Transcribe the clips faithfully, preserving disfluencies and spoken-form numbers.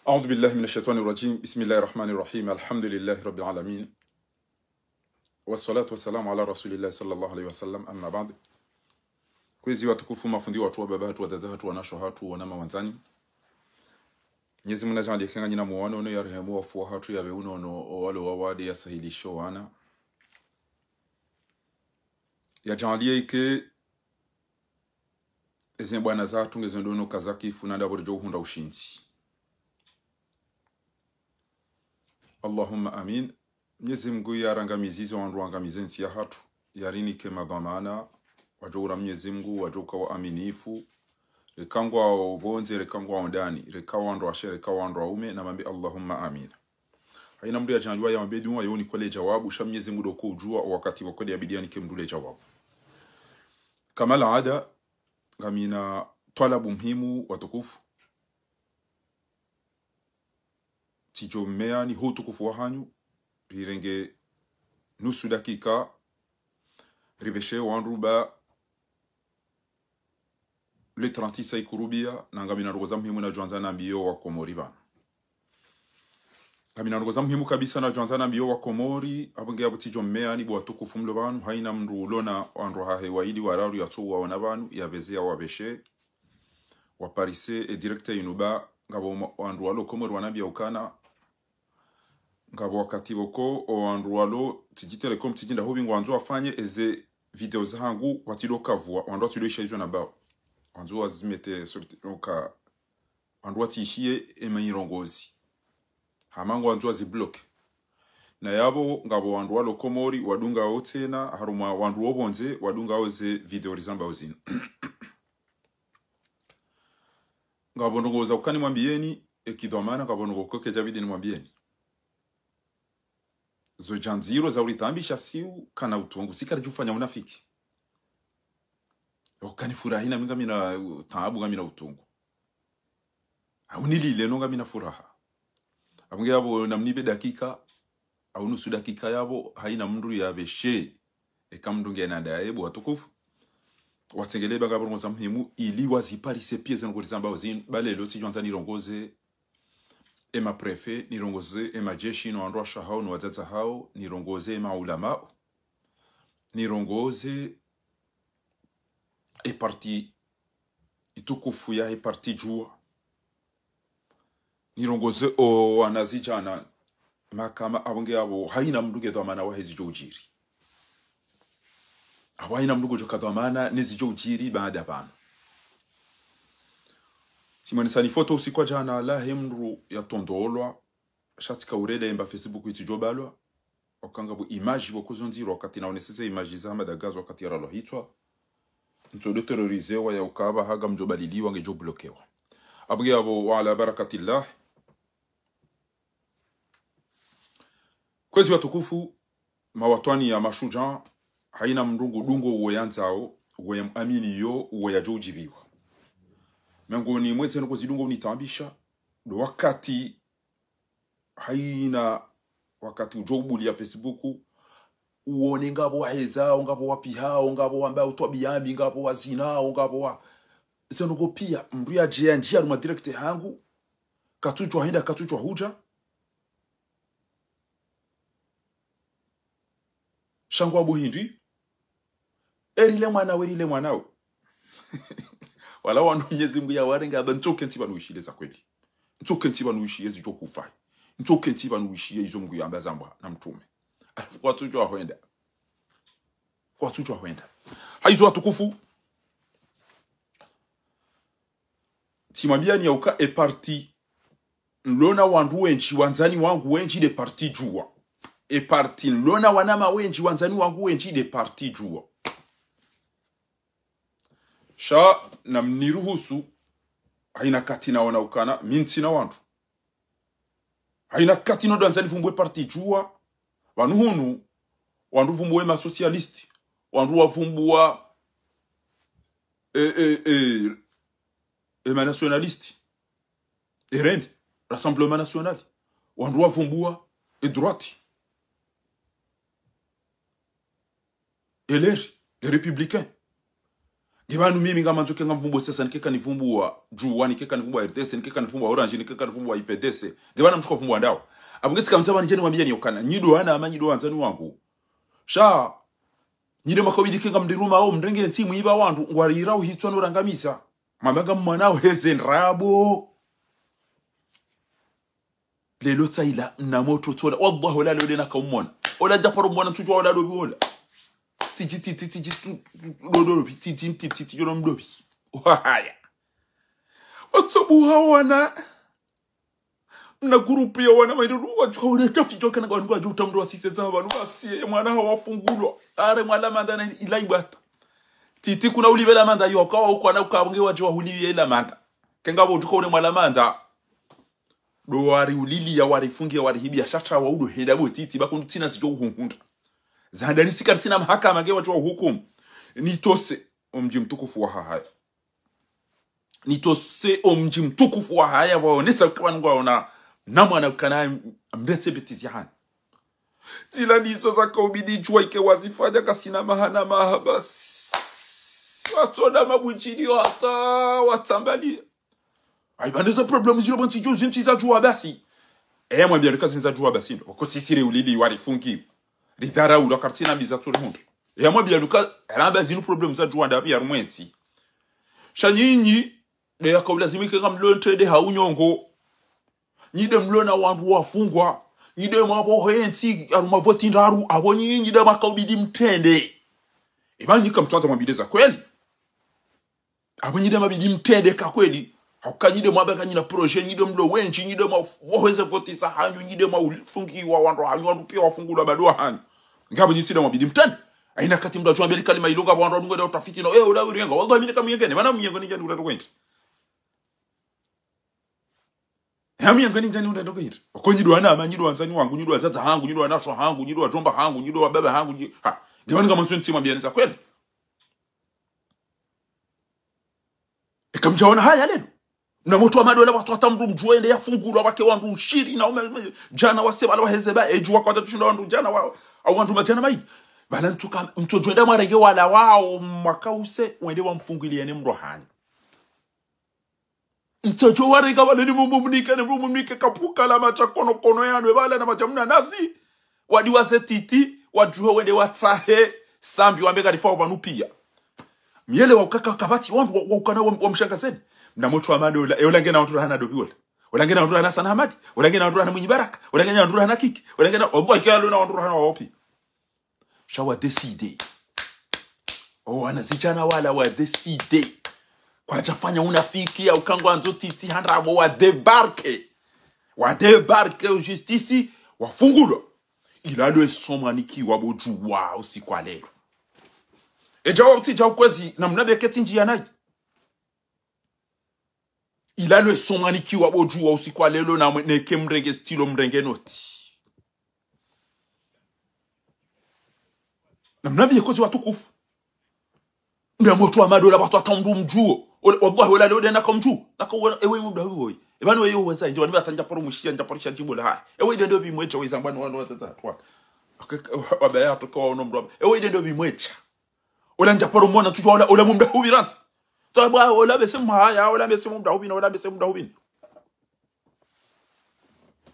أعوذ بالله من الشيطان الرجيم. بسم الله الرحمن الرحيم. الحمد لله رب العالمين. والصلاة والسلام على رسول الله صلى الله عليه وسلم. أما بعد. Kwezi watukufu, mafundi watru, wababa hatru, wadzadze hatru, wanashe hatru, wananya wandzani. Mnyezi Mungu nadjaanlie eka nganyina mwana unono, yarehemu wafu wahatru, yapve unono owalo wawade, yasahilishe wana. Yadjaanlie eka eze mbwana zahatru ngeze ndono kazakifu na ndapvo ridjo uhundra ushindzi. Allahumma amin. Mnyezi Mungu yarangamize izo wandru wangamize ntsi yahatru, yarinike madhwamana, wadjo ura Mnyezi Mungu, wadjo uka waaminifu, reka ngwao pvondze, reka ngwao ndani, reka wandru washe, reka wandru waume, namwambe Allahumma amin. Haina mndru yadjaanliwa yawambe dua, yo unikole djawabu, sha Mnyezi Mungu ndo uka udjua owakati pvoko de yabidi yanike mndru le djawabu. Kama laada, ngamina twalabu muhimu watukufu. Tsidjo mmeani ho utukufu wahanyu, rirenge nusu dakika, ripveshe wandru ba le trente sa ikurubia, na ngamina ndrongoo za muhimu nadjoandza nambiye wakomori pvanu. Ngamina ndrongoo za muhimu kabisa nadjoandza nambiye wakomori, apvo nge apvo tsidjo mmeani bo watukufu mlo pvanu, haina mndru ulona wandru wahahe waili wararu yatso waona pvanu, yapveze yawapveshe, waparise e direct inu ba, ngapvo ma-, wandru walo Komori wanambia ukana, ngapvo wakati pvoko, owandru walo Tiji Telecom, Tiji Ndahubi ngwandzo wafanye eze video zahangu, watsi ndo kavua, wandru watsi ndo isha izo nambao. Wandzo wazimete sorti, uka, wandru watsi ishiye ema irongozi. Hama ngwandzo wazibloke. Na yapvo, ngapvo wandru walo Komori, wadungao tsena, harumwa wandru wo pvondze, wadungao ze video rizambao zinu. Ngapvo ndrongoo za uka nimwambieni, eka idhwamana, ngapvo ndrongoo koke djabidi nimwambieni. Zo dja ndziro za uritambisha si ukana utungu, si karidjufanya unafiki. Uka nifurahi na mi ngamina, uh, taabu ngamina utungu. Au nilile no ngamina furaha. Apvo nge yapvo namnipve dakika, au nusu dakika yapvo, haina mndru yapveshe. Eka mndru ngena ndaye, bo watukufu. Watsengelee ba ngapvo ndrongoo za muhimu, ili waziparise pia ze ndrongoo rizambao zinu, ba lelo tsidjoandza nirongoze ema préfet, nirongoze ema jeshi, no wandru washe hao, no wadzadze hao, nirongoze ema ulamao, nirongoze e parti itukufu ya e parti Juwa. Nirongoze o wanazidjana, makama apvo nge apvo, haina mndru nge dhwamana wahe zidjo udjiri. Apvo haina mndru ngudjo ka dhwamana ne zidjo udjiri baada pvanu. Tsimwonesa ni foto usiku wa djana lahe mndru yatrondolwa, sha tsika urele emba Facebook itsidjo balwa. Uka ngapvo image pvoko zo ndziro wakati naoneseze image za Hamada Gaz wakati yaralwa hitswa. Ntso ndo terrorisewa ya uka apvaha ngamdjo baliliwa ngedjo blokewa. Apvo nge apvo wa ala barakatillah. Kwezi watukufu, mawatwani ya mashudjaa, haina mndru ngudungo uwo yandzao, uwo yamuaminiyo, uwo yadjo udjibiwa. Miongoni mwa ze ndrongoo zidungo unitambisha, ndo wakati haina wakati udjo ubulia Facebook, uone ngapvo wahezao, ngapvo wapihao, ngapvo wambao twabiya mbi, ngapvo wazinao, ngapvo wa-, ze ndrongoo pia, mndru yadje yandjia harumwa direct hangu, katsudjua henda, katsudjua hudja. Sha ngwambo hindri, erile mwana we, erile mwana we. Wala wanu Mnyezi Mungu yawarenge amba ntsoke ntsi pvanu uishile za kweli. Ntsoke ntsi pvanu uishiye zidjo kufai. Ntsoke ntsi pvanu uishiye izo Mungu yamba zambwa na mtrume. Alafu kwatsudjua hwenda. Kwatsudjua hwenda. Haizo watukufu. Tsimwambiani ya uka e parti nlona wandru wendji, wandzani wangu wendji nde parti Juwa. E parti nlona wanama wendji, wandzani wangu wendji nde parti Juwa. Sha namniruhusu, haina kati naona ukana, mi ntsina wandru. Haina kati no ndo andza nivumbue parti Juwa, pvanu hunu, wandru vumbue ma socialiste, wandru wavumbua, eh, eh, eh, eh, ma nationaliste. E R N D, Rassemblement National, wandru wavumbua e droite, L R, les Républicains. Nge pvanu mimi ngamandzo ke ngamvumbuo siasa, nike kanivumbua Juwa, nike kanivumbua R D C, nike kanivumbua Orange, nike kanivumbua I P D C. Nge pvanu mtsuka vumbua ndawo. Apvo nge tsika mtsaba nidje niwambiye ni ukana. Nyi ndo wana ama nyi ndo wandzani wangu. Sha. Nyi nde makaubidi ke ngamdiruma o mrenge ntsi mwiba wandru, ngwarira uhitswa no rangamisa. Mabanga mwana uheze ndrabo. Lelo tsaila, na motro tsola. Wallahi, ola leo dena kaumona. Ola djaparo mwana tsujwa ola dobi ola. Titi, titi, titi, tu, tu, tu, do, do, dobi, titi, titi, titi, yo no mdobi. Wahaya. Watsobuha wana. Mna gurupu ya wana mayido, wadjuha wana tafi, djo kana kwa nungu, wadjuha utamdo wa sise za wanu, basi, ye mwana hawafungulwa. Are mwala manda na ila ibata. Titi kuna ulivela manda, yo kawa ukwana ukabunge wadjuha ulivela manda. Kenga bo djuka ule mwala manda. Ndo wari ulili ya wari fungi ya wari hibi ya shatra wa udo heda bo titi, bakundu tsina zidjo uhunhunda. Zahanda nisika tsina mahakama nge wadjuha uhukumu. Nitose, omdji mtukufu wa Hahaya. Nitose omdji mtukufu wa Hahaya, waonesa ukaba nungu waona, na mwana ukana mretse betizi ya hani. Zila ndizo zakaubidi Juwa ike wazifanya kasina maha na maha basi. Watsona mabudjiliyo hata watsambaliya. Ayi, pvanu ze problème zilo pvo ntsi dju zintsi za Juwa basi. Eya mwambiya luka zintsi za Juwa basi ndo. Wako sisi re ulili wari fungi. Ridharaula kartsina mbi za tsuri hundru. Eya mwambiya luka, ramba zinu problème za Juwa ndapvi ya rumwentsi. Sha nyinyi, nde yakaulazimike ngamlo ntrende ha unyongo. Nyi nde mlo na wandru wafungwa. Nyi nde mwapvo hentsi, harumwa voti ndraru, apvo nyinyi nde makaubidi mtrende. Eba nyi kamtsandza mwambile za kweli. Apvo nyi nde mabidi mtrende ka kweli. Hauka nyi nde mwamba ka nyi na projet, nyi nde mlo wendji, nyi nde mwa-, waheze voti za hanyu, nyi nde mwa ufungiwa wandru hanyu, wandru piya wafungulwa bado wa hanyu. Ngapvo nyi tsi nde mwabidi mtrende. Ayina wakati mdru adjuwa mbeli kalima ilo ngapvo wandru wadunga nda utafiti na, eh, ula urenga, wallahi mi neka mnyengeni, mana mnyengo ni djani utatoka indi. Ya mnyengeni djani utatoka indi. Oko nyi ndo wana ama, nyi ndo wandzani wangu, nyi ndo wadzadze hangu, nyi ndo wanashe hangu, nyi ndo wadjomba hangu, nyi ndo wababa hangu, nyi, ha. Nge pvanu ngamwandzo ntsi mwambiane za kweli. Eka mdjaona haya lelo. Mna motro wa madola watsu hata mndru mdjuwe ende yafungulwa wake wandru shiri na ume, ume, djana wase wala waheze ba, edjuwa kwa tatu shinda wandru djana wa, au wandru madjana maili. Bala ntsuka, mtsodjwenda mwarenge wala wao mwaka use, wende wamfunguliyeni mndru hanyu. Mtsodjo warenga wala ni mumumnike, ni mumumnike kapuka la matsha kono kono yanu, ebala na matsha mna nasi. Wadi waze titi, wadjuhe wende watsahe, Sambi wambe karifa wa pvanu piya. Myele wa ukaka kapvatsi, wa, wa, wa ukana wa, wa mshangazeni. Mna motro wa madola, e ola ngena wandru rahana dobi ola. Ola ngena wandru rahana Sana Hamadi, ola ngena wandru rahana Mwinyi Baraka, ola ngena wandru rahana Kiki, ola ngena, obo ike alo na wandru rahana wa wapi. Sha wa décidé. O wana zidjana wala wa décidé. Kwadjafanya unafiki ya uka ngwandzo titi ha ndrabo wa débarqué. Wa débarqué o justice, wafungulwa. Ila ndo esomo anikiwa bo Juwa usiku wa lelo. Edja wa utsidja ukwezi, na mna beke tsi ndjiya nayi. Ila ndo esomo anikiwa bo Juwa usiku wa lelo na mwe-, neke mrenge stylo mrenge noti. Na mna biye kozi watukufu. Mna motro wa madola watsu hata mndru mdjuwo. Ola, wallahi, ola leo dena kamdjuwo. Naka uwona, ewe mndru huwo. Eba ni wewe uweza, ndo wani watandja paro mwishiya, ndja paro sha djimbo la haya. Ewe ndo dobi mwedja, weza mbwani wanu watata, twa. Ake, wabaya hatoka waono mndru wabaya. Ewe ndo dobi mwedja. Ola ndja paro mwana, tsudjuwa ola, ola mumda hubi rantsi. Twa bwa, ola bese mhaya, ola bese mumda hubi, ola bese mumda hubi.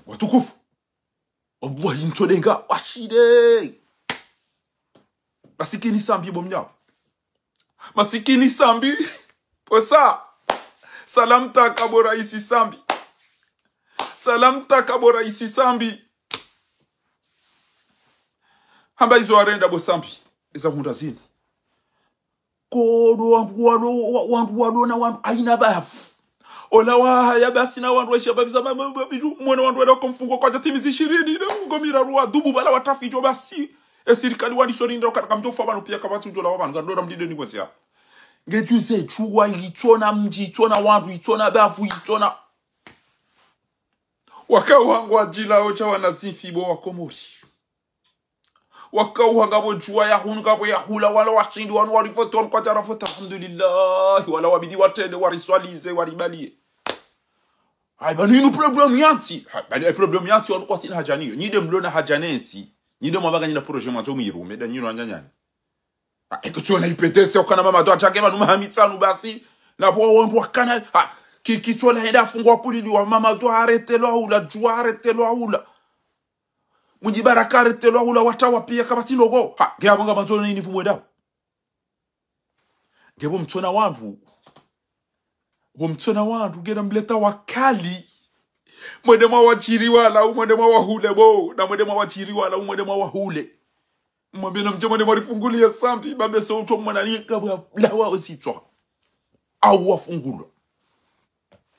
Watukufu. Wallahi, ntsodenga, washile. Masikini Sambi bo mnyawo. Masikini Sambi. Posa. Salam taka bo raisi Sambi. Salam taka bo raisi Sambi. Hamba izo warenda bo Sambi. Eza hundra zinu. Kodo wandru walo, wa-, wandru walo na wandru ayina bavu. Ola wa haya basi na wandru waisha babiza ma-, ma-, ma-, bitu, mwona wandru walo ko mfungo kwadja timizi shirini, na ngo miraru wa dubu bala watafi djo basi. E sirikali wani sori ndo kaka mdjo fa pvanu piya kapvatsi udjo la wa pvanu, ngandora mdide ni kwenzi ya. Nge djuze Juwa itsona mdji, itsona wandru, itsona bavu, itsona. Waka wangu wadjila ocha wana zifi bo wa Komori. Waka uha ngapvo Juwa ya hunu, ngapvo ya hula, wala washindi, wanu wari vote, wanu kwadjara vote, alhamdulillah, wala wabidi watrende, wari swalize, wari baliye. Ayi, pvanu inu problème yantsi. Ha, pvanu e problème yantsi, wanu kwatsina haja nayo. Nyi nde mlo na haja nentsi. Nyi nde mwamba ka nyi na projet mwandzo mwirume, nda nyi no wananyanya. Ha, eka tsi ona I P D C, ukana Mamadou atake pvanu maha mitsanu basi. Na pvo wambu wakana, ha, ki, ki tsi ona henda afungwa pulili wa Mamadou aretelwa hula, djuwa aretelwa hula. Mdji Baraka aretelwa hula, watawa piya kapvatsi ndrongoo. Ha, nge apvo ngamandzo nini fumwe dawo. Nge pvo mtsona wandru. Pvo mtsona wandru, ngena mleta wakali. Mwende mwa wadjiri wala, u mwende mwa wahule bo. Na mwende mwa wadjiri wala, u mwende mwa wahule. Mwambe na mdje mwende mwa rifunguliye sambi, babe so utso mwana ni kabwa lawa ositswa. Au wafungulwa.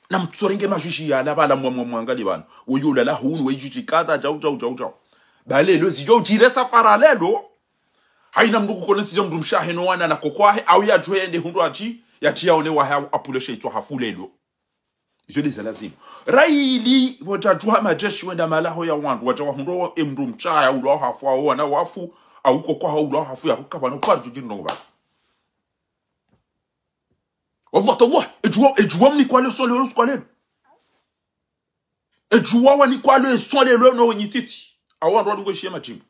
Na mtsorenge majuji yala pvala mwa, mwa, mwangali pvanu. Weyo ulala hunu, weyi juji kadha, djau, djau, djau, djau. Ba lelo, zidjo udjire safara lelo. Hayina mndru kukone ntsi dja mndru mshe wahe no wana na koko wahe, au yadjuwe yende hundru atsi, yatsi yaone wahe apvuleshe itswa hafu lelo. Izo nde za lazimu. Rahili, pvo tadjuha majeshi wenda malaho ya wandru, wadja wahundro e mndru mshe wahe ulwa hafu, au wana wafu, au koko wahe ulwa hafu, ya kukapvana upvara djudjiri ndrongoo pvanu. Wallah, tallah, edjuwa, edjuwa mnikwa leçon lelo, siku wa lelo. Edjuwa wanikwa leçon lelo no wenyititi. Awo wandru wadungo ishiye madjimbo.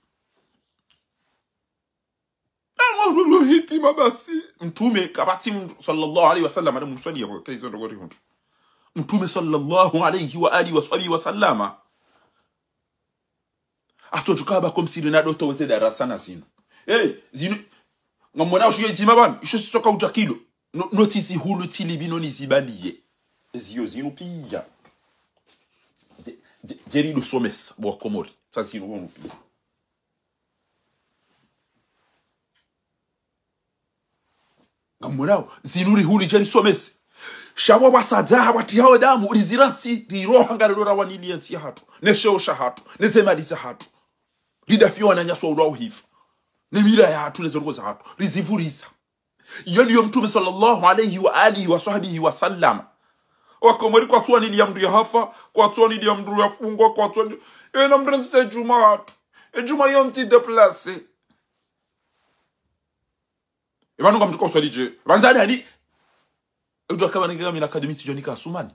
Awo wandru lo hitima basi. Mtrume, kapvatsi mndru, sallallahu alayhi wa sallam, ale mumswaliye, kaizo ndrongoo rihundru. Mtrume, sallallahu alayhi wa alihi wa sahbihi wa sallama. Atsodjuka hamba comme si rina doto weze darasa na zinu. Eh, zinu. Ngamwona ushiyo idzima pvanu, isho sitsoka udja kilo. No, no tsi zihulu tsi libi no nizibaliye. Ziyo zinu piya. Dje, dje, djeri do somesa, bo Wakomori. Sa zinu bo piya. Ngamwonao, zinu rihuli djeri somese. Sha pvo pvwasadza hapvwatsi yawo damu, rizira ntsi, riroha ngarelo rawaniliya ntsi yahatru, ne sheo shahatru, ne zemali zahatru. Ridafiye wananyasi wa ulwa uhifa. Ne mila yahatru, ne zendrongoo zahatru, rizivuriza. Iyo ndiyo Mtrume swallallahu alayhi wa alihi wa sahbihi wa sallam. Wakomori kwatsuwaniliya mndru yahafa, kwatsuwaniliya mndru yafungwa, kwatsuwani-, ena mndru nse djuma hatru. E djuma iyo ntsi déplacé. Epvanu ngamtsuka uswali dje. Pvanu zani hani? Eudjuwa kapvanu nge ngamina académie tsidjoni kasumani.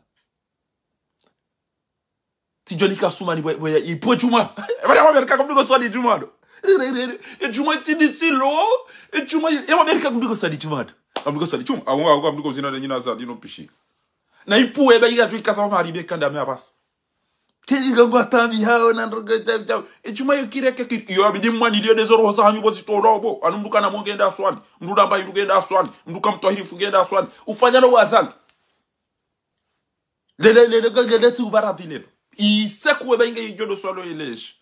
Tsidjoni kasumani bwe, bwe ya ipvo djuma. Epvanu yamwambia rika kamdungo swali djuma ndo. E djuma itini silo. E djuma yamwambia rika kamdungo swali djuma ndo. Kamdungo swali djuma. Awu, awu, kamdungo zina nde nyina za dino pishi. Na ipvo eba ika djwa ikasa pvamaribe kanda me apvasa. Kiri ngangu atambi hawo na ndrongoo djau djau. E djuma yo kireke kiri. Yo abidi mwaniliye nde zo roho zahanyu pvo zitolwa pvo. Anu mndru kana mwonge nda swali. Mndru damba iruke nda swali. Mndru kamtwahirifu nge nda swali. Ufanya no wazali. Lele, lele, lele, lele, tsi ubaradi lelo. Ise kuwe ba inge idjo ndo swalo eleshi.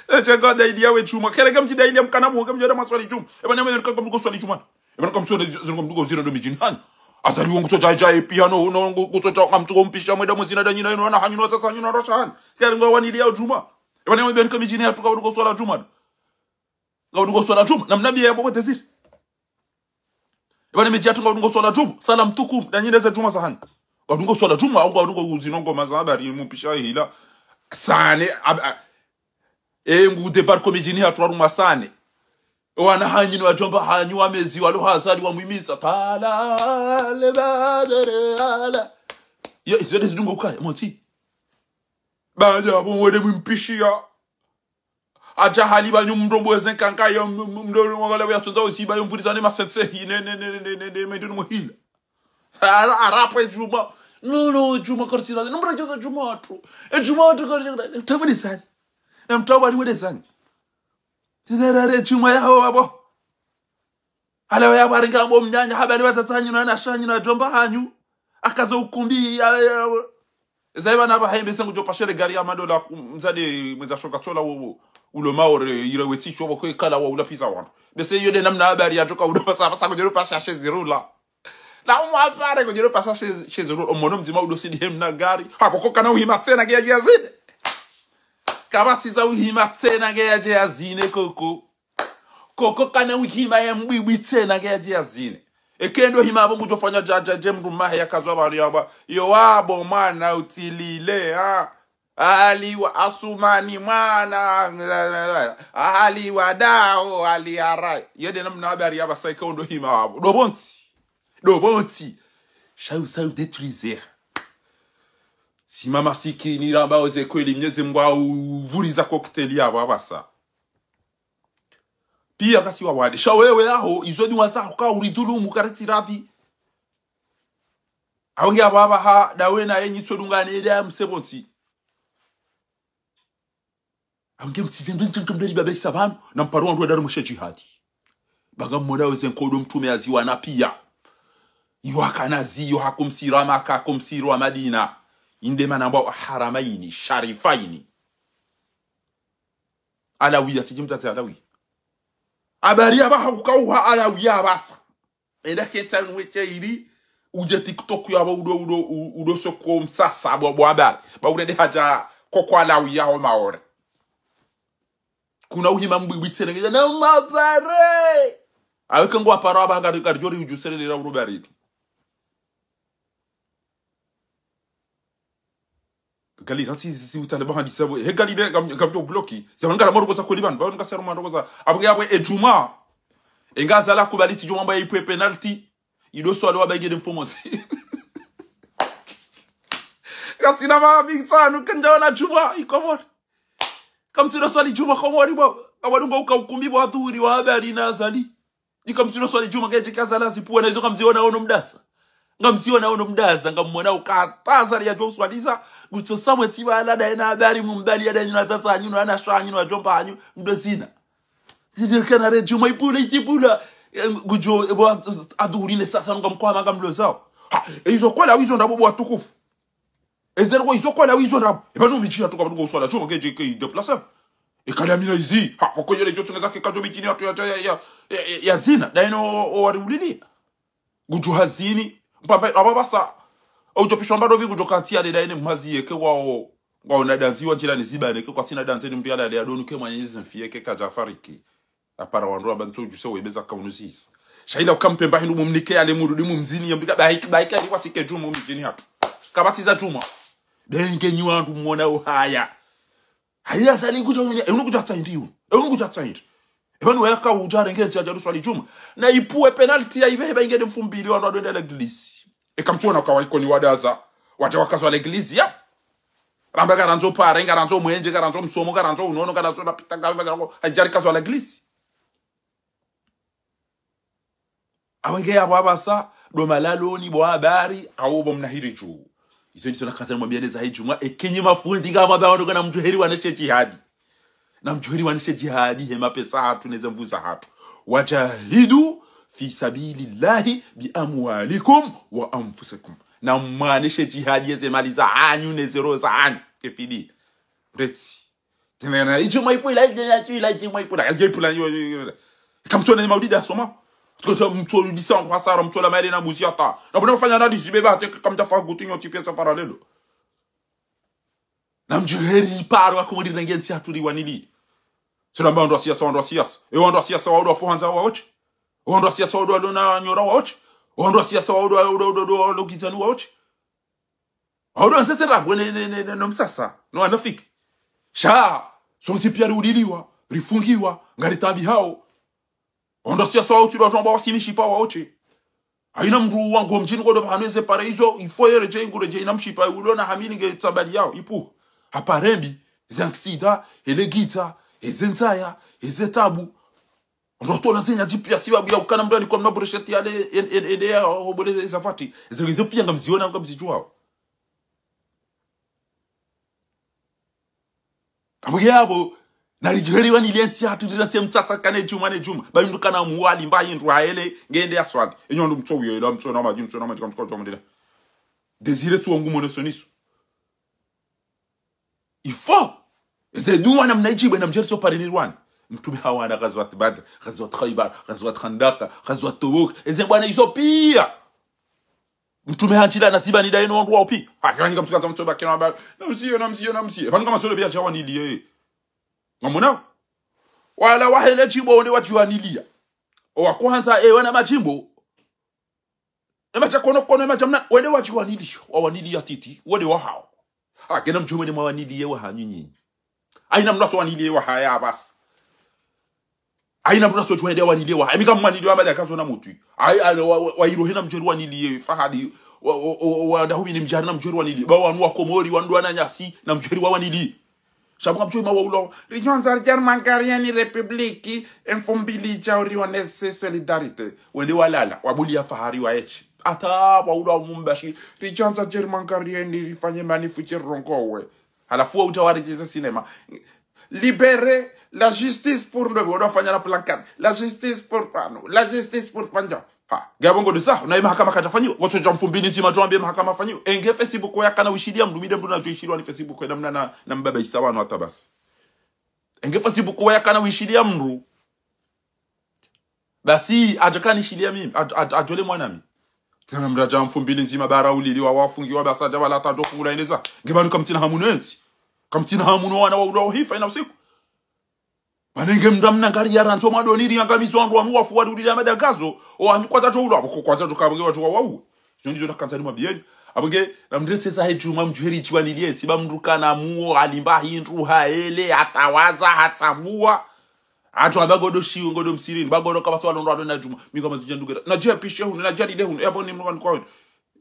Eche ngo dailiya we djuma. Kele nge mdji dailiya mkana mwonge mdji nda mwaswali djuma. Epvanu yamwambia rika kamdungo swali djuma. Epvanu kamtsuka zira ndo midjini hanyu. Azali wangu so djaya djaya epi hano, no, ngu, ngu so djaya, ngamtsuka umpisha mwenda mwezina nda nyina, ino, ana hanyu, no, sasa hanyu, no, rasha hanyu. Kele ngo waniliya djuma. Epvanu yamwambia rika midjini yahatru kamdungo swala djuma. Kamdungo swala djuma. Na mnambiye yapvo pvo teziri. Epvanu midji yahatru kamdungo swala djuma. Salam tukum. Nda nyina ze djuma zahanyu. Kamdungo swala djuma, au kamdungo uzino ngoma za habari, mumpisha hila. Sane, ab-, a-, e, ngu débarquer midjini yahatru harumwa sane. Wana hanyu no wadjomba hanyu wamezi walo hazali wamwimisa. Tala, le, ba, de, re, ala. Yo, izo nde zidungo ukaya, monti. Baada yapvo mwende mwimpishiya. Adja hali pvanyu mndru mbweze nkanka yo, m-, m-, mndru mwangala ya tsonza uziba yo mvuriza ne masense hi, ne, ne, mendo ni muhila. Ara, arapo e djuma. No, no, e djuma kartira. No, mndru djoza djuma hatru. E djuma hatru kartira. Mtabani zani. Na mtabani wede zani. Tsidara re djuma yaho apvo. Ala waya pvaringa pvo mnyanya, habari wazaza hanyu na wanashe hanyu na wadjomba hanyu. Akaza ukumbi, ya, ya, ya. Eza ipvanu apvaha yembe se ngudjo pashe le gari ya madola ku-, mzade mweza shoka tsola wo, wo. Ulo Maore, ire wetsi sho pvo kwe kala wa ula pisa wandru. Bese iyo nde namna habari yadjoka udo pasa, pasa ngudjo pasha she zirula. Na umwapare ngudjo pasha she, she zirula. Omono mdzima udo sidi hem na gari. Ha, koko kana uhima tsena nge yadje yazine. Kapvatsi za uhima tsena nge yadje yazine koko. Koko kana uhima ye mbwibwi tsena nge yadje yazine. Eke ndo hima apvo ngudjo fanya dja, dja, dje mndru mahe yakazwa pvali yapvo. Yo wapvo mwana utsilile, ha. Ahali wa Asumani mwana. Ahali wa Dao, ahali ya Rai. Yede namna habari yapvasa eke ndo hima wapvo. Ndo pvontsi. Ndo pvontsi. Shayu, shayu détruire. Simama sikini ramba oze kweli Mnyezi Mngu auvuriza cocktail yapvo apvasa. Piya kasiwawade. Sha wewe aho, izo ni waza huka uridhulumu karetsi radhi. Awe nge apvo apvaha, ndawe na yenyi tsodungane eda ya msepvontsi. Awe nge mtsidje mbe ntsi mtsu mdari baba isa pvanu, na mparo wandru wadaru mshe jihadi. Ba ngamwona weze nkodo mtrume yaziwana piya. Iwakana ziyo hakumsiro wa Maka, hakumsiro wa Madina. Inde mana mbwa Haramaini, Sharifaini. Alawiya, tsidji mtsatse Alawiya. Habari apvaha hukauha Alawiya apvasa. Enda ketsa nwe tse ili, udje TikTok yapvo udo, udo, u-, udo soko msasa bwa, bwa habari. Ba urende hadja koko Alawiya ho Maore. Kuna uhima mbwibwi tsena, na mapare. Awe ke ngwaparo apvaha ngari, ngari djori udjuserelera udo baridi. Gali, ransi si, si utale ba handisa bo. He gali de, kam, kam yo bloki. Se wangala moro koza koliban, ba wanga sero moro koza. Apvo nge apvo e djumwa. Enga zala kubali tsi djumwa mba ya ipwe penalty. Ido swali wa baige de mfumontsi. Kasina ma mitsanu kandja ona djumwa, i Komori. Kamtsido swali djumwa Komori bo. Kawadunga uka ukumbi bo adhuhuri wa habari na Azali. Ika mtsido swali djumwa kedje ka Azali azipuwa na izo kamziona ono mdasa. Ngamziona ono mdasa, ngamwona uka hata Azali yadjo uswaliza, ngutso samwe tiba ala daye na habari mumbali ya daye na tata hanyu, na ana sha hanyu, na djomba hanyu, mdo zina. Zidjirika na re djumwa ipula, itipula. Eh, ngudjo, ebo adhuhuri ne sasa ngamkwama ngamlozao. Ha, e izo kwela wizo ndapvo bo watukufu. Ezeri kwa izo kwela wizo ndapvo. Eba no midjini hatru kapvadunga uswala djumwa kedje ke déplacé. Ekali amina izi. Ha, wakoyele djo tsungeza ke kadjo midjini hatru ya, ya, ya, ya, ya, ya zina. Daye no o, o wari ulili. Ngudjo hazini. Mpambe, apvapvasa. Udjo pishwa mbado pvi ngudjo kantsi ya de daye ne mhazi yeke wao. Ngwao na danzi wa ndjilani zibane ke kwasina danzi ni mndru yala le adonu ke mwanyi zimfi yeke kadja fariki. Apara wandru aba ntso djuse webeza kaunu zisa. Sha ila ukampe mba hindru mumnike yale murudi mumzini ya mbika baiki, baiki ali kwasike djumwa midjini hatru. Kapvatsi za djumwa. Benge nyi wandru mwona uhaya. Haya Azali kudja wene, e unu kudja tsaindi unu. E unu kudja tsaindi. Eba ni wayaka udja renge ntsi adja uswali djumwa. Na ipuwe penalty ya ibehe ba ingede mfumbili wandru wadwenda l'église. Eka mtsiona uka waikoni wadaza. Wadja wakazwa l'église ya. Ramba karandzo pare, karandzo mwenje, karandzo msomo, karandzo unono, karandzo na pita, karandzo, hajari kazwa l'église. Awe nge apvo apvasa, do malaloni, bo habari, awo bo mnahiri dju. Izo ndizo nakandza nimwambiyane za he djumwa, ekenyi mafundi ngamwambao ndo kana mdjuheri waneshe jihadi. Na mdjuheri waneshe jihadi, he mapesa hatru, neze nvu za hatru. Wajahidu fi sabilillahi bi amwalikum wa anfusikum. Na mwaneshe jihadi, yeze mali za hanyu, neze roho za hanyu. Kefidi. Retsi. Tena, idjumwa ipula, idjumwa ipula, idjumwa ipula, idjumwa ipula, idjumwa ipula. Kamtsona ni maulida asoma. Tukoto mtso ulisa kwa hasara, mtso la maele na mbuzi hata. Na mbona mfanya analyse beba, hata kamtsa fa guti nyo tipi ya safara lelo. Na mdjuheri paro wa kumuri na nge ntsi hatru riwanili. Sio namba wandru wa siasa, wandru wa siasa. E wandru wa siasa wa udo wa fuhanza wa oche. Wandru wa siasa wa udo wa dona nyora wa oche. Wandru wa siasa wa udo wa, udo, udo, udo, udo, kizani wa oche. Haudo nzese rabwe ne, ne, ne, ne, no msasa, no wanafiki. Sha, sontsi piya riuliliwa, rifungiwa, ngari tabi hao. Ondo siasa wa utsi ndo wamba wasi mishipa wa oche. Haina mndru wangu mdjini kodo pvahanu eze pare izo, ifo yere dje ingu redje ina mshipa, ulo na hamini nge tsabali yao, ipu. Hapare mbi, ze aksida, ele gita, eze nzaya, eze tabu. Ndo tola zenya djipiya sibabu ya ukana mndru alikwa mna buresheti yale, en, en, en, ya, obole eza fati. Eze, eze piya ngamziona, ngamzidjuwao. Apvo yapvo, naridjuheri wanili entsi hatru, rirantse mtsatsa kane djumwa ne djumwa. Ba yindru kana mwali, mba yindru haele, ngende ya swali. Enyo ndo mtso uyo, ila mtso na madji, mtso na madji, kamtso kwa djumwa ndela. Désiré tsu wangu mwono soniso. Il faut. Eze duwa namna idjibwe na mdjeri so pare ni rwani. Mtrume hawana Ghazwat Badr, Ghazwat Khaybar, Ghazwat Khandaq, Ghazwat Tabuk. Eze bwana izo piya. Mtrume hanjila na ziba ni daye no wandru wao pi. Ha, kiwanyi kamsuka za mtsoba kena ba. Na msiyo, na msiyo, na msiyo. Pvanu kama solo piya djawaniliye. Ngamwona? Wala wahele djimbo wonde wadjiwaniliya. Owakuhandza, e, wana madjimbo. E madja kono kono, e madja mna, wende wadjiwaniliya. Wawaniliya titi, wende wahao. Ha, kena mdjuwe mwende mwawaniliye wahanyu nyinyi. Haina mndru atso waniliye wahaya basi. Haina mndru atso djuwa yende waniliye wahaya. Emi kamwaniliye wa mada kazo na mutwi. Hai, hai, wa, wa, wa ilo hena mdjeri waniliye Fahadi. Wa, wa, wa, wa, ndahumi ni mdjeri na mdjeri waniliye. Ba wanu wa Komori, wandru wananyasi, na mdjeri wawaniliye. Sha pvo ngamdjo ima waulo, ridjo andza ridje rimwangarieni République, emfumbili idjao rionese solidarité. Wende walala, wabulia Fahari wa eshi. Hata waulo wa Mumbashi, ridjo andza ridje rimwangarieni, rifanye manif ridje rirongowe. Halafu wa udja waredjeze cinéma. Libérez la justice pour ndo, waulo wafanya na plan quatre. La justice pour pano. La justice pour panja. Ha, ngapvo ngodo sa, na ye mahakama kadjafanyiwa. Watsodja mfumbili ndzima djwambe mahakama yafanyiwa. Enge Facebook yakana wishiliya mndru, mi nde mndru nadjo ishiliwa ni Facebook, namna na, na mbaba Isa wanu hata basi. Enge Facebook yakana wishiliya mndru. Basi, adjakana ishiliya mimi, ad-, ad-, adjole mwana mi. Tsena mndru adja mfumbili ndzima bara ulili wa wafungiwa basi adja wala tadjo fungula ineza. Nge pvanu kamtsina hamu nentsi. Kamtsina hamu no wana waulo wahifa ina usiku. Pvanu nge mndru mna ngari ya randzi o mwadoni riangamizo wandru wanu wafu wari ulili ya madagazo. O wanyu kwadjadjo ulo, apvo ko kwadjadjo kapvo nge wadjo wauwe. Zo ndizo nakandza nimwambiyeni. Apvo nge, namretse za hedjuma mdjuheri djiwa niliye, tsi ba mndru kana muo, halimba hindru, haele, hatawaza, hatsambua. Atsu amba ngodo shiwe, ngodo msirini, ba ngodo kapvatsi walo ndo walo na djuma. Mi ngama ndzudja ndugera. Nadjia pishe hunu, nadjia lile hunu, yapvo ni mndru wanu kwa hunu.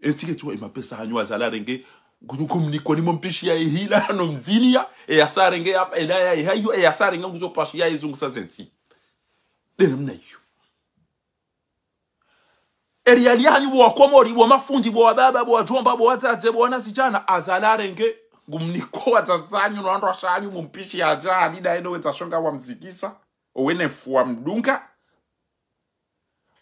Entsi ketsuwa emapesa hanyu Azali arenge, ngunuko mnikoni mo mpishiya ehila no mziniya, eyasa arenge ya, ela ya ehayo, eyasa arenge nguzo pashiya ezungusa zentsi. Nde namna iyo. Eriyali hanyu bo wakomori, bo mafundi, bo wababa, bo wadjomba, bo wadzadze, bo wanazidjana, Azali arenge, ngumniko wadzadze wanyu, no wandrwasha wanyu, mumpishiya adja, alida eno wetsa shonga wamzikisa, owene fu wamdunga.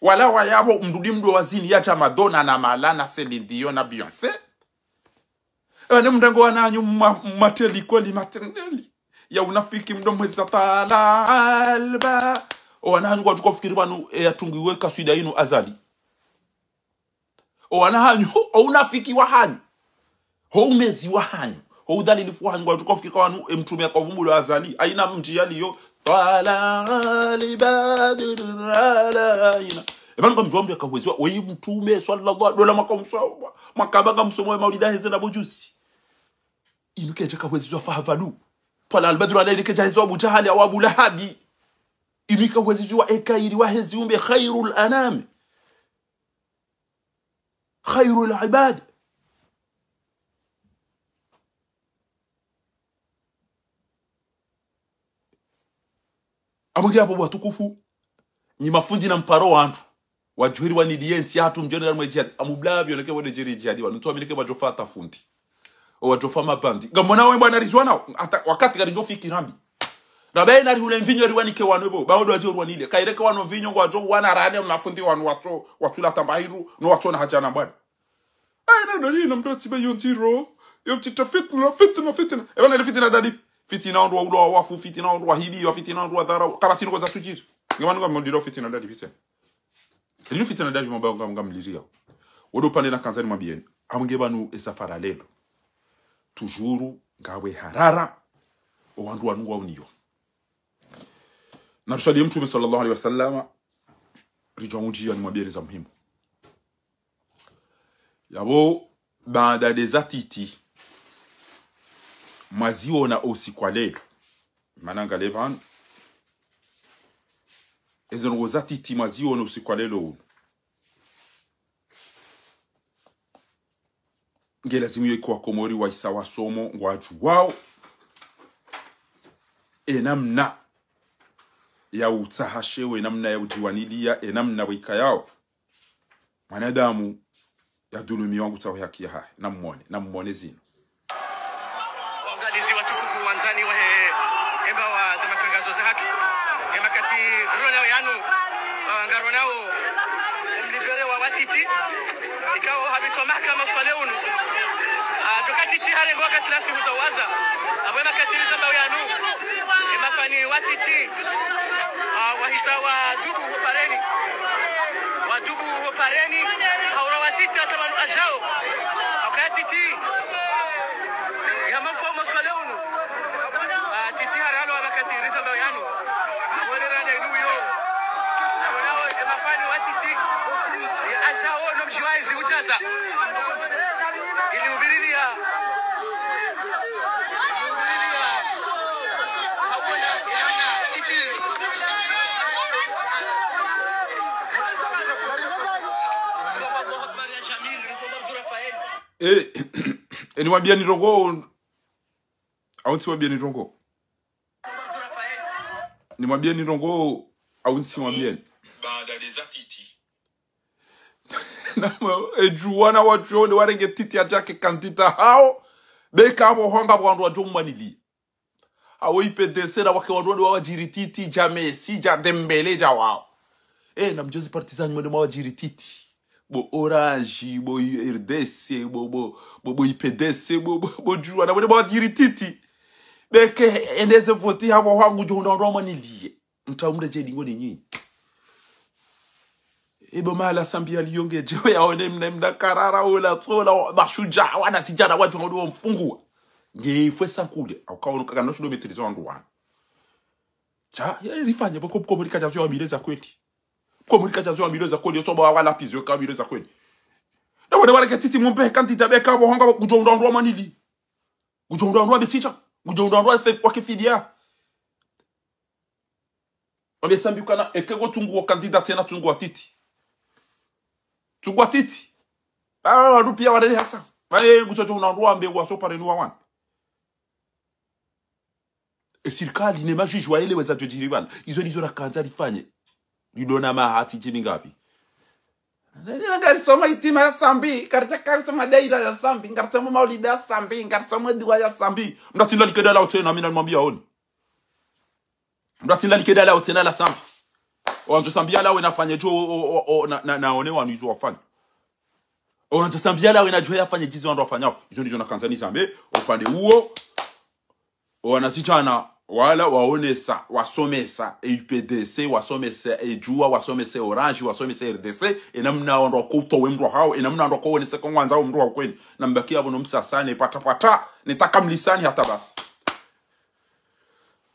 Wala wayapvo mndru ndi mndru wazini yadja Madonna na Mala na Celine Dion na Beyoncé. Ene mrengo wananyu ma-, mateli kweli matendeli. Ya unafiki mdo mweza tala alba. O wananyu ngwadjuko fikiri pvanu, e, yatungiwe kaswida inu Azali. O wana hanyu, o unafiki wa hanyu. Ho umezi wa hanyu. Ho udhalilifu wa hanyu, ngwadjuko fikiri ka wanu, e, mtrume yakavumbulwa Azali. Haina mdji yaliyo. Tala albadru alaina. E pvanu ngamdjuwa mndru yakahuweziwa. Weyi mtrume, swallallahu, dola mwaka umswa-, mwaka pvanga msomo ya maulida heze na bojusi. Inu kedja kahuwezizwa Fahavalu. Tala albadru alaina kedja hezwa Abu Jahali au Abu Lahabi. Inu ikahuwezizwa ekairi wa hezi umbe khairul anam. Khairul ibad. Apvo nge apvo watukufu, nyi mafundi na mparo wandru, wadjuheri waniliye ntsi hatru mdjone na mwe djihadi, amubla pvyo neke wode djeri djihadi wanu, ntsu aminike wadjofa hata fundi. O wadjofa mabandi. Ngamona we bwana rizwa nao, hata wakati karidjo fikira mbi. Rabe nari hule mvinyo riwanike wanu ebo, ba odo wadjo rwanile. Kaireke wanu mvinyo ngwadjo wana rane mafundi wanu watso, watsula tambahiru, no watso na hadja na bwana. Ayi, na ndo lino mndru tsibe yo ndziro. Yo mtsita fitna, fitna, fitna. E pvanu ile fitna ndadi. Fitna wandru waulo wafu, fitna wandru wahibiwa, fitna wandru wadharau. Kapvatsi nuko za sujiri. Nge pvanu ngamdilo fitna ndadi pise. Lilo fitna ndadi mamba ngam, ngamliriya. Wodo pvanu nakandza nimwambiyeni. Amwe nge pvanu esafara lelo. Toujours, ngawe harara. O wandru wanu ngwauniyo. Na ruswaliye mtrume swallallahu alayhi wa sallama. Ridjo ngudjiya nimwambiyeni za muhimu. Yapvo, baanda de za titi, mwaziona usiku wa lelo. Mana ngale pvanu. Eze ndrongo za titi mwaziona usiku wa lelo unu. Nge lazimu yo iko wakomori waisa wasomo ngwadjuwao. E namna ya utsaha shewo, e namna ya udjiwaniliya, e namna waikayao. Mwanadamu yadhulumiwa ngutsaho haki yahahe. Namwone, namwone zinu. Waangalizi watukufu wandzani wahe embawa za matangazo zahatru. Emakati ronao yanu, ah, ngaronao omlibere wa watiti. Ikao habitwa mahakama swale unu. Ah, doka titi harengwa wakati nasi huza waza. Apvo emakati rizambao yanu. Emafani watiti. Ah, wahisa wadhubu ho pareni. Wadhubu ho pareni. Haura watiti hata pvanu adjao. Wakati titi. Ya mafo maswale unu. Ah, titi haralo wakati rizambao yanu. Amwone rana inu yo. Amwone emafani watiti. Ya adjao no mdji wa ezi udjaza. Ili ubiriliya. Eh, eh, niwambiyeni ndrongo, au ntsiwambiyeni ndrongo. Nimwambieni ndrongoo, au ntsimwambieni? Baada de za Titi. Na ma-, e Juwa na wadjo nde warenge Titi yadjake kandida hawo. Beka apvo hwanga pvo wandru wadjo mwanili. Awo I P D C na wake wandru wandru wawadjiri Titi, dja Messi, dja Dembélé, dja wao. Eh, na mdjuzi Partizan mwende mwawadjiri Titi. Bo Orange, bo I R D C, bo, bo, bo, bo I P D C, bo, bo, bo Juwa, na mwende mwawadjiri Titi. Beke, endeze voti hapvo hwangu djo hundra wandru wamwaniliye. Mtaumda dje dingo ni nyinyi. Ebo mahala Sambi yaliyonge djewe yaone mna, mna karara ola tsola, mashudja, wana sijana wadjo ngwa mfungua. Nge ifwe sankule, au kaono kaka noshudo maîtriser wandru wana. Sha, ya rifanye, pvoko, pvoko murika djazo ya mile za kweli. Pvoko murika djazo ya mile za kweli, yo tsoba wa wala pizo ya mile za kweli. Na wale wale ketiti mumbe kandida beka apvo hwanga kudjo hundra wandru wamwanili. Kudjo hundra wandru wambe sija, kudjo hundra wandru wafe-, wakefidia. Wambe Sambi ukana, eke ngo tsunguwa kandida tsena tsunguwa Titi. Tsunguwa Titi. Ah, wandru piya warele hasa. Baye ngutso djo hundra wandru wambe waso pareni wa wana. E sirikali ne majuji waelewe zadjo djiri pvala. Izo ndizo rakandza rifanye. Ridona mahati djini ngapi. Ngarisoma itima ya Sambi, ngaritaka risoma daira ya Sambi, ngarisoma maulida ya Sambi, ngarisoma dua ya Sambi. Mdatsinda like dala otsena, mina nimwambia oni. Mdatsinda like dala otsena la Sambi. Owandzo Sambi yalawe nafanye djo, o, o, o, na, na, naone wanu izo wafanya. Owandzo Sambi yalawe nadjo yafanye djizi wandru wafanyao. Izo ndizo nakandza nizambe, upande uwo. Owanasijana wala waonesa, wasomesa, e U P D C, wasomesa, e Juwa, wasomesa, e Orange, wasomesa, e R D C, e namna wandru wako utowe mndru hawo, e namna wandru wako onese ko ngwandzao mndru hawo kweli. Na mbaki apvo no msasane, pata pata, ne taka mlisani hata basi.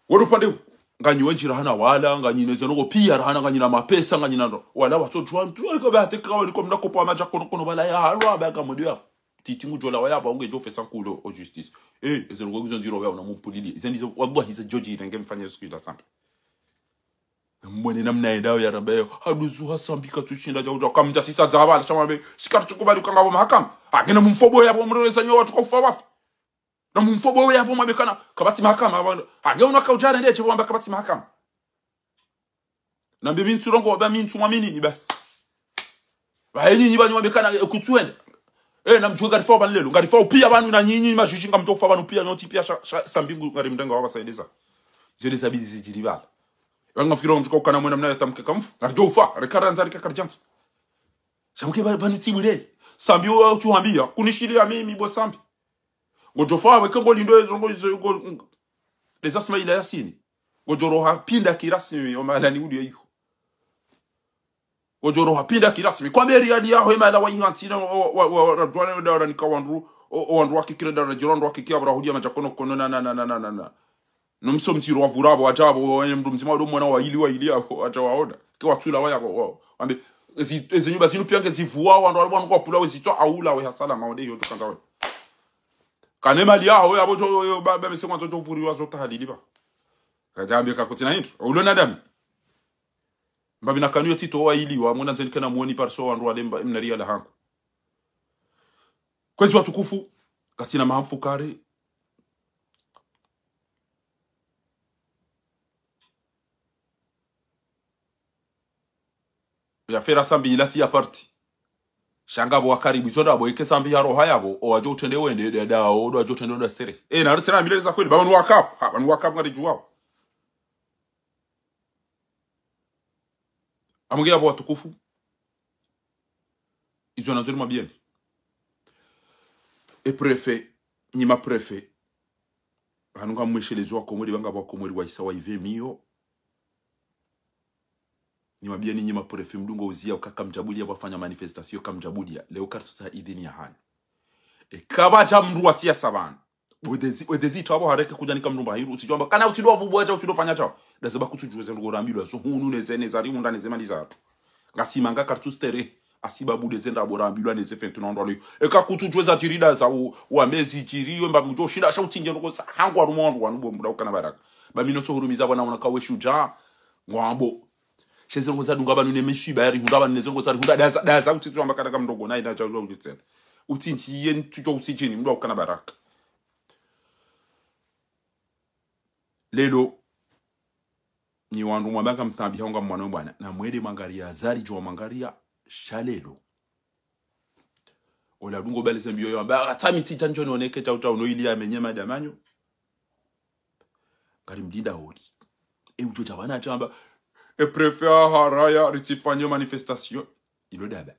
Wolo upande, nganyi wendji rahana wala, nganyi neze ndrongoo piya rahana, nganyi na mapesa, nganyi na ndro-, wala watso djuwa, mtu, eko ba teka wali ko mna kopo wa madja kono kono wala ya halwa, ba ka mudi ya. Titi ngudjo lawa yapvo, ngedjo fesa nkulo o justice. Eh, eze ndrongoo ngizo ndziro ya una mumpulili. Ize ndizo, wallahi, ize djodji, nenge mfanye siku ila Sambi. Mwone namna yendao ya rambe yo. Haduzu ha Sambi katsushinda dja udja. Kamdja sisa dza pvala, sha mwambe. Sika tsukubali ukanga pvo mahakama. Hagena mumfobo yapvo, mreza nyo watsu kofa wafu. Na mumfobo yapvo mwambe kana. Kapvatsi mahakama, apvo. Hage unaka udjare ndeshe pvo mwambe kapvatsi mahakama. Nambe mi ntsu rongowa, ba mi ntsu mwamini ni basi. Ba enyi nyi ba nyuma bekana, eh, kutsuwende. Eh, namdjuwe ngarifao pvanu lelo, ngarifao piya pvanu na nyinyi majuji ngamdjo ufa pvanu piya nyontsi piya sha, sha, Sambi ngu, ngarimrenga wapvasa endeza. Zendeza bidi zidjiri pvala. Wanga fikira ngamdjuka ukana mwena mna yatamke kamfu, ngaridjo ufa, reka randza reka karidjandza. Sha mke pva, pvanu tsi bure. Sambi wo, wo tsuhambiya, kunishiliya mimi bo Sambi. Ngodjo fa weke ngolindo ezo ngo izo ngo, ngo, leza Smaila Yasini. Ngodjo roha pinda kirasmi, o mahala ni uliyo iyo. Ngodjo roha pinda kirasmi. Kwa mberi yali yaho, e mahala wa ihantsina, wa, wa, wa, wa, radwane, o dawara nika wandru, o, o wandru wakikire dawara djiro wandru wakiki abra hudia madja kono kono na, na, na. No mso mdziro wavura apvo, wadja apvo, wene mndru mdzima wado mwana wayili, wayili apvo, wadja waona. Ke watsula waya apvo, wa, wambe, ezi, ezi nyumba zinu piya nge zivuwa, wandru wali wanu kwa pula, we zitswa, aula, we hasala, maonde, yo, tokanga, we. Kane mali yaho, we, apvo, djo, yo, yo, ba, ba, mese mwandzo, djo, vuri, wazo, tahalili, ba. Kadjambe, kakutsina hindru, ulo na dami. Mbabi na kanu yo tito wayili, wa, mwana ndzeni kena mwoni, parso, wandru wale, mba, mnari ya la hangu. Kwezi watukufu, kasina mahamfukari. Ya fera Sambi ilati ya parti. Sha ngapvo wakaribu izo ndapvo ike Sambi ya roha yapvo, o wadjo utrende wende, da, da, o wadjo utrende wende sere. E, na ritsena milele za kweli, pvanu wakapu, ha, pvanu wakapu ngaridjuwao. Amwenge yapvo watukufu. Izo nandzo nimwambiyeni. E préfet, nyi ma préfet. Pvanu ngamweshelezi wa Komori, pvanga pvo wa Komori wa isa wa ive miyo. Nimwambiyeni nyi ma préfet, mdungo uziya uka kamdjabuliya pvwafanya manifestation, kamdjabuliya. Leo kartsusa idhini ya hanyu. E kapvadja mndru wa siyasa pvanu. Wedezi, wedezi ito apvo hareke kudja nika mndru mba hindru, utsidjwamba, kana utsidwa vubu wadja, utsidwa fanya tsao. Daze ba kutsudjuwe ze ndrongoo rambilwa, zo hunu neze, neze ari munda neze mali za hatru. Ngasi manga kartsu stere, asibabu deze ndrabo rambilwa neze fentu na ondro leo. Eka kutsudjuwe za djiri daza u, wambe zi djiri, yo mbabu udjo shinda, sha utsindje ndrongoo za, hangu harumwa wandru wanu bo mbuda ukana baraka. Ba mi notso hurumiza pvwana wona kawe shudja, ngwambo. She ze ndrongoo zadunga pvanu ne miswiba yari hundra pvanu ne ze ndrongoo zari hundra, daza, daza, utsitswamba kana ka mndrongoo, na ina tsao udjo tsena. Utsindjiye ntsu tsao usidjini, mbuda ukana baraka. Lelo, Nyi wandru mwamba ngamtambiha unga mwana bwana. Na mwende mwangariya Azali djo mwangariya sha leo. Ola dungo bale zembiyo yo amba, "Ah, tsa mi tsi dja ndjo noneke tsautsa uno ili ya menye madamanyo." Ngari mdinda holi. E udjo dja bana ati amba, "E préfet aharaya, ritsifanye manifestation." Ilo daba.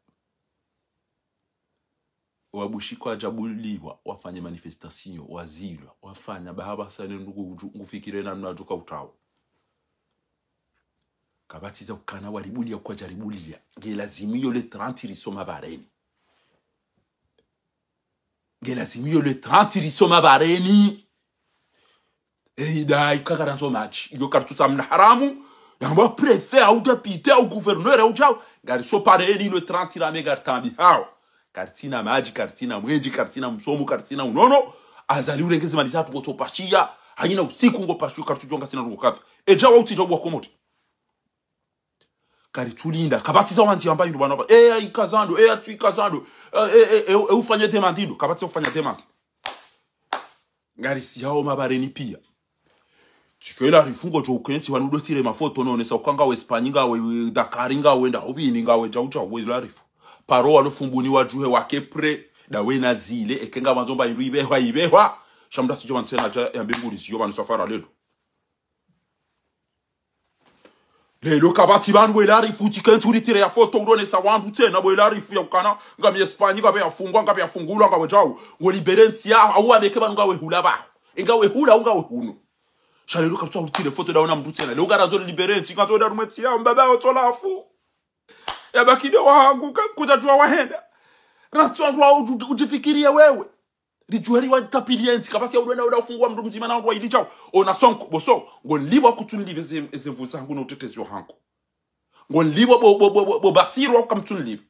Wabushikwa djabuliwa, wafanye manifestation, wazilwa, wafanya, bahaba sane ndugu udju, ngufikire namna djuka utawo. Kapvatsi za ukana waribuliya kwadjaribuliya. Nge lazimu iyo le trente risoma bareni. Nge lazimu iyo le trente risoma bareni. Rida ikakara nzo match. Iyo karitsutsa mna haramu. Yamba préfet, au député, au gouverneur, au djau. Ngariso bareni le trente rame ngaritambihawo. Karitsina madji, karitsina mwendje, karitsina msomo, karitsina unono. Azali urenge ze mali zatru ngotso pashiya. Hayina usiku ngo pashiya, karitsudjonga sina ndrongoo kadha. Edja wa utsidja uwa Komori. Karitsulinda, kapvatsi za wandzi amba indru bana ba. E, e, ikazando, e, atsu ikazando. E, e, e, e, e, ufanye demande indru, kapvatsi ufanya demande. Ngarisiyawo mabareni piya. Tsi ke la rifu ngodjo ukentsi wanu dotire mafoto nonesa uka ngawe Espagne, ngawe, e, Dakar, ngawe nda ubini, ngawe djau djau, we la rifu. Paro walo Fumbuni wadjuhe wake prêt, ndawe na zile, eke ngamandzo mba indru ibehwa, ibehwa. Sha mdru tsidjo mantsena dja yambe nguriziyo banu safara lelo. Lelo kapvatsi banu bwe la rifu tsi kentsi uritire ya foto uronesa wandru tsena bwe la rifu ya ukana, ngami Espagne, ngabe yafungwa, ngabe yafungulwa, ngabe djau. Ngo libérer ntsi ya, au wameke banu ngawe hula baho. Ngawe hula, au ngawe hunu. Sha lelo kapvatsi uritire foto ndaona mndru tsena. Leo ngarandzo libérer ntsi, ngarandzo nda rumwe ntsi ya, mbaba otsola afu. Ya bakide wahangu, ka-, kudjadjuwa wahenda. Randzo ndrwa udji-, udjifikiriye wewe. Lidjuheri wa kapili yentsi, kapvatsi ya ulwenda wenda ufungwa mndru mdzima na wandru wa ili djau. Ona sonko, boso, ngo nlipvwa kutsu nlipve ze, ze mvu zangu no utetezi wahangu. Ngo nlipvwa bo, bo, bo, bo, bo basirwa uka mtsu nlipve.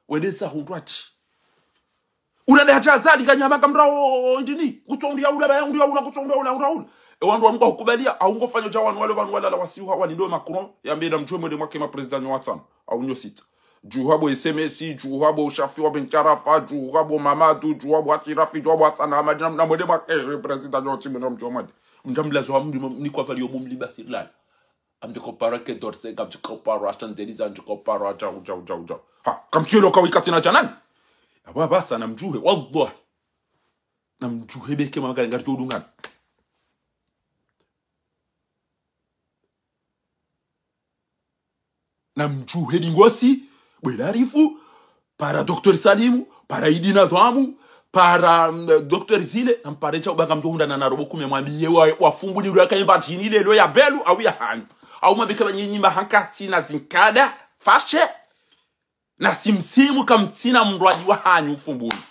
Wende sa hundru atsi. Ula nde hadja Azali kanyama kamrao ndini. Kutso undria ula, baya undria ula, kutso undria ula, ula, ula. E wandru wanu ngwa hukubaliya, au ngo fanyo dja wanu wale wanu walala wasiuha, walindo Macron, yambe na mdjuhe mwende mwake ma président nyo watsanu, au nyo sita. Djuha bo S M S, djuha bo Shafi wa Ben Sharafa, djuha bo Mamadu, djuha bo Ashirafi, djuha bo Hassan Ahmad, na, na mwende mwake, eh, président nyo tsi mwende mdjuha mwende. Mdja mlazo wa mdji, ni kwa valio bo mliba sirlala. Amdje ko paro ke dorse, kamdje ko paro ashandeliza, amdje ko paro djau, djau, djau, djau. Ha, kamtsu yelo kawika tsina djanani. Aba basa na mdjuhe, wallahi. Na mdjuhe beke mama kale ngari udungana. Na mdjuhe dingosi, bwe la rifu, para Docteur Salimu, para Idi Nadhwamu, para, mm, Docteur Zile, na mpare djau ba ngamdjo hundra na, na robo kume mwambiye wa, wa Fumbuni ula kaimba djini lelo ya belu, au ya hanyu. Au mwambeke ba nyinyi mahankatsi na zinkada, fashe, na simsimu kamtsina mndru adji wa hanyu Fumbuni.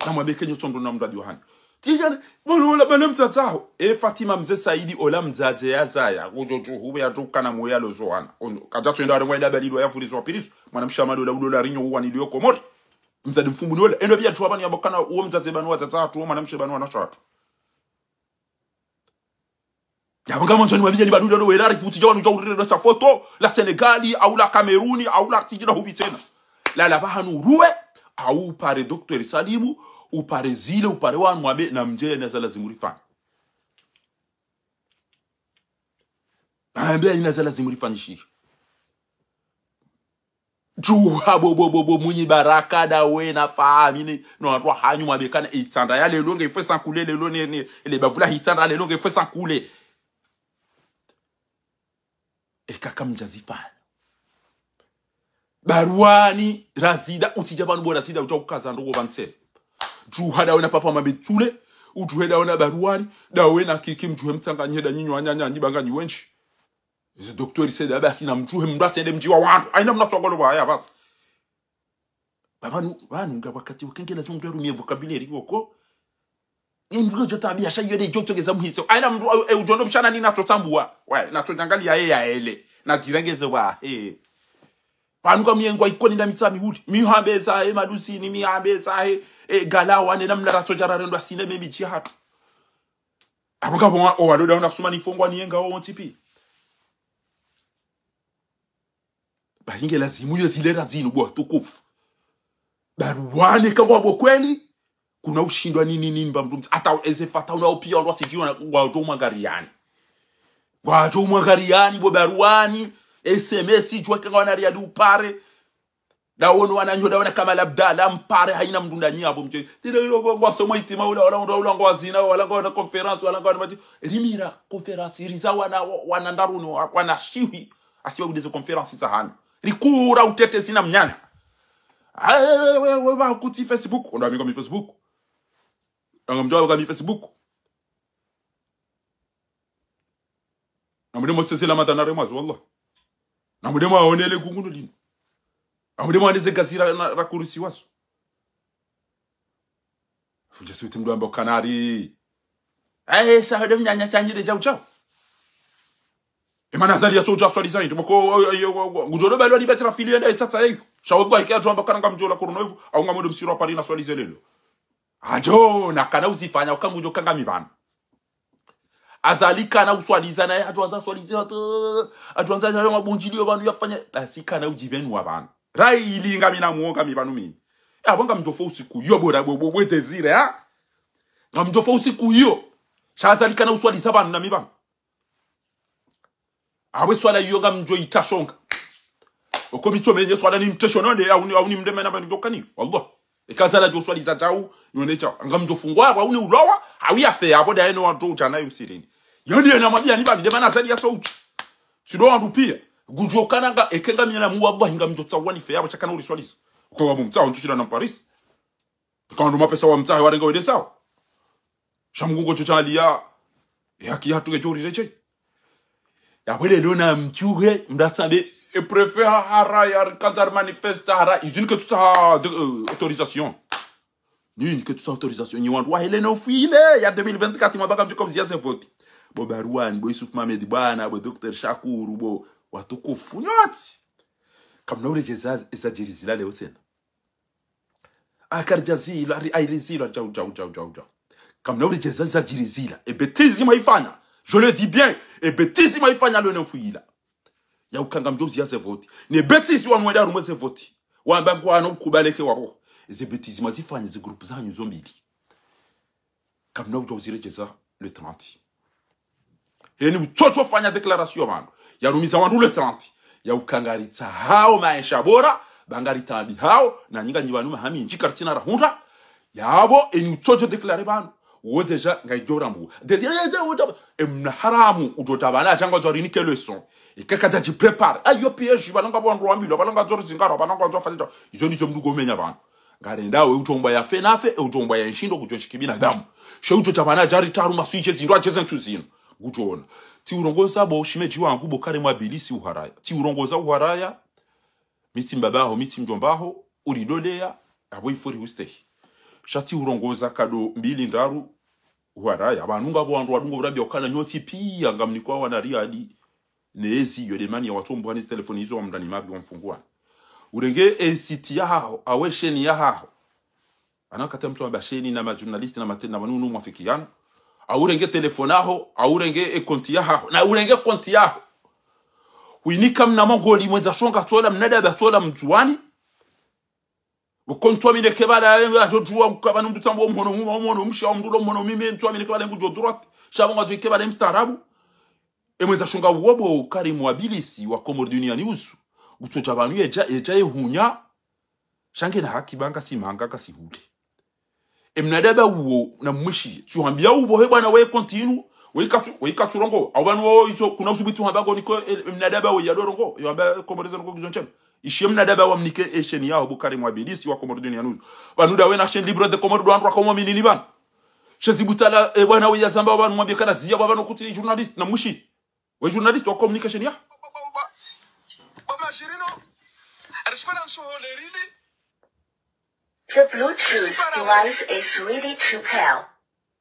Na mwambeke nyo tsondo na mndru adji wa hanyu. Tijana, bwana ola bana mtsatsaho. E Fatima mze Saidi ola mdzadze ya zaya. Kudjo djuhu ya djuka na moya lo zowana. Ono, kadja tsoenda warengwa ida balilwa ya furizwa pirisu. Mwanamshe amado la ulo la rinyo uwa nilio Komori. Mdzadze Mfumbuni ola. Endo biya djuwa bani ya bokana uwo mdzadze banu wa tsatsa hatu, uwo mwanamshe banu wa nasho hatu. Ya banga mwanzo ni mabija ni badu lalo wela rifu tsi dja wanu dja urire sa foto, la Senegali, au la Kameruni, au la tijina hubi tsena. La la bahanu ruwe, au upare Docteur Salimu, upare Zile, upare wanu mwambe, na mdje na za lazimu rifanye. Ambe ina za lazimu rifanyishihe. Djuha bo, bo, bo, bo, Mwinyi Baraka ndawe na famille, no wandru wa hanyu mwabekana, itsandra ya lelo nge fwe sankule lelo ne, ne, le bavula hitsandra lelo nge fwe sankule. Eka kamdja zifanya. Baruani, Razida, utsi dja banu bo Razida, udja ukaza ndrongoo bantse. Djuha ndawe na papa Mametsule, udjuhe ndawe na Baruani, ndawe na Kiki mdjuhe mtsanganyishe nda nyinyi wananya, nyi banga nyi wendji. Izi Docteur Said, basi na mdjuhe mndru atsende mdji wa wandru. Haina mna tsongolo bwa haya basi. Ba banu, banu nga wakati wakenge lazima mndru arumie vocabulaire woko. Ye mndru djo tabia sha iyo nde djo tsongeza muhise. Haina mndru, e, udjo ndo mshana ni natso tsambua. Wae, natso djangalia ye ya ele. Na djirengeze wa, e. Pvanu ka miyengwa Ikoni na Mitsamihuli. Mi hambe za, e, Madusini, mi hambe za, e, e, Galawa, ne namna ratso djara rendwa sinema midji hatru. Apvo ngapvo wa, o walo ndawo na kusuma ni fungwa ni yenga wontsi pi. Ba inge lazimu yo zilera zinu bo watukufu. Baruani kangwa bo kweli. Kuna ushindwa nini nini mba mndru mtsa. Hata eze Fata una opia wandru wasidjiwa na wandru umwangariani. Ngwadjo umwangariani bo baruani, S M S, djuwa kanga wana riali upare. Dawono wananyo, dawana Kamal Abdallah, mpare, hayina mndru ndanyi apvo mdje. Tira ilo ngo, ngwasomo itima ula, wala, wala, wala ngwazina, wala ngwana conférence, wala ngwana madji. Rimira conférence, iriza wana, wana ndraru no, wana shiwi. Asiwa kudeze conférence za hanu. Rikura utete zina mnyanya. Ah, we, we, we, we, ba kuti Facebook. Ondo amigo mi Facebook. Anga mdjo amigo mi Facebook. Namwende mwasezela madana re mwazo, wallah. Namwende mwaonele gungunu linu. Namwende mwaoneze gazi ra, na, ra kurusi wazo. Fundje suti mndru amba kanari. Eh, sha hode mnyanya shanyile djau djau. Emana Azali ya soja swaliza indi. Boko, ngudjo lo balwa ni batra fili yenda etsatsa eyo. Sha wegwa hike adjo amba kana ngamdjo la korono evo. Au ngamwendo msiro apari na swalize lelo. Adjo, na kana uzifanya, uka ngudjo kanga mi pvanu. Azali kana uswaliza naye, adjo andza swalize, adjo, adjo andza naye mabundjilio pvanu yafanya, basi kana udjipvenu wa pvanu. Raili ngamina muo ngami pvanu mimi. E, apvo ngamdjo fo usiku iyo bora, bo, bo, bo Désiré, ha? Ngamdjo fo usiku iyo. Sha Azali kana uswaliza pvanu na mi pvanu. Apvo swala iyo ngamdjo itsashonga. Oko mitso menye swala ni mtesho nonde, au ni, au ni mndeme na pvanu djokani. Wallah. Eka Azali adjo swaliza djau, yone djau. Ngamdjo fungwa, apvo au ni ulowa, au yafe, apvo daye no wadjo udja nayo msirini. Yoni yena mwambia ni pvanu, nde mana Azali ya soja. Sido wandru pia. Ngudjo kana nga, eke ngamina muwa, wallahi ngamdjo tsawa nife, apvo sha kana uri swaliza. Uko wa mumtsa, ntsu shila na Paris. Kando mapesa wa mtsahe warenge wende sawa. Sha Mngu ngudjo djaaliya, e haki yatru ngedjo rirejei. Yapvo lelo na mtsuhe, mdatsambe, e préfet ha, haraya, rikandza rimanifesta, haraya, izini ketsu tsaha de, euh, autorisation. Ni, ni ketsu tsaha autorisation, nyi wandru wa hele no file, ya deux mille vingt-quatre, mwabaka mdjuka uziya ze vote. Bo Baruani, bo Yusuf Mohamed Bwana, bo Docteur Shakuru, bo watukufu, nyontsi. Kamna urejeza, eza djiri zila leo tsena. Akaridja zilwa, ari, airi zilwa, djau, djau, djau, djau, djau. Kamna urejeza zadjiri zila. E bêtise mwaifanya. Je le dis bien. E bêtise mwaifanya leo ne mfuyila. Ya uka ngamdjo uziya ze vote. Ne bêtise wanu wenda harumwa ze vote. Wamba ngwana ukubali eke wapvo. Ze bêtise mwazifanya ze groupe zanyu zo mbili. Kamna udjo uzirejeza le trente. Eni utsodjo fanya déclaration pvanu. Yarumiza wandru le trente. Ya uka ngaritsahao maesha bora, ba ngaritaabihao, na nyi nganyi pvanu maha mindji karitsina rahundra. Yapvo, eni utsodjo déclarer pvanu. Wo déjà, ngaidjo rambu. Déjà, déjà, déjà, emna haramu, udjo tabana, djanga djo rinike leçon. Eka kadja dji préparer. Ayo piège, pvanu ngapvo wandru wambilwa, pvanu ngapvo rizingara, pvanu ngapvo fanya. Izo ndizo mndru ngomenya pvanu. Ngarenda we udjo mbwa yafe nafe, e udjo mbwa ya nshindo kudjo nshiki binadamu. She udjo tabana djari taru maswije zindru adje ze ntsu zinu. Ngudjo ona. Tsi urongoza bo, shimedji wangu bo Karim Abilisi uharaya. Tsi urongoza uharaya, mi tsi mbabaho, mi tsi mdjombaho, uridoleya, apvo ifo ri ustehi. Sha tsi urongoza kado mbili ndraru uharaya. Pvanu ngapvo wandru wadungo urambia ukana nyontsi pia, ngamnikwa wana riali. Nezi yo demani ya watso mbwani zi telefoni izo wa mndani mabi wa mfunguani. Urenge e site yahaho, awe chaîne yahaho. Ana kata mtsu amba chaîne na ma journaliste na mate-, na manunu mwafikiano. Aurenge telefoni yaho, aurenge e compte yahaho. Na urenge compte yaho. Huinika mna mongoli mwendza shonga tsola, mnadaba tsola mdzuwani. Ukontwa mine kebala, eh, atojua ukaba numdu tsambo mhono muma, mhono msha, mdulo mhono mime, ntwa mine kebala ngudjo droite. Sha pvo ngwadjo kebala mstaarabu. E mwendza shonga uwo bo Karim Abilisi wa Comores Dunia News. Utsodja pvanu yedja, yedja yehunya. Sha ngena haki ba ngasi manga ngasi hule. E mnadaba uwo na mwishi. Tsi uhambia uwo he bwana we continue. We ikatsu, we ikatsu rongoa. Au pvanu wo izo kuna usubuti uhamba ngo niko, e, e mnadaba we yado rongoa. Yo hamba Comores rongoa kizo ntsema. Ishiye mnadaba wa mnike e chaîne yaho bo Karim Abilisi wa Comores Dunia News. Pvanu da wena chaîne libre de Comores do wandru wa Comores minini pvanu. Shezi butala, e, bwana we yazamba pvanu mwambie kana ziya pvanu kuti journaliste na mwishi. We journaliste wa communication ya. The Bluetooth device is ready to pair.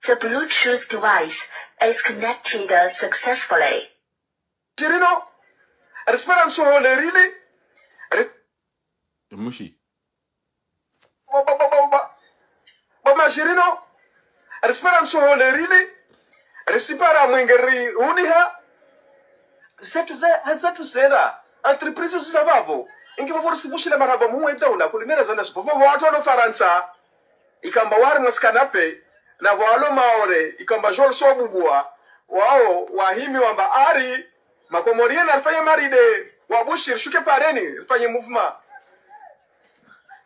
The Bluetooth device is connected successfully. Jirino, respera nsoholerile. Res- Emushi. Ba, ba, ba, ba, ba. Ba majirino, respera nsoholerile. Respera mwengeri uniha. Zetu ze, zetu zera. Entreprise zizavavo. Ingi vavo risibushile marahaba muwe daula. Kulimera zana supo. Vavo watu walo Faransa. Ikamba wari mwasikanape. Na valo Maore. Ikamba jol sobubua. Wao wahimi wamba ari, makomorien arifanye maridi, wabushi rishuke pareni, rifanye mouvement.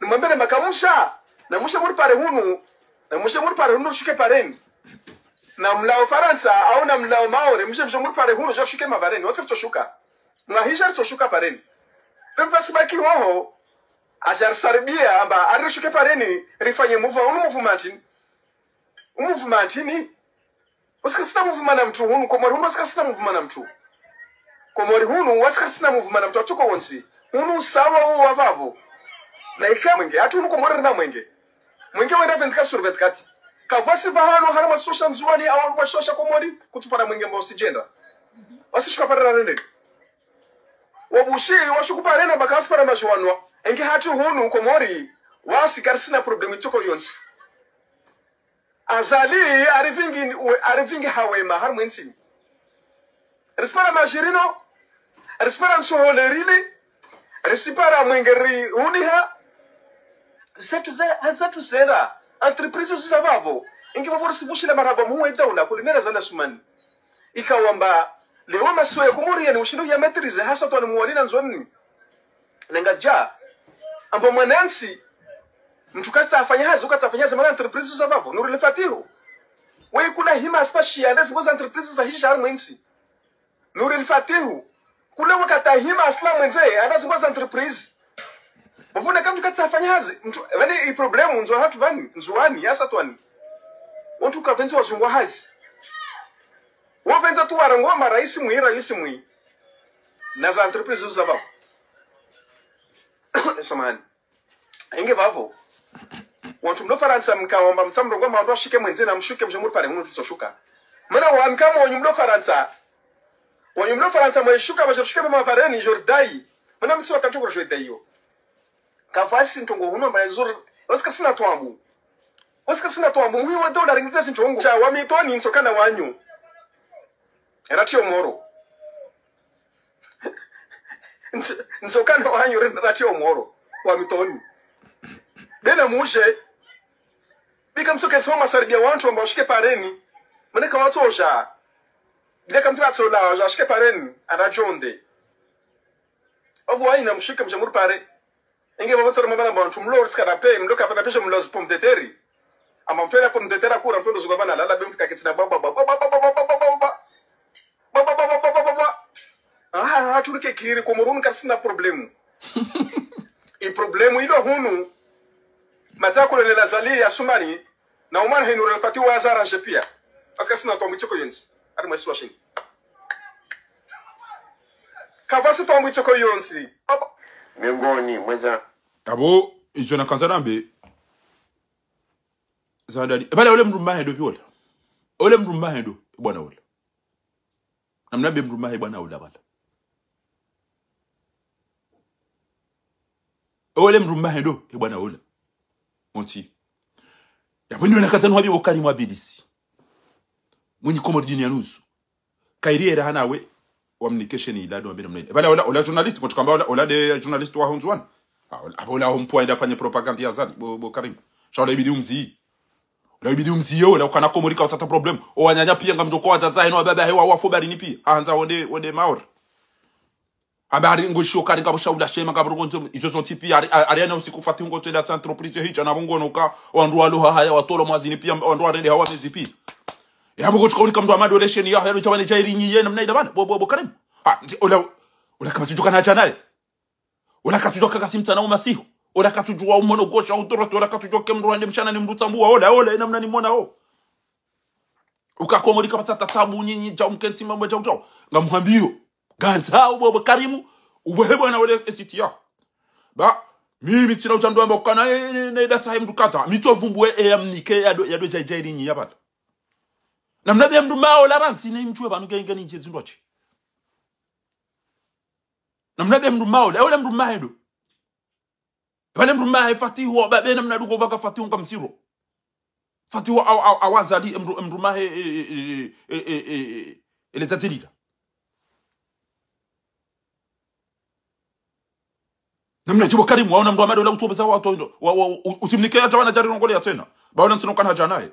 Nimwambie ne makamusha, na mushe muripare hunu, na mushe muripare hunu rishuke pareni. Na mlao Farantsa, au na mlao Maore, mushe mushe muripare hunu, rishuke mapareni, wotsi ritsoshuka. Mwahisha ritsoshuka pareni. Pempa sibaki woho, aja risaribia, amba, ari rishuke pareni, rifanye mouvement, unu mouvement ni. Unu mouvement ni. Wasi karisina mouvement na mutru hunu, Komori hunu wasi karisina mouvement na mutru. Komori hunu wasi karisina mouvement na mutru, atsuko wontsi. Hunu usawa wo wa vavo. Na ika mwenge, atsu hunu Komori rina mwenge. Mwenge wenda vingt-quatre sur vingt-quatre. Kavwasi vahanu harumwa shisiwa sha Ndzuwani, au harumwa shisiwa sha Komori, kutsupara mwenge mba usijenda. Wasi shuka parera rende. Wabushi, washuku parena baka wasi para maji wanwa. Enge hatru hunu Komori, wasi karisina problème itsuko yontsi. Azali, arivingi, arivingi ha wema, harumwa entsi. Risipara maji rinwa, risipara ntsohole rile, risipara mwenge rihuniha, zetru ze, zetru zera, entreprise ziza vavo, ingi vavo risivushila marahaba muhuu we daula, Colonel Azali Assoumani. Ikao amba, leo masiwa ya Komori yani ushindo ya maîtriser, hasa Tetuani, Mwali na Ndzuwani. Na Ngazidja, amba mwanantsi, mutru katsafanya hazi, ukatsafanya hazi, mana entreprise za vavo, Nour El Fath. Waye kula hima asipashia, ndazi ngoza entreprise za hisha harumwa entsi. Nour El Fath. Kula wakati hima asila mwendze, ndazi ngoza entreprise. Bavuna ka mutru katsafanya hazi, mutru, vani i problème, Ndzuwani hatru vani, Ndzuwani, hasa Tetuani. Wantru kavendzi wazungu wa hazi. Wovendza tu warangwa marais mwi, rais mwi. Na za entreprise za vavo. Samahani. Inge vavo. Wantru mlo Farantsa mkaomba mtsamrongoa mba wandru washuke mwendze na mushuke mushe muripare hunu ritsoshuka. Mana wamkamo wanyu mlo Farantsa. Wanyu mlo Farantsa mweshuka, mwaje rishuke mapareni, Jordan. Mana mtsi wakati kuro Jordan yo. Kavwasi ntrongo hunu amba ya zuri. Wasi karisina taabu. Wasi karisina taabu. Muhuu we daula ringidza zintrongo. Sha wa Mitoni ntsokana wanyu. Ratsi Omoro. Ntso-, ntsokana wanyu re-, ratsi Omoro. Wa Mitoni. Bena mushe. Bika mutsoke soma saribia wantru amba washuke pareni. Mana kawatsoja. Bika mutru atsola, washuke pareni. Anda jonde. Ovu waina mushuke mushe muripare. Inge vavo tsara mabana amba wantru mlo risika rape, mlo kapana pesha mlo zi pomme de terre. Amba mutru ela pomme de terre kura, mutru ndo zuka vana lala be mutru kaketsina ba, ba, ba. Ah, ah, ah, turi ke kiri, Komori hunu karisina problème. I problème ilo hunu, matsa Colonel Azali Assoumani, na umana henu Nour El Fath wa zaranje pia. Wasi karisina taabu itsuko yontsi. Harumwa shisiwa shinu. Kavwasi taabu itsuko yontsi. Aba. Miongoni mweza. Abo, izo nakandza nambe. Zandani. E bala ole mdru mahe ndo pvi ola. Ole mdru mahe ndo, bwana ola. Namnambe mdru mahe bwana ola bala. Ole mdru mahe ndo, e bwana ola. Monti. Ya bwindi ona kaza nuhabi bo Karim Abidis. Mwinyi Komori dini ya nusu. Kairi era hana we, wamnike sheni ila ndo wambe namna ile. Bala ola, ola journaliste, mutru kamba ola, ola nde journaliste wa Ndzuwani. Ah, ola, aba ola ho mpwa enda fanye propagande ya Azali, bo, bo Karim. Sha ola ibidi umzi. Ola ibidi umzi yo, ola ukana Komori ka utsatsa problème. O wananya pia ngamdjo ko wadzadze heno, wababa hewa, wafo baharini pia. Ahandza wende, wende Maore. Habari ngosho kari ngapvo shaula shema ngapvo rongo nzo, izo zontsi pia, ari, ari, ari ana usiku fati ngo tsenda tsa entreprise hija na bongo noka, wandru walo hahaya watolo mwazini pia, wandru warende hawa mezi pia. Ya bongo tsuka ulika mdru amado lesheni ya, helo chawane chairi nyi ye, namna ida bana, bo, bo, bo Karim. Ha, nti, ola, ola kama tsidjuka na chanaye. Ola katsudjuwa kakasi mtsana umasihu. Ola katsudjuwa umono gosha utoroto, ola katsudjuwa ke mdru wande mshana ni mdru tsambuwa, ola, ola, ina mna ni mona o. Uka Komori kapvatsa taabu nyinyi, djau mkentsi mambo djau djau. Ngamhwambiyo. Gandza ubo, bo Karimu, ubo he bwana wole esiti ya. Ba, mimi tsina udja ndo amba ukana, eh, eh, ne data he mdru kata. Mi tso vumbuwe, eh, ya mnike, ya do, ya do djai djai linyi ya bala. Namnambe mdru maho la rantsi, ne mdjuwe pvanu nge, nge ni ndje zindru atsi. Namnambe mdru maho la, ole mdru mahe ndo. Pvale mdru mahe Fatihu, babe namna duko baka Fatihu ngamsiro. Fatihu aw, aw, aw Azali, mdru, mdru mahe, eh, eh, ele dzadzilila. Namna djibo Karimu, waona mdru amade ola utsopveza wa tondo, wa, wa, u-, utsimnike ya djawana djari rongole ya tsena. Ba ola ntsino kana djanaye.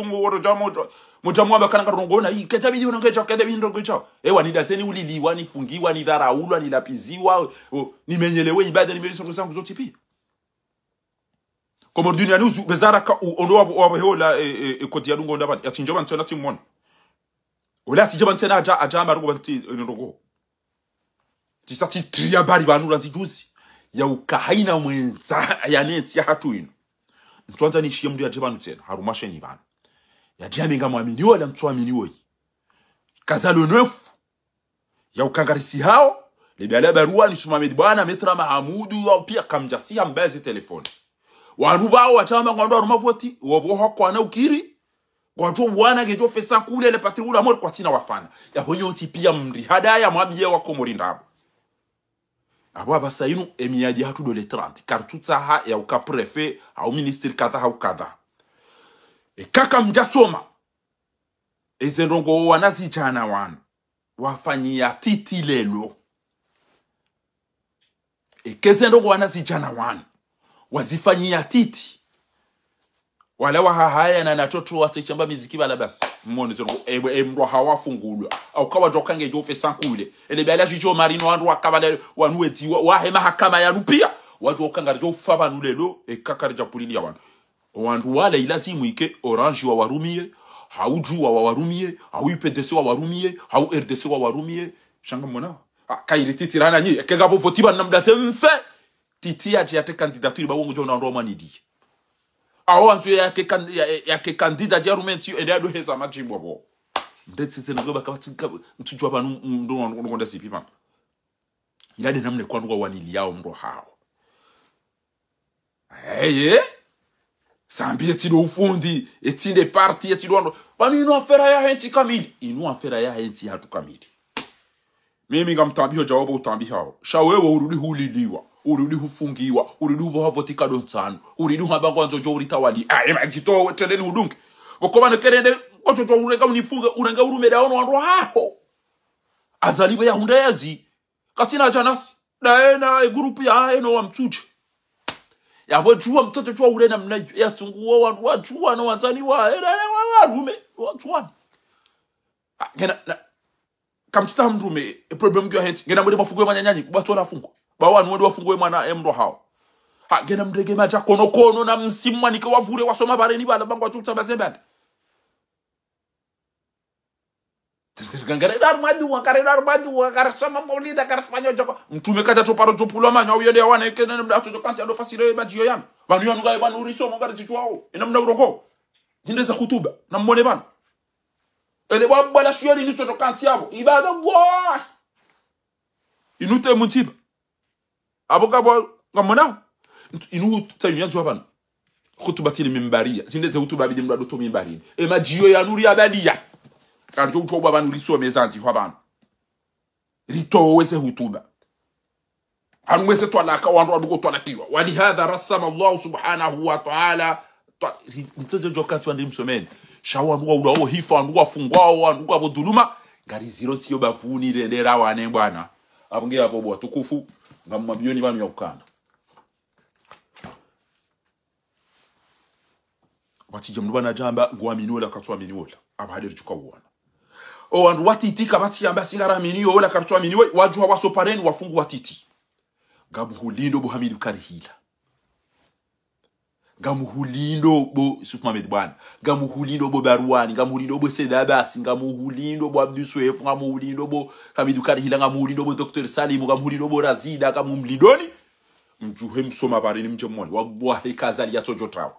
tu ngo woro dja modja. Modja mwamba kana ngarongoa na hii. Kedja bidi unangeja, kedja bidi ndrongo dja. Ewa, nidaseni uliliwa, nifungiwa, nidharaulwa, nilapiziwa, o, nimenyelewe ibada, nimenyelewe ndrongo zangu zontsi pia. Komori duniani uzu, bezara ka, u, ondo wa, wa, heola, e, e, e, kodi ya dungo onda bati. Yatsinjo bantsi ona tsimona. Ola yatsinjo bantsi na adja, adja marugo bantsi, e, ndrongo. Tsisa tsitriya bari pvanu randzi juzi. Ya uka haina mwendza ya nentsi yahatru inu. Ntswandza nishiye mndru yadje pvanu tsena. Harumwa sheni pvanu. Yadje yambe ngamwamini wola mtswamini woyi. Kazalo nefu. Ya uka ngarisihao. Lebi ala barua ni Suma Medi bwana, Metra Mahamudu, wao pia kamdjasiha mbazi telefoni. Wanu pvao washamba ngwandro harumwa voti, wapvo hakwana ukiri. Ngwadjo wana ngedjo fesa kule le patri ula mori kwatsina wafanya. Yapvo nyontsi pia mri hadaya mwambiye wa Komori ndrabo. Apvo apvasa inu emiyadi yahatru ndo le trente. Karitsutsaha ya uka préfet, hau ministre kadha, hau kadha. Eka kamdjasoma. Eze ndrongo wanazidjana wanu. Wafanyiya titi lelo. Eka eze ndrongo wanazidjana wanu. Wazifanyiya titi. Wala wahahaya na natoto watseshamba miziki pvala basi. Mwone tsono, e, e, mndru hawa afungulwa. Au kawadjo kange djo fesa kule. Ele bala djidjo marino wandru wakabala wanu wetsi wa, wahe mahakama yanu pia. Wadjo kangaridjo fa pvanu lelo, eka karidja puliliya wanu. Owandru wala ilazimu ike Orange wawarumiye, hau Juwa wawarumiye, hau U P D C wawarumiye, hau R D C wawarumiye. Sha ngamwona. Ah, kayiri titi rana nyi, eke ngapvo voti pvanu namdase mfe. Titi yadje yatre candidature ba wongo djo na wandru wamwanidiye. Awo wandru yake kan-, ya, yake candidat ya rumenti, ende yadoheza madjimbo pvo. Mdetse zena goba kabatsi ka-, mtsudjuwa pvanu, mndru wandru, wandru, wandru, sipi pvanu. Ila nde namna kwandru wawaniliyao mndru hawo. Eye. Sambi etsi ndo ufundi, etsi nde parti, etsi ndo wandru. Pvanu inu affaire yahe ntsi kamili. Inu affaire yahe ntsi yahatru kamili. Mimi ngamtambiho djawabu utambihao. Sha wewe urudi huliliwa, urudi hufungiwa, urudi hupvoha voti nkado ntsanu, urudi hamba ngwandzo djo uritawali. Ah, ema djitowe trendeni hudunge. Pvoko pvanu kerende, ngotso djo urenga unifunge, urenge urume daono wandru haho. Azali pvo yahundra yazi. Katsina djanasi. Daena, e groupe yahe no wamtsudje. Yapvo Juwa mtoto Juwa ule namna iyo. Yatsunguwa wandru wa Juwa no wandzani wahe. Daena, wa, warume. Wa Juwa. Ah, ngena, na, kamtsita mndrume, e problème ngiyo hentsi. Ngena mwende mwafunguwe mwananyanyi, bwatsi wala afungwa. Ba wanu wende wafunguwe mwana, e mndru hawo. Ha, ngena mrenge madja kono kono na msimu mwanike wavure wasoma bareni bala bangwa tsutsa bazembande. Tsisirika ngare dar madu, wa kare dar madu, wa kare soma maulida, kare fanya djoko. Mtrume kadja tso paro djo pulwa manyo, au yende yawane, eke nene mda atso djo kantsi ado fasire madjiyo yanu. Pvanu yanu ngaye pvanu uriso, mo ngare tsitswawo. Ina mna urongo. Zinde za hutuba. Na mwone pvanu. Ele bwa bwa la shiyoni nitso djo kantsi yapvo. Ibada Allah. Inute muntsiba. Apvo kapvo ngamwona. Ntu-, inu hut-, tsa inu yandzwa pvanu. Hutuba tini mimbariya. Zinde ze hutuba bidi mndru adoto mimbarini. E madjiyo ya nuri ya badiya. Karidjo utwa pvanu lisome zandzihwa pvanu. Ritowe ze hutuba. Pvanu mwese twalaka wandru waduko twalakiwa. ولهذا رسم الله سبحانه وتعالى Twa-, ri-, ritso djo djo kantsi wandri msomeni. Sha wandru wa ulawo hifa, wandru wafungwawo, wandru wapvo dhuluma. Ngari ziro ntsiyo bapvuni rendera wane bwana. Apvo nge apvo bo watukufu, ngamwambiyoni pvanu ya ukana. Watsidje mndru pvanu adjamba, nguamini wola, katsuamini wola. Apvo hade ridjuka uona. O wandru watiti kapvatsi yamba singaramini wola, katsuamini wola, wadjuha wasopareni, wafungu watiti. Ngamuhulindo bo Hamidu Karihila. Ngamuhulindo bo Yusuf Mohamed Bwana. Ngamuhulindo bo Barwani. Ngamuhulindo bo Said Abasi. Ngamuhulindo bo Abdou Soef. Ngamuhulindo bo Hamidu Karihila. Ngamuhulindo bo Docteur Salimu. Ngamuhulindo bo Razida. Ngamumlindoni. Mdjuhe msoma pareni mdje mwone. Wallahi kazali yatsodjo trawa.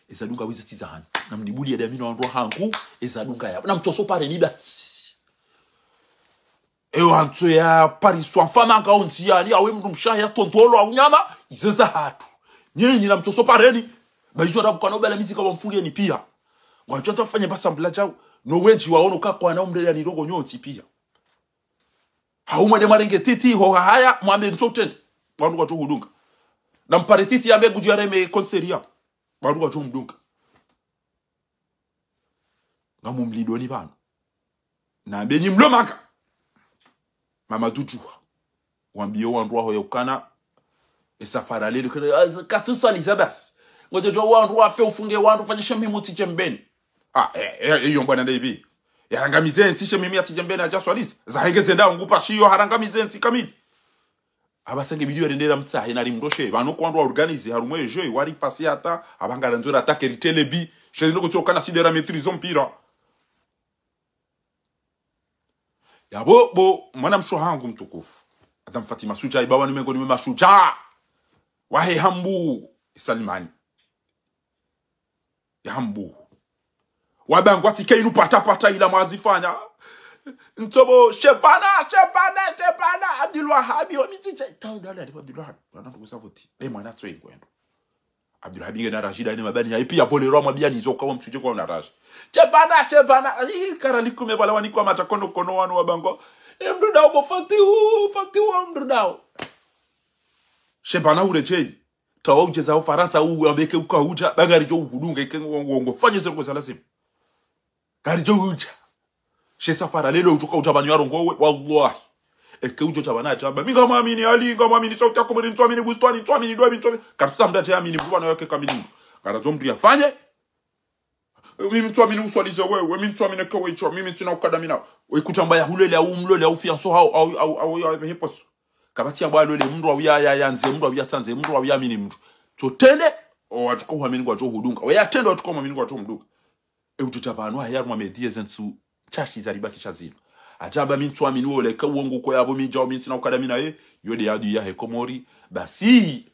Eza dunga wize tsi zahani. Namnibuliye damina wandru wahangu. Eza dunga ya. Namtsoso pareni basi. Ewa ntso ya pariswa mfama nga undziyani, awe mndru mshahe ya tondolo au nyama, izo zahatru. Nyinyi namtsoso pareni, ba izo rabu kana ubala mizika wamfungeni piya. Ngwadjo tsa fanye basambula djau, no wendji waono kakwana umreya ni rogo nyontsi piya. Hau mwende mwarenge titi, ho hahaya, mwambe ntso trende. Wandru kwadjo hudunga. Na mpare titi yambe ngudjo yareme concert yapvo. Pvanu wadjo mdunga. Ngamumlindoni pvanu. Na mbe nyi mlo manga. Mama Dudjuha. Wambiye wandru waho ya ukana. Esafara lelo kana, ah, katsuswaliza basi. Ngodjo djuwa wandru wafe ufunge wandru, fanye shemimu tsi shembeni. Ah, eh, eh, iyo mbwana ndaibi. Yarangamize ntsi shemimu ya tsi shembeni hadja swaliza. Zahenge zenda ngu pashiyo harangamize ntsi kamili. Apvasa nge bidi yo rendera mtsahe na rimdroshe. Pvanu kwa wandru wa organiser harumwa ejo, wari pasi hata, apvanga randzo ra attaquer ritele bi. Shere no kutsi okana sidera maîtriser mpira. Yapvo, bo, mwana mshe hangu mtukufu. Adam Fatima Suja, ibawa ni mengoni mwe mashujaa. Wahe Hambu, Salimani. Ya Hambu. Wabangwa tike inu pata pata ila mwazifanya. Ntsobo, Shebana, Shebana, Shebana, Abdul Wahabi, wa mitiche. Tawo dala, Abdul Wahabi. Wana ndugu savuti. E mwana tso ingwendo. Abdul Wahabi nge na Rashida ni mabani ya ipi ya bolero wa mabia nizo kwa mtsuje kwa na Rash. Shebana, Shebana. Ih, kara likume bala wani kwa mata kono kono wanu wabango. E mdru dawo bo Fatihu, Fatihu wa mdru dawo. Shebana urejei. Tawa udjeza Ufarantsa uwambeke ukaudja, ba ngaridjo uhudunga eke ngo, ngo, ngo fanye ze ngo za lazimu. Ngaridjo udja. She safara lelo udjo kaudja pvanu yarongowe, wallahi. Eke udjo dja pvanu adja, ba mi ngamwamini Ali, ngamwamini Sauti ya Komori, ntsuamini Bustwani, ntsuamini Dwabi, ntsuamini. Kartsa mdru adje amini mdru pvanu yake kamini mdru. Ngarandzo mdru yafanye. Mimi ntsuamini uswalize wewe, mimi ntsuamini eke we icho, mimi ntsina ukadamina. We kutamba ya hulele, au mlole, au fianso, au, au, au, au, ya heposo. Kapvatsi ya bwa lole, mdru au ya, ya, ya ndze, mdru au ya tsandze, mdru au ya amini mdru. Tso tende, o watsuko huamini ngwadjo hudunga. We ya tende watsuko huamini ngwadjo mdunga. E udjo dja pvanu, haya rumwa medie zentsu, tsashi za ribakisha zinu. Adjamba mi ntsuamini wole, ke uongo ko yapvo mi djao mi ntsina ukadamina ye, yo nde yadu yahe Komori. Basi,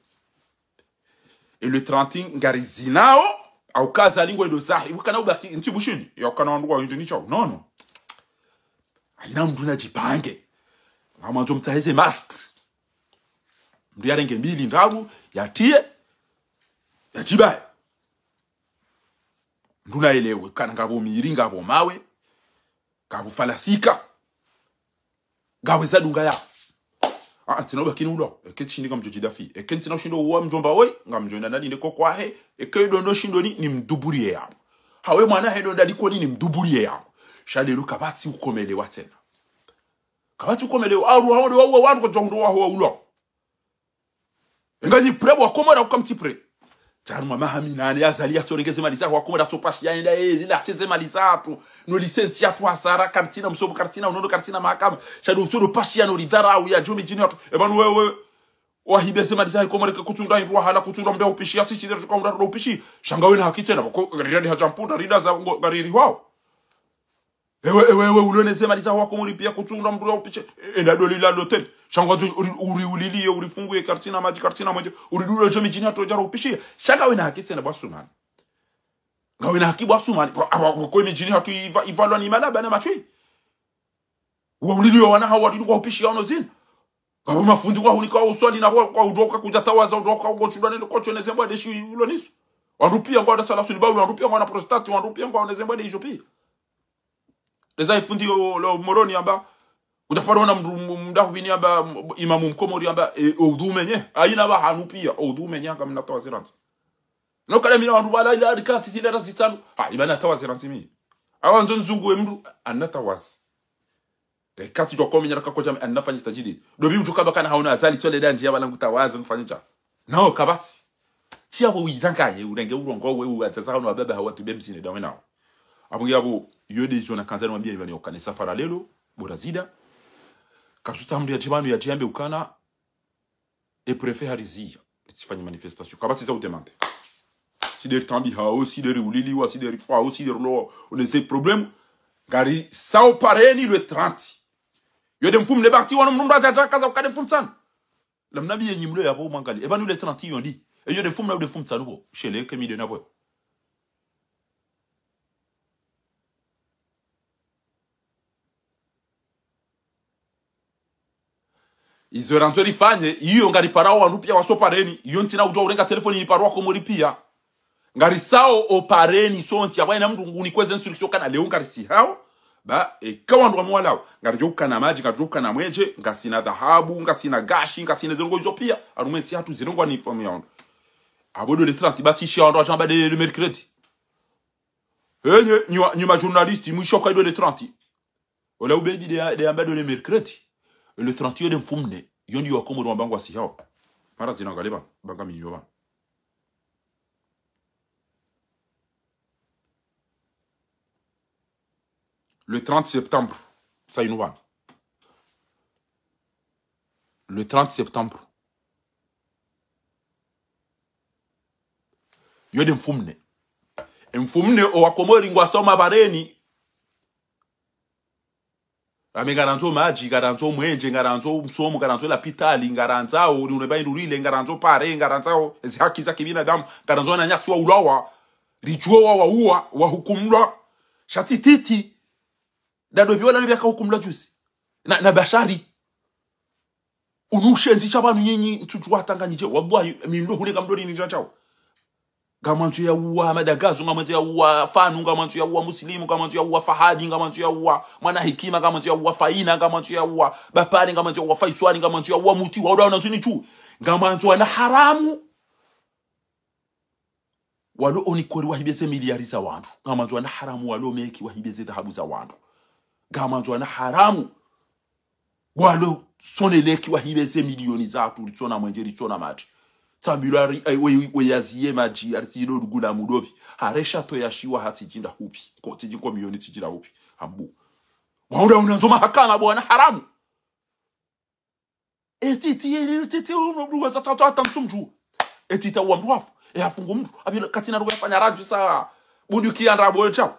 e le trente ngarizinawo, au kaza lingwe ndo zahi, ukana ubaki, ntsi bushini, ya ukana wandru wa hindri ni chao. Non, non. Haina mdru na djipange. Ngamwandzo mtsaheze masques. Mdru yarenge mbili ndraru, yatiye, yadjibaye. Mdru na elewe, kana ngapvo miri, ngapvo mawe, ngapvo falasika. Ngapvo zadunga ya. Ah, ntsina ubakini ulo. Eke tsi shindi ngamdjo djidafi. Eke ntsina ushindo uwa mdjomba woyi, ngamdjo enda ndalinde ko kwahe. Eke ndo ndo shindo ni, ni mduburiye yapvo. Hawe mwana he ndo ndaliko ni, ni mduburiye yapvo. Sha lelo kapvatsi ukomelewa tsena. Kapvatsi ukomelewa. Aru hawo nde wawo wandru kwa djongo waho wa ulo. Enga nyi prêt bo Wakomori au kamtsi prêt. Tsanu mwa maha minane ya Azali ya tsorenge ze mali za Wakomori atsopashi ya enda, eh, zila tse ze mali zatru. No licence yatru hasara, karitsina msobo, karitsina unono, karitsina mahakama. Sha ndo uso ndo pashi ya no lidharau ya djomi djini yatru. E pvanu wewe, wahibe ze mali za Komori ke kutsunda hindru wahala kutsunda mdru ya upishi ya sisi nderu tuka unda ndo upishi. Sha ngawe na haki tsena, bako riradi hadja mpunda, rida za ngo, ngariri hwao. Ewe, ewe, ewe, ulone ze mali za Wakomori pia kutsunda mdru ya upishe. E, enda doli la l'hôtel. Sha ngwandzo uri, uri uliliye, urifunguye, karitsina madji, karitsina mwenje. Uri dulo djo midjini hatru djaro upishiye. Sha ngawe na haki tsena bo Asumani. Ngawe na haki bo Asumani. Kwa, kwa, kwa midjini hatru iva, ivalwa ni malaba na matswi. Wa uliliye wana hawo wadini kwa upishiya ono zina. Ngapvo mafundi kwa hunika uswali na kwa, kwa udroka kudja tawaza, udroka kwa shudwa nene kocho ne zembwa ndeshi ulo niso. Wandru pia ngwa da sala suliba, wandru pia ngwa na prostate, wandru pia ngwa ne zembwa nde izo pia. Leza ifundi yo, lo Moroni amba, kudja paro na mdru, m-, mdahubini amba, m-, imamu Mkomori amba, e, oudhu umenye. Haina ba hanu pia, oudhu umenye, hanga mna tawa zirantsi. No kala mina wandru wala ila rikati zile razi tsanu. Ha, iba na tawa zirantsi mi. Awa ndzo nzungu we mdru, ana tawazi. Rikati djo komi nyara kakoja mi, ana fanyi stajidi. Dobi udjo kaba kana hauna Azali tsole da ndjiya wala ngu tawazi, ngu fanyi dja. No, kapvatsi. Tsiya bo widangaye, urenge urongowe, uwadzadza hano wababa hawa tube msine dawe nao. Apvo nge apvo, yo nde izo nakandza ni wambiye ni pvani okane safara lelo, bo Razida. Katsutsa mdru yadje pvanu yadje yambe ukana, e préfet hariziya, ritsifanye manifestation. Kapvatsi za udemande. Si nde ritambi hao, si nde riuliliwa, si nde rifa hao, si nde rilo, on ne sait problème. Ngarisao pareni le trente. Yo nde mfumo ne bakti wano mdru mdru adja adja kaza ukade mfumo tsanu. La mnabi yenyi mlo yapvo mwangali. E pvanu le trente iyo ndi. E yo nde mfumo na yo nde mfumo tsanu bo. Shele ke mi nde na bo. Izo randzo rifanye, iyo ngariparao wandru pia waso pareni. Iyo ntsina udjua urenga telefoni niparo Wakomori pia. Ngarisao o pareni sontsi, apvo haina mdru ngunikweze instruction kana leo ngarisihao. Ba, eka wandru wamwalao, ngaridjo ukana madji, ngaridjo ukana mwenje, ngasina dhahabu, ngasina gashi, ngasina zendrongo izo pia, harumwa entsi yahatru zendrongo ni famu ya wandru. Abo ndo le trente, ba tsi shia wandru wadjamba nde le mercredi. Enyi, nyi wa, nyi ma journaliste, mwisho ka ndo le trente. Ola Ubedi nde, nde yamba ndo le mercredi. Le trente yo nde mfumne. Yo ndiyo Wakomori wamba ngwasihao. Mara zina ngaliba, banga minyo ba. Le trente septembre. Sa inu ba. Le trente septembre. Yo nde mfumne. Mfumne owakomori ngwasao mabareni. Ame ngarandzo madji, ngarandzo mwenje, ngarandzo msomo, ngarandzo lapitali, ngarandzao, uri uneba indulile, ngarandzo pare, ngarandzao, ezi haki za kibinadamu, ngarandzo wananyasi waulawa, ridjuwe wawauwa, wahukumlwa, sha tsi titi, ndado pvi wala nipvi yakahukumlwa juzi. Na, na Bashari. Unu ushenzi sha pvanu nyinyi, ntsudjuwa tanganyije, wallahi, mi ndo hule kamdori ni djachao. Ngamwandzo yauwa Madagazo, ngamwandzo yauwa Fanu, ngamwandzo yauwa Muslimu, ngamwandzo yauwa Fahadi, ngamwandzo yauwa Mwana Hikima, ngamwandzo yauwa Faina, ngamwandzo yauwa Bapare, ngamwandzo yauwa Faiswali, ngamwandzo yauwa Muti, wauda wanandzuni tu. Ngamwandzo wana haramu. Walo onikori wahibe ze miliyari za wandru. Ngamwandzo wana haramu walo meki wahibe ze dhahabu za wandru. Ngamwandzo wana haramu walo Sonelec wahibe ze miliyoni zahatru, ritsona mwenje, ritsona madji. Tsambilwa ari, ai, we, we yaziye madji, ari tsidjo dugula mudopvi. Haresha to yashiwa hatsi djinda hupvi. Ko, tsidji ko miliyoni tsidjinda hupvi. Hambu. Wauda unandzo mahakama bo wana haramu. Etiti, etiti, uno mdru wa sa tatu hata mtsumdju. Etiti wa mdru wafu. E hafungu mdru. Abila katsina ruwa yafanya radju sa. Budu kiyanda bo chao.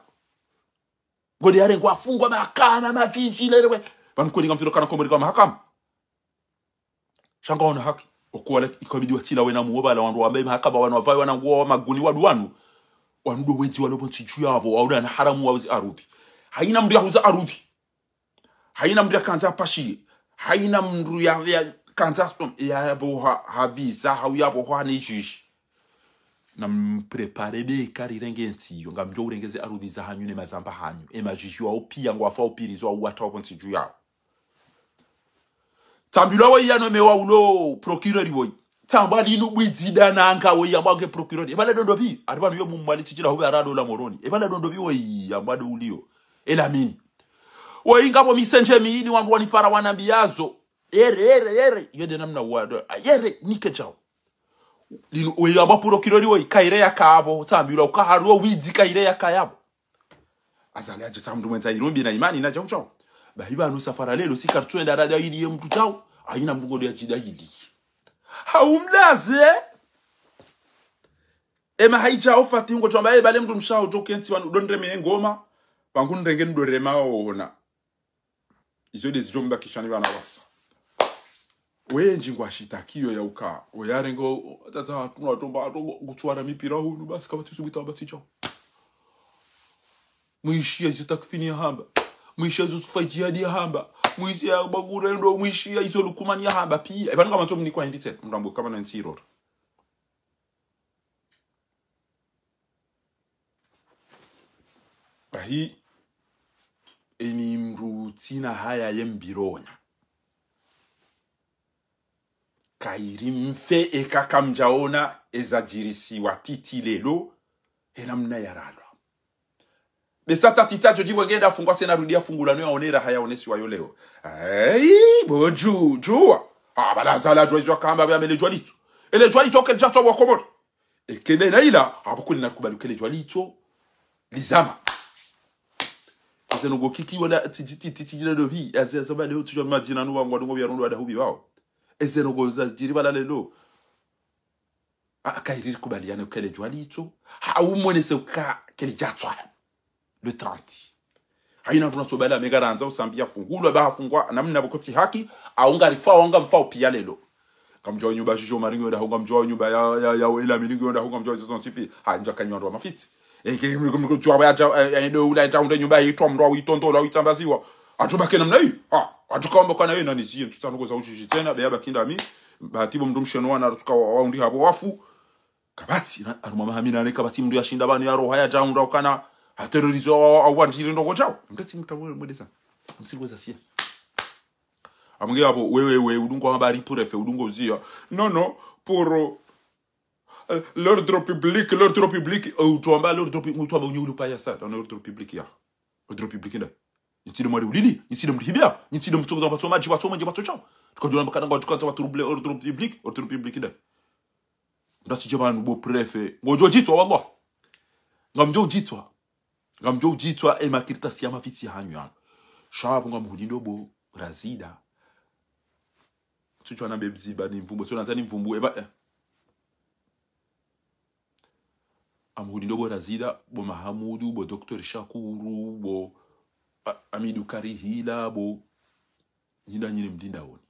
Ngode yarengwa afungwa mahakama, mafishi, lelewe. Pvanu kweli ngamfiro kana Komori ka mahakama. Sha ngwaona haki. Okuwale ikabidi watsila wena muwo bala wandru wambe mahakama wanu wavaye wana nguo wa maguni wadu wanu. Wanu ndo wezi walo pvo ntsi dju yapvo, wauda na haramu wauzi arudhi. Haina mdru yahuza arudhi. Haina mdru yakandza apashiye. Haina mdru ya, ya kandza, ya, ya boha, ha visa, hau ya boha ni juge. Na mprepare be kari renge ntsi yo, ngamdjo urengeze arudhi za hanyu ne mazamba hanyu. E majuge wao pia ngwafao pirizo wau wata wapvo ntsi dju yao. Tsambilwa woyi yanomewa ulo procureur woyi. Tsambwa linu bwidzi dananga woyi yambwa nge procureur. Ebala dondo pvi. Ari pvanu yo mumwali tsidjila hube arado la Moroni. Ebala dondo pvi woyi yambwa ndo uliyo. Elamini. Woyi ngapvo misenje mili wandru wanipara wanambiyazo. Yere, yere, yere. Yo nde namna wado. Yere, nike djao. Linu woyi yambwa procureur woyi. Kaire yakapvo. Tsambilwa uka haruo widzi kaire yakayapvo. Azali adje tsa mndru mwendza irumbi na imani na djau djau. Bahi pvanu safara lelo, si kartsu enda rada ili ye mndru djau. Haina mndru ngode ya djida ili. Haumlaze. Ema haidja ofati ngo djomba, e bale mndru mshaho djo kentsi pvanu, ndo nreme ngoma. Pvangu nrenge ndo rema ona. Izo nde zidjo mbakishani pvana wasa. Wendji ngwashitakiyo ya uka. Oyarengo, tata hatru na watomba, hatru kutsuwara mipira hunu, basi kapvatsi subita wapvatsi djao. Mwishiya izo Takfini yahamba. Mwishiya izo Sufa Djihadi yahamba. Mwishiya Bagurendo, mwishiya izo Lukumani yahamba. Pia, epvanu ngamwandzo mnikwa hindri tsena. Mrambo kama na ntsi iroro. Bahi, eni mndru tsina haya ye mbironya. Kairi mfe eka kamdjaona eza djirisiwa titi lelo, hena mna yaralwa. Besa tatita djo djibwe ngenda afungwa tsena rudi afungulwa no yaonera haya onesiwa yo leo. Ai, bo dju, djuwa. Ah, bala zala djuwa izo akamba bya mele djuwa litso. Ele djuwa litso ke djatso wa Komori. Ekende na ila, apvo kuli narikubali uka ele djuwa litso lizama. Eze ndrongo kiki wala titi, titi, titi, na dovi. Eze, eze bale utsudjuwa madzina nu wangu, ndrongo bya rondo wada hubi wao. Eze ndrongo zadjiri bala lelo. A, kairi rikubaliane uka ele djuwa litso. Haumwonese uka ke lidjatswala. Le trente. Haina mndru natso bala me ngarandzo usambia fungulwa, ba hafungwa, namna pvo kotsi haki, au ngarifa, au ngamfa pia lelo. Ngamdjuwa nyumba Juju Omari ngiyo ndahu, ngamdjuwa nyumba ya, ya, ya Elamini ngiyo ndahu, ngamdjuwa izo zontsi pia. Ha, ndjaka nyuwa ndo wa mafitsi. Eke, mdru, mdru, mdru, djuwa ya, ya, ya, ndo ula, ya, ndo nyumba yitwa, mdru, witondolo, witsambaziwa. Atsu baki namna iyo. Ha, atsu kaomba kana yena niziye, ntsu tsanoko za ujuji tsena, be ya baki ndami. Bahati bo mndru msheno wana, atsuka wa, wa undi hapvo wafu. Kapvatsi, na, harumwa maha minane, kapvatsi mndru yashinda pvanu ya roha ya djaunda ukana, Haterroriser wa, wa, wa, wandjire ndrongoo djao. Mtatsi mtawe mwendesa. Msirwe za siasa. Amwenge yapvo, wewe, wewe, udungo habari pour effet, udungo uzia. Non, non, pour, euh, l'ordre public, l'ordre public, euh, utuamba l'ordre public, utuamba unyulu paya sa, dans l'ordre public ya. Ordre public nda. Nyi tsi nde mwari ulili, nyi tsi nde mrihibia, nyi tsi nde mtsokoza watso madji, watso mwenje, watso chao. Tukadjona mbakana ngwa tukanza wa trouble ordre public, ordre public nda. Mdatsi dje pvanu bo préfet. Ngodjo djitswa, wallah. Ngamdjo djitswa. Ngamdjo djitswa, e makartasi ya mafitsi ya hanyu yanu. Sha pvo ngamhulindo bo Razida. Tsutsu ana bebzi ba ni mvumbu, so nanza ni mvumbu, eba, eh. Ngamhulindo bo Razida, bo Mahamudu, bo Docteur Shakuru, bo, a, Amidu Karihila, bo, nyinda nyini mdinda woni.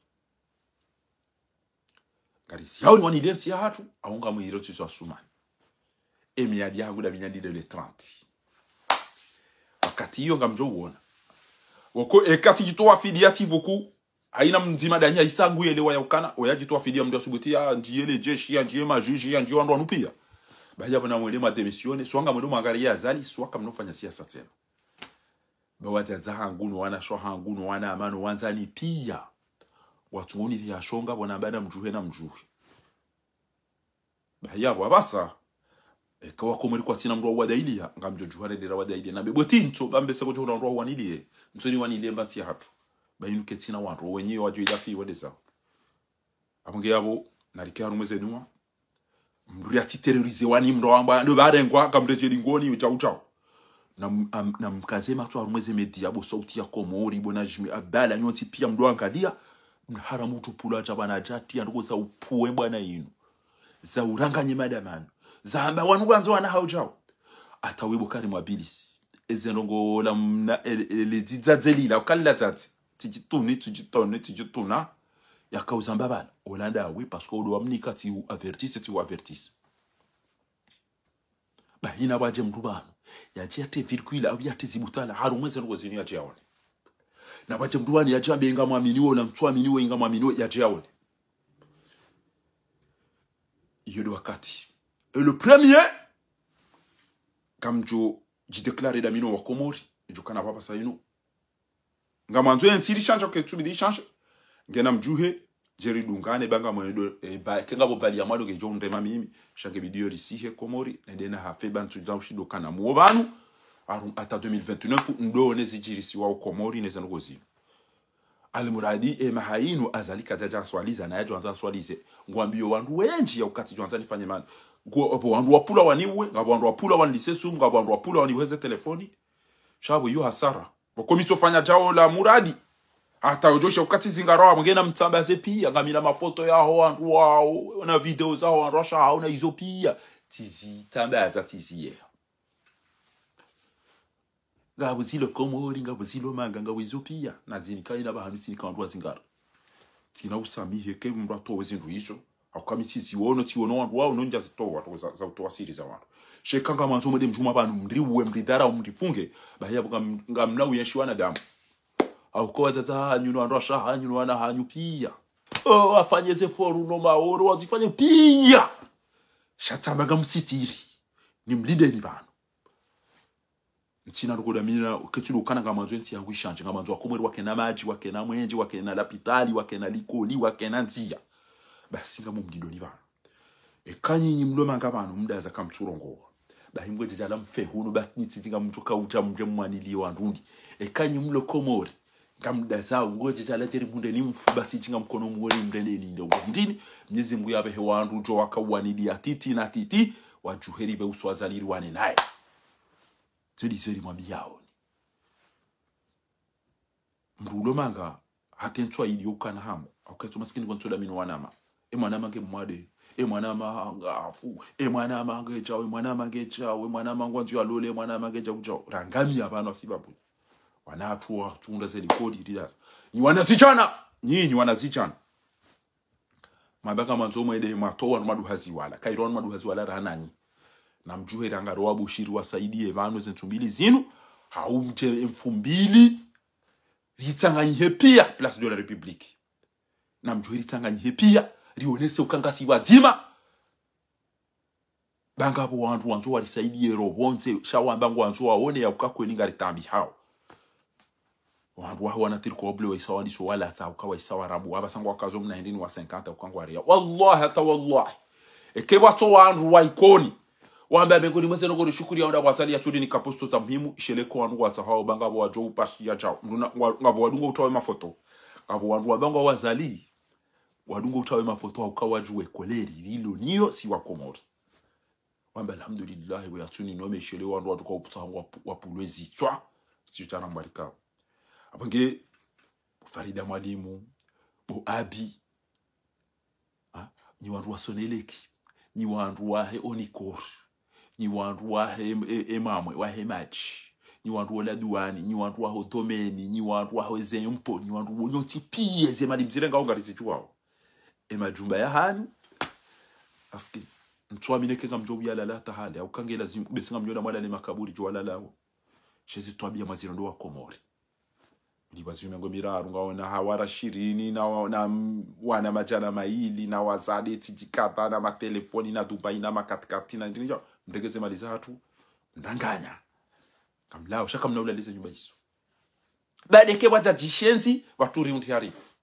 Ngarisi yauri wani lentsi ya hatru, aunga mwiro tsiso asumani. Emi ya diangu da minyandi de le trente. Wakati iyo ngamdjo uona. Woko, e kati djitowa fidiya tsi vuku, haina mdzima danya isa ngu yelewa ya ukana, oya djitowa fidiya mndru asubuti ya ndjiye le jeshi, ya ndjiye majuji, ya ndjiye wandru wanu pia. Bahi yapvo na mwende ma démissionner, swa ngamwendo mwangariya Azali, swa kamnofanya siasa tsena. Ba wadzadze hangu no wanashe hangu no wanama no wandzani pia. Watsu uniri ya shonga pvo namba namdjuhe namdjuhe. Bahi yapvo apvasa. Eka wakomori kwatsina mndru wa wadailiya, ngamdjo djuha ne dera wadailiya. Na bebo tintso, ba mbese kodjo hula mndru wa waniliye. Ntso ni waniliye mba ntsi ya hatru. Ba inu ketsina wandru, wenyewe wadjo ila fi wende zao. Amwenge yapvo, narike harumwa ze nua. Mndru ya tsi terroriser wani mndru wamba, ndo barengwa, kamredjeli ngoni, chau chau. Na m-, am-, na mkaze matso harumwa ze média, bo Sauti ya Komori, bo Najmi Abdallah, nyontsi pia mndru angalia. Mna haramu utupula cha bwana jati, ya ndoko za upuwe bwana inu. Za uranganye madamanu. Za hamba wanu kwanza wana hau chau. Hata we bo Karim Abilis. Eze ndrongoo la mna, ele, ele dzidza dzelila, ukali la dzadze. Tsidjituni, tsidjituni, tsidjituna. Yaka uzamba bala. Ola ndawe, parce que odo wamnika tsi u avertise, tsi u avertise. Ba ina pvwadje mndru pvanu. Yadje yate virgule, au yate zibutala, harumwa ze ndrongoo zinu yadje yaone. Na pvwadje mndru pvanu yadje ambe ngamwaminiwo, na mtsu aminiwo, ngamwaminiwo, yadje yaone. Iyo ndo wakati. Et le premier, ngamdjo djidéclarer damino wa Komori, djo kana pvapvasa inu. Ngamwandzo ye ntsi ri change, ke tsu bidi change. Ngena mdjuhe, djeri dungane, ba ngamwendo, eh, ba, ke ngapvo bali ya mwando ngedjo undrema mimi, sha nge bidi yo risihe Komori, nende na hafe ba ntsu djina ushindo kana muo pvanu, arum, hata deux mille vingt-neuf, ndo ne zidjirisiwa u Komori, ne ze ndrongoo zinu. Alimuradi, e maha inu Azali kadjadja aswaliza, na yadjo andza aswalize. Ngwambiyo wandru wendji ya ukati djo andza nifanye mani. Ngapvo wandru wapvula waniuwe, ngapvo wandru wapvula wanilise sumu, ngapvo wandru wapvula wanihweze telefoni. Sha pvo iyo hasara. Pvoko mi tsofanya djao la muradi. Hata udjo sha ukati zingaro wa mngena mtsambaze pia, ngamina mafoto yaho wandru wao, na video zaho wandru washa hao na izo pia. Tsizi tambaza tsizi yeha. Ngapvo zilo Komori, ngapvo zilo manga, ngapvo izo pia. Na zini kaina pvahanu sini ka wandru wa zingara. Tsina usamihe ke mndru atowe zindru izo. Hauka mi tsiziwono, tsiwono wandru wao, no ndja zitowa, to za, za utowa siri za wandru. Sha eka ngamwandzo mwende mdjuma pvanu, mndri uwe, mndri dharau, mndri funge. Bahi yapvo ngam-, ngamna uyenshi wanadamu. Hauka wadzadze hanyu, no wandru washa hanyu, no wana hanyu pia. Oh, wafanye ze foru no maoro, wazifanye pia. Sha tsamba ngamsitiri. Ni mlindeni pvanu. Ntsina rukoda mina, ketsi ndo ukana ngamwandzo entsi yangu ishanje, ngamwandzo wa Komori wakena madji, wakena mwenje, wakena lapitali, wakena likoli, wakena ndzia. Basi ngamumlindoni pvanu. Eka nyinyi mlo manga pvanu, mdaza kamtsurongowa. Bahi mngwe djadjala mfe hunu, ba nitsi djinga mtsoka udja mdje mwaniliye wandruni. Eka nyi mlo Komori, ngamdazao, mngwe djadjala djeri mhundre ni mfu, ba tsi djinga mkono mwori mrendeni ndo. Ndini, Mnyezi Mngu yapvehe wandru djo waka waniliya titi na titi, wadjuheri be uswa zaliri wane naye. Zoli, zoli mwambiyaoni. Mndru ulo manga, hake ntswa ili ukana hamu. Hake ntswa masikini kwa ntsoda mino wanama. E mwanama nge mwade. E mwanama nga afu. E mwanama nge djao. E mwanama nge djao. E mwanama ngwandzo ya lole. E mwanama nge djao djao. Rangami ya pvanu sibabu. Wana hatru wa tunda zeli kodi ridasa. Nyi wana zidjana. Nyi, nyi wana zidjana. Mabaka mandzo mwende mwatowa no maduhazi wala. Kairo no maduhazi wala rananyi. Na mdjuhe rangaro wa Bushiri wa Saidi ye pvanu ze ntsu mbili zinu. Hau mdje mfumbili. Ritsanganyihe pia Place de la République. Na mdjuhe ritsanganyihe pia. Rionese ukangasi wadzima. Ba ngapvo wandru wandzo warisaidiye ro pvondze, sha wamba ngwandzo waone ya uka kweli ngari tambi hao. Wandru wahe wana tirko oble waisa wandiso wala hata uka waisa warabu. Wapvasa ngwakazo mna hindri ni wa cinquante uka ngwaria. Wallahi, hata wallahi. Eke pvatso wandru wa Ikoni. Wamba mengoni mweze nongo rishukuri ya onda pvwazali ya tsudi ni kaposto za muhimu. Isheleko wandru watsahao ba ngapvo wadjo upashi ya djao. Mndru na, wa, ngapvo wadungo utawe mafoto. Ngapvo wandru wamba ngwa wazali. Wadungo utawe mafoto hauka wadjuwe kweli lilo niyo si wa Komori. Wamba alhamdulillah, we yatsuni nome shele wandru watsuka uputsa hangu wapu-, wapulwe zitswa. Sitsi utana mbarika. Apvo nge, Farida Mwalimu, bo Abi. Ha? Nyi wandru wa Sonelec. Nyi wandru wahe Onicor. Nyi wandru wahe, e, e, Mamwe, wahe Madji. Nyi wandru wa la douane, nyi wandru waho domaine, nyi wandru waho ze impôts, nyi wandru wonyontsi piya ze mali mzirengao ngarizidjuwao. E majumba ya hanyu. Parce que, mtsuamini ke ngamdjo uyalala hata hale, hauka nge lazimu, besi ngamdjo ona mwalale makaburi djo walalao. She zi twabiya mwazirendo wa Komori. Mlipvwa ziume ngo miraru, ngaona hawara shirini, na wa-, na m-, wana madjana mayili, na wazade tsi djikata, na matelefoni, na Dubai, na makatikati, na ndini djao. Mregeze mali zahatru, mranganya. Kamlao, sha kamna ulalize nyumba izo. Badeke wadja djishenzi, waturi undi harifu.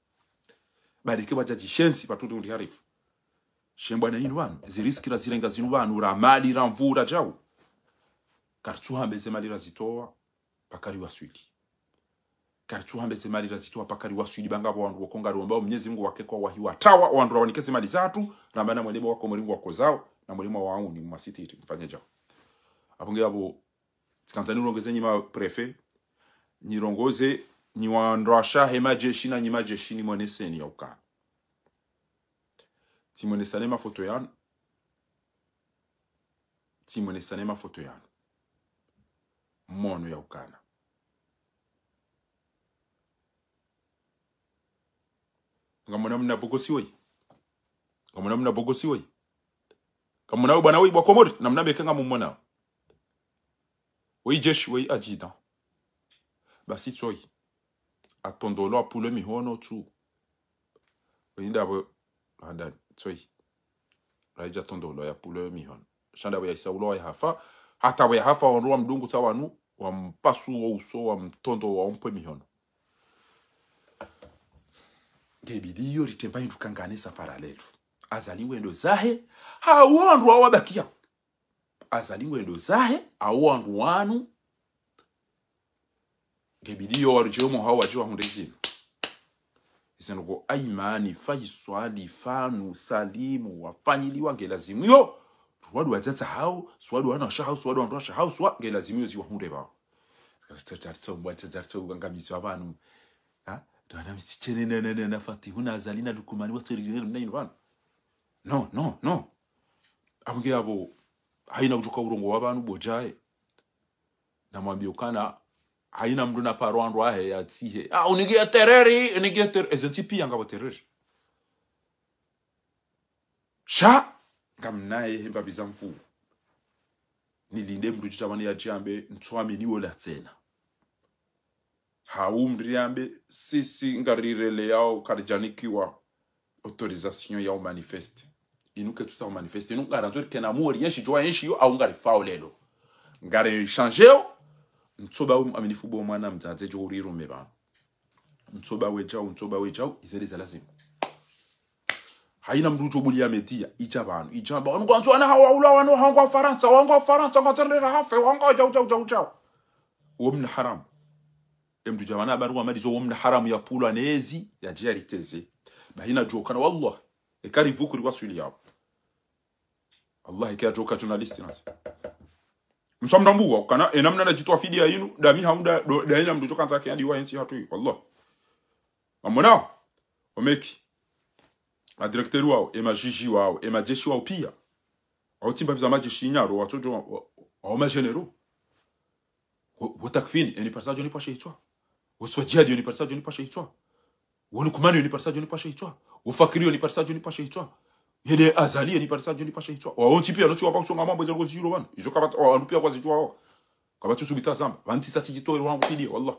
Badeke wadja djishenzi, waturi undi harifu. Shembwa na inu pvanu, ziriski ra zirenga zinu pvanu, ra mali, ra mvura, djau. Karitsuhambe ze mali razitowa, paka riwaswili. Karitsuhambe ze mali razitowa, paka riwaswili, ba ngapvo wandru woko ngariomba, Mnyezi Mungu wake kwa wahi watawa, wandru rawanike ze mali zahatru, ramba na mwelemo wa Komori ngwakozao, na mwelemo wa wauni, mmasitiri, mfanye djau. Apvo nge apvo, tsikandza nirongeze nyi ma préfet, nirongoze, nyi wandru washahe majeshi na nyi majeshi nimoneseni ya ukana. Tsimwonesane mafoto yanu. Tsimwonesane mafoto yanu. Mono ya ukana. Ngamwona mna bogosi woyi. Ngamwona mna bogosi woyi. Ngamwona we bwana woyi bwa Komori, namna beke ngamumwona. Woyi jeshi, woyi adjudant. Basi tsoyi. Atondolo apvulwe mihono tsu. Woyi ndapvo, handani, tsoyi. Raidja tondolo yapvulwe mihono. Sha ndapvo yaisa ulo waye hafa. Hata we hafa wandru wamdungu tsa wanu, wampasuo uso, wamtondo, waumpve mihono. Ngebidi yo ritremba hindru kangane safara letu. Azali ngwendo zahe, hau wandru wawabakia. Azali ngwendo zahe, hau wandru wanu. Ngebidi yo warudje omo hau wadje wahundre zinu. Isenoko Aimani, Faiswali, Fanu, Salimu, wafanyiliwa nge lazimu yo. Swadu wadzadze hao, swadu wanawashe hao, swadu wandruwashe hao, swa nge lazimu yo ziwahundre pvao. Karitso, karitso, mbwa, karitso, karitso, ukangamizwa pvanu. Ha? Ndo wana Mitsi Chene na, na, na, na Fatihu na Azali na Lukumani, watso ririre mna inu pvanu. No, no, no. Apvo nge apvo, haina kutsoka urongowa pvanu, bodjaye. Namwambie ukana, haina mndru na paro wandru wahe yatsihe. Ah, uningia tereri, uningia ter-, eze ntsi piya ngapvo tereri. Sha, ngamnaye he mbapvi za mfumo. Nilinde mndru djudja pvanu yadjiambe, ntsuamini wola tsena. Hau mndru yambe, sisi ngarireleyao karidjanikiwa autorisation ya umanifeste. Inu ketsutsaha umanifeste. Inu ngarandzo rikena mori yenshi djuwa yenshi yo au ngarifao lelo. Ngari changeyo, ntsoba uaminifu bo mwana mdzadze djo urirume pvanu. Ntsoba wedjau, ntsoba wedjau, izele za lazimu. Haina mndru utsobulia media, idja pvanu, idja pvanu. Wanu kwandzo wana hawa ula wanu, hangwa Farantsa, hangwa Farantsa, hangwa tsendera hafe, hangwa djau, djau, djau, djau. Uwo mna haramu. Emndru dja pvanu habari wa madizo, uwo mna haramu yapvulwa nezi, yadje yariteze. Bahina djo kana, wallah. Eka ripvukuri waswili yapvo. Allah, eka djo ka journaliste nasi. Msamdambuwa, kana, ena mna na djitwa fidiya inu, dami haunda, do, da ina mndru djo kandza ke yandi wa hentsi hatru yi, wallah. Amona, omeki. A directeur wao, e majiji wao, e majeshi wao piya. Wao tsi mbapvi za majeshi nyaro, watso djo, wa, wa, wao ma généraux. Wo, wo Takfini, eni parisa djo ni pvashe hitswa. Wo Swadjihadi, eni parisa djo ni pvashe hitswa. Wo Lukumani, eni parisa djo ni pvashe hitswa. Wo Fakiri, eni parisa djo ni pvashe hitswa. Yede Azali, eni parisa djo ni pvashe hitswa. Wao ntsi piya, no tsi wapva kusonga mambo, ezo loko zidjiro pvanu. Izo kapvatsi, wa, wanu piya kwazidjuwa wao. Kapvatsi usubita zamba. Pvantsi sa tsi djitowe wangu fidiya, wallah.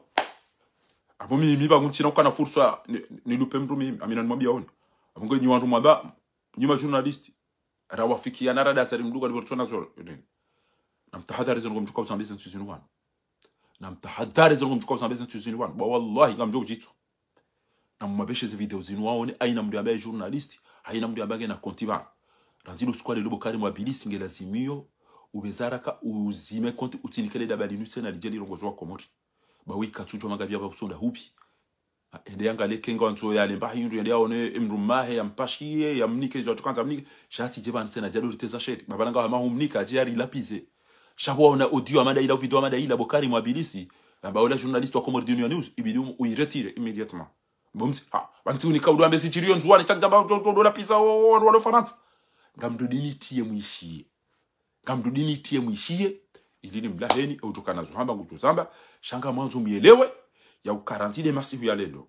Apvo mi, mi pvangu ntsina ukana fursa, ni, ni lupe mndru mi, amina nimwambia woni. Apvo nge nyi wandru mwamba, nyi ma journaliste. Rawafikiana rada sari mdru ka libortsona zoro. Namtahadhari zinu ngamdjo uka uzambe zentsu zinu pvanu. Namtahadhari zinu ngamdjo uka uzambe zentsu zinu pvanu. Ba wallahi ngamdjo udjitswa. Namwabeshe ze video zinu waone, haina mdru yambaye journaliste, haina mdru yambaye ngena konti pvanu. Randzi lo usiku wa lelo Bokari Mwabilisi nge lazimiyo, upveze haraka, uzime konti, utsinike le daba linu tsena lidje lirongoze wa Komori. Ba we katsudjwa mangapvi ya ba usonda hupvi. Ende yangalie kenga wandzo yalemba hindru, yende yaone emdru mahe, yampashiye, yamnike, izo atsokandza amnike. Sha tsi dje pvanu tsena djado riteza sheri. Ba pvala ngawe hama humnika, adje yarilapvize. Sha pvo waona audio amadaila, video amadaila, Bokari Mwabilisi. Amba ola journaliste wa Comores Dunia News, ibidi um-, uiretire immédiatement. Bo msi, ha, pvantsi unika udo ambe zidjiriyo Ndzuwani, sha ngamba udo, udo, udo lapviza, o, o, wandru walo Farantsa. Ngamdjo dini tiye mwishiye. Ngamdjo dini tiye mwishiye, ili nimlaheni, eudjo kana zo hamba ngudjo zamba, sha ngamwandzo muyelewe, ya uka randzi le masihu ya lelo.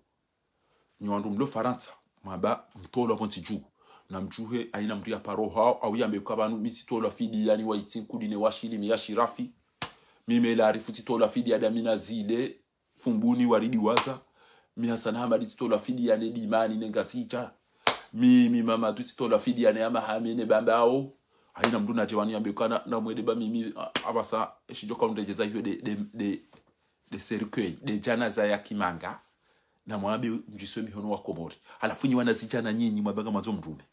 Nyi wandru mlo Farantsa, mwamba mtolwa pvontsi dju. Namdjuhe, haina mdru ya paro hao, au yambe uka pvanu, mi tsitolwa fidiya ni wa Itsinkudi ne wa Shilimi ya Shirafi. Mi Mela Arifu tsitolwa fidiya damina zile, Fumbuni waridiwaza. Mi Hassan Hamadi tsitolwa fidiya ne Dimani ne Ngazidja. Mi, mi Mamadu tsitolwa fidiya ne Hamahame ne Bambao. Haina mdru nadje pvanu yambe uka na, na mwende ba mimi, a, apvasa, eshidjo ka undredjeza hiyo de, de, de, de cercueil, de djanaza ya Kimanga. Namwambe mdjiswe mihono wa Komori. Halafu nyi wanazidjana nyinyi mwamba ngamwandzo mrume.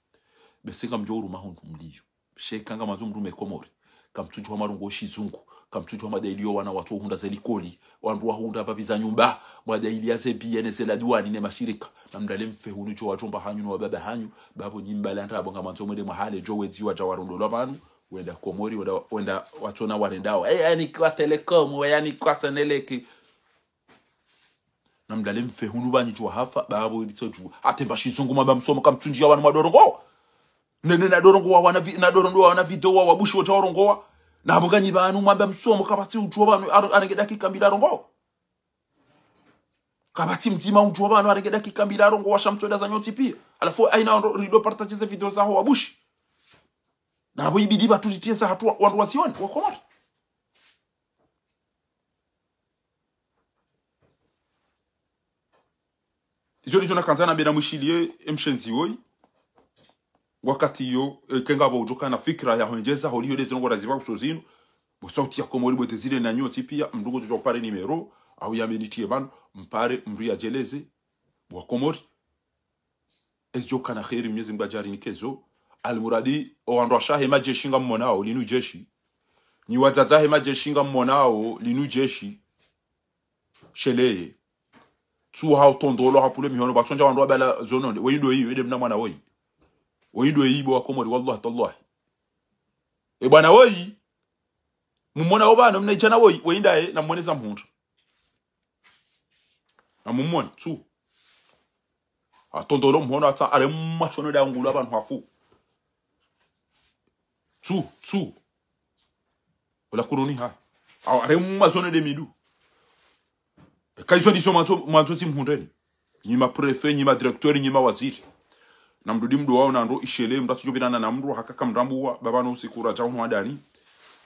Bese ngamdjo uruma hunu mliyo. Sha eka ngamwandzo mrume Komori. Kamtsudjuwa marongoa shizungu. Kamtsudjuwa madailiyo wana watso hundra ze likoli. Wandru wahundra pvapvi za nyumba. Madailiya ze biye ne ze laduwani ne mashirika. Namlale mfe hunu djo wadjomba hanyu no wababa hanyu. Ba pvo nyi mbala ndrabo ngamwandzo mwende mwahale djo wedzi wadja warondolwa pvanu. Wenda Komori, wenda, wenda watsona warendao. Eh, yani kwa Telecom, we yani kwa Senelec. Namlale mfe hunu pvanu djuwa hafa, ba pvo ilitso djuwa. Hata mba shizungu mwamba msomo kamtsundjiya wanu mwadorongoa. Nene nadorongoa wana vi-, nadorongoa wana video wa wabushi wodja warongoa. Na pvo nganyi pvanu mwamba msomo kapvatsi udjuwa pvanu ar-, arenge dakika mbili arongoa. Kapvatsi mdzima udjuwa pvanu arenge dakika mbili arongoa sha mtsoda za nyontsi piya. Halafu haina wandru rido partager ze video zaho wabushi. Na pvo ibidi pvatsu riteza hatru wandru wazione, wa Komori. Izo ndizo nakandza nambe namwishiliye emshenzi woyi. Wakati iyo, e, kenga pvo udjo kana fikira ya hwendjeza, holiho de zinu ngora ziba kuso zinu. Bo sauti ya Komori bo tezile na nyontsi piya, mdru ngudjo pare numéro, au yambe nitiye pvanu, mpare, mdru yadjeleze, bo wa Komori. Ezidjo kana kheri Mnyezi Mngu adjarinike zo. Almuradi, owandru washe he madjeshi ngammonao, linu djeshi. Nyi wadzadze he madjeshi ngammonao, linu djeshi. Sheleye. Tsu hau tondolo hapvule mihono, pvatsondja wandru wabala zo nonde. Weyi ndo iyi, wende mna mwana woyi. Weyi ndo iyi, bo wa Komori, wallahi tallahi. E bwana woyi. Mumona opvanu, mna idjana woyi, weyi ndaye, namwone za mhundra. Namumone, tsu. Atondolo mhono hata, aremwa shono da ngulu apvanu hafu. Tsu, tsu. Ola kuruni ha. Awu, aremwa zone de midu. Eka izo ndizo mwandzo, mwandzo zimhundreni. Nyi ma préfet, nyi ma directeur, nyi ma waziri. Na mdru di mdru wao na ndro ishele, mdru atsudjo pvirana na mdru, haka kamrambuwa, ba pvanu usiku radja unu wadani.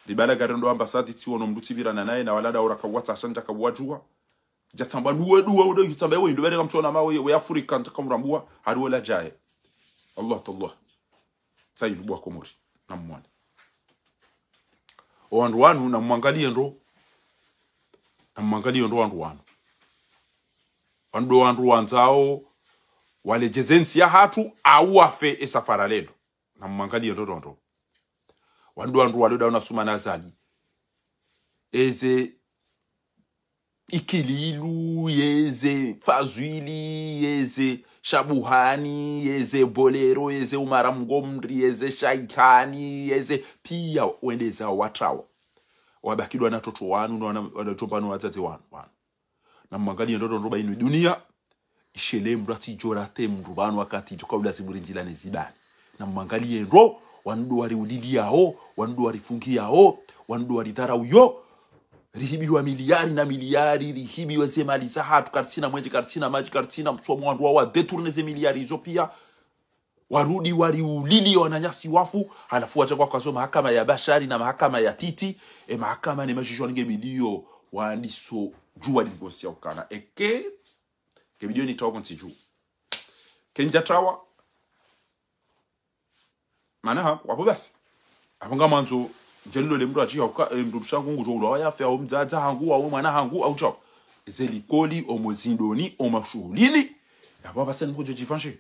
Libala gari ndo ambassade tsi wono mdru tsipvirana naye, na wala da ora kawatsa ashandja kawadjuwa. Dja tsamba duwe, duwe, duwe, tsamba ewe, ndo bere kamtsona ma we, we Afrika, ntsa kamrambuwa, hari wela djaye. Allah, tallah. Tsayi, bo wa Komori, namumone. Owandru wanu, namwangaliye ndro. Namwangaliye ndro wandru wanu. Wanu ndo wandru wandzao, waledjeze ntsi yahatru, au wafe esafara lendo. Namwangaliye ndro ndro ndro. Wanu ndo wandru walo da unasuma na Azali. Eze Ikililu, yeze Fazwili, yeze Shabuhani, yeze Bolero, yeze Umara Mgomri, yeze Shaikani, yeze piya wendeza watrawa. Wabakidwa na watoto wanu, na wana, wana djomba no wadzadze wanu, wanu. Namwangaliye ndro ndro ndro ba inu duniya. Ishele mdru atsidjo rate mdru pvanu wakati djo kaula ziburi ndjila ne zibani. Namwangaliye ndro, wanu ndo wariuliliyao, wanu ndo warifungiyao, wanu ndo waridharauyo. Rihibiwa miliyari na miliyari, rihibiwa ze mali zahatru, karitsina mwenje, karitsina madji, karitsina msomo, wandru wawa détourner ze miliyari izo piya. Warudi wariulili wananyasi wafu, halafu wadja kwakazo mahakama ya Bashari na mahakama ya Titi, e mahakama ne majuge wange miliyo, wandiso djuwa lingosi ya ukana. Eke, ke miliyo ni tawa kontsi dju. Kendja tawa, Mana ha, wapvo basi. Apvo ngamwandzo, ndjeni lole mndru adjiha uka, eh, mndru mshe hangu ngudjo ulwa wayafe, au mdzadze hangu, au mwana hangu, au tshao. Ze likoli, omo zindroni, omo shuhulini. Yapvo apvasa ni mkodjo djifanyishe.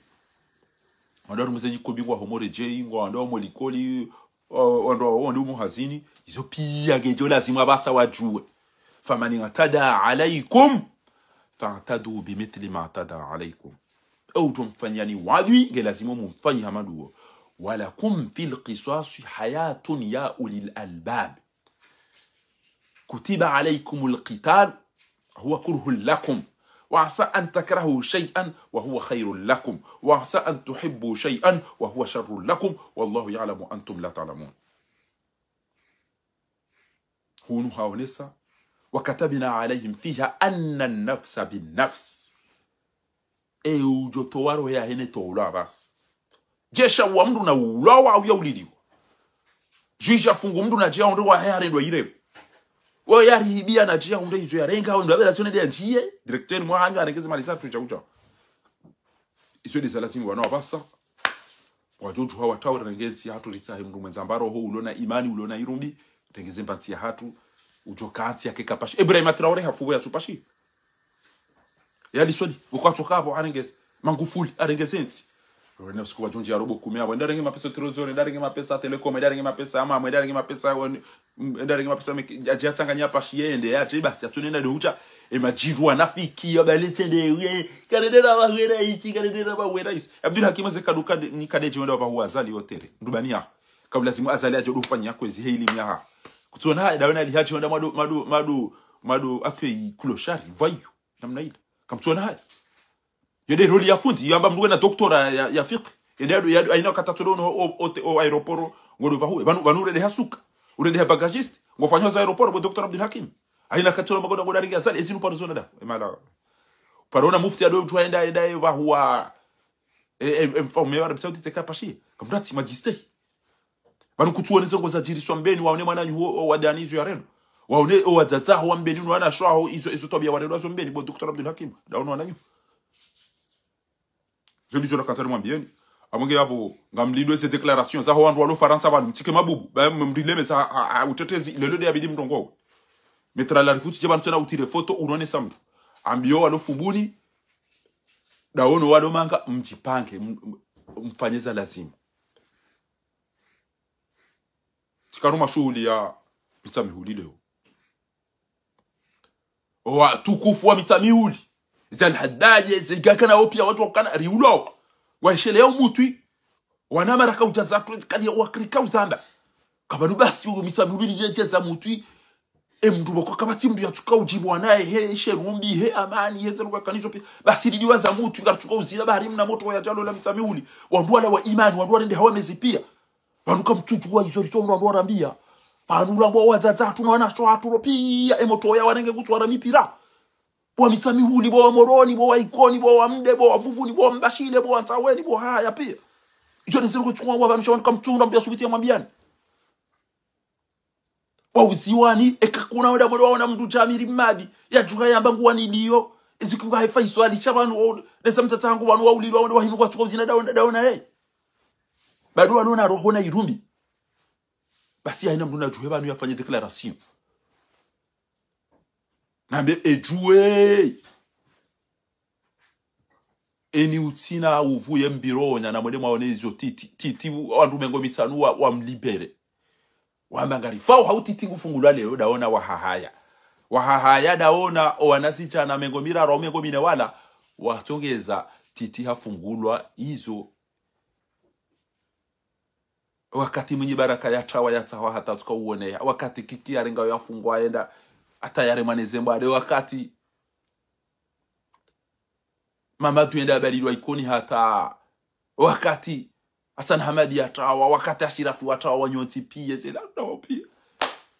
Wandru warumze nyikobi ngwa homo redjei, ngwa wandru omo likoli, o-, wandru wa-, wandru omo hazini. Izo piya ngedjo lazimu apvasa wadjuwe. فمن اعتدى عليكم فاعتدوا بمثل ما اعتدى عليكم. Eudjo mfanyani wadui, nge lazimu mumfanyi hama nduwo. ولكم في القصاص حياة يا أولي الألباب. كتب عليكم القتال هو كره لكم، وعسى أن تكرهوا شيئا وهو خير لكم، وعسى أن تحبوا شيئا وهو شر لكم، والله يعلم وأنتم لا تعلمون. Hunu haonesa, وكتبنا عليهم فيها أن النفس بالنفس. Eudjo towa roho yahe ne toulwa basi. Djesha wa mndru na ulwa wa uya uliliwa. Juge afungu mndru na djia undre wahe harendwa ireo. Wo yarihibiya na djia undre izo yarenga, undre apvela tsone de ndjiye. Directeur mwa hanyu arenge ze mali zatru tshau tshau. Izo de za lazimu wanu apvasa. Wadjo djuha watawe renge ntsi yahatru ritsahe mndru mwendza mbaro ho ulona imani, ulona irumbi. Renge ze mba ntsi yahatru. Udjo ka ntsi yake kapashi. Ibrahima Traoré hafu bo ya tsupashi. Yali soli, uko atsoka apvo arenge ze, Magufuli, arenge ze ntsi. Rona usiku wadjo ndjia robo kume apvo, enda renge mapesa Trésor, enda renge mapesa Telecom, enda renge mapesa Amam, enda renge mapesa wan-, enda renge mapesa me-, adje atsanganya pashi yende, yadje basi, atsune na dohucha, e madjindru wanafiki, ya bale tsende, we, kanedera ba wera ichi, kanedera ba wera isi. Abdul Hakim ze kadu kade, ni kade dje wenda wapvahuwa Azali yotere, ndubani ya. Kabla zimu Azali adjo dufanya kwezi he ilimu yaha. Kutsona haya, dawena ali hadji wenda madu, madu, madu, madu, ake i clochard, voyou, namna ile. Kamtsona haya. Yende roli ya fundi, yamba mndru wena doctorat ya, ya fiqh. Yende yadu, yadu, aina kata tolo no o, o, o aéroport, ngodo bahu, banu, banu urende ha suka. Urende ha bagagiste, ngofanya za aéroport, bo docteur Abdul Hakim. Aina kata tolo magoda ngoda ringi Azali, ezinu paro zona da. Emala. Parona mufti ado djua enda, enda, e bahuwa, e, e, e, mfaume wa Arabie Saoudite kapashi. Kamratsi magiste. Pvanu kutsuone zongo zadjiriswa Mbeni, waone mwananyu huo, o, wadani izo ya rendo. Waone, o, wadzadze ho wa Mbeni, no wanashe waho, izo, izo twabiya wa rendo, azo Mbeni, bo docteur Abdul Hakim. Daono wananyu. Zo ndizo nakandza nimwambiyeni. Amwenge yapvo, ngamlindwe ze déclaration, zaho wandru walo Farantsa pvanu, mtsike mabubu, ba, m-, mrileme za, ha, ha, utetezi, lelo de yabidi mrongowe. Maître Larifou tsi dje pvanu tsena utire foto, unone sa mndru. Ambiyo walo Fumbuni, daono walo Manga, mdjipange, m-, m-, mfanye za lazimu. Tsikanu mashuhuli ya Mitsamihuli leo. Watukufu wa Mitsamihuli. Za Alhadadi, za Igakana, wo piya wandru wakana, riulawa. Waishele ya umutwi. Wana maraka udjaza tu, kali ya wakirika uzamba. Kapvanu basi, wo Mitsamihuli ridje za mutwi. E mndru boko kapvatsi mndru yatsuka udjibu wanaye, he, she rumbi, he, amani, he, zeruka kanizo piya. Basi lidiwa za mutwi, ngaritsuka uzila bahari mna moto wa yadjalo la Mitsamihuli. Wandru wala wa imani, wandru warende hawa mezi piya. Pvanu kamtsudjuwa izo riso ndo wandru warambiya. Pvanu rambwa wadzadze hatru na wanashe hatru ro piya, e moto ya warenge kutswara mipira. Bo wa Mitsamihuli, bo wa Moroni, bo wa Ikoni, bo wa Mde, bo wa Vuvuni, bo wa Mbashile, bo wa Ntsaweni, bo haya piya. Izo de zero kutsuwa wa pvanu sha wanu kamtsunda mbiya subiti ya mwambiyani. Wa uziwani, eka kuna wenda mwendo waona mndru Djamiri Mmadi, yadjuha yamba nguwani liyo, izi kunga hefa izo alisha pvanu, o, nesa mtsatsa hangu pvanu wa ulilwa, wende wahinu kwatsuka uzina daona, daona, eh. Bado walona roho na irumbi. Basi haina mndru nadjuhe pvanu yafanye déclaration. Nambe edjuwe. Eni utsina uvuye mbironya na mwende mwaone izo titi. Titi wandru mengo mitsanu wa, wa mlibere. Wamba ngarifao hau titi ngufungulwa leo, daona wahahaya. Wahahaya daona o wanasichana mengo miraru au mengo mine wala, watsongeza titi hafungulwa izo. Wakati Mwinyi Baraka yatrawa yatsaha hata tsuka uoneha. Wakati Kiki yarenga yafungwa yenda hata yaremwa ne zembwa. De wakati Mamadu yenda yabalilwa Ikoni hata. Wakati Hassan Hamadi yatrawa, wakati Ashirafi watrawa, wanyontsi piya, zela ndawo piya.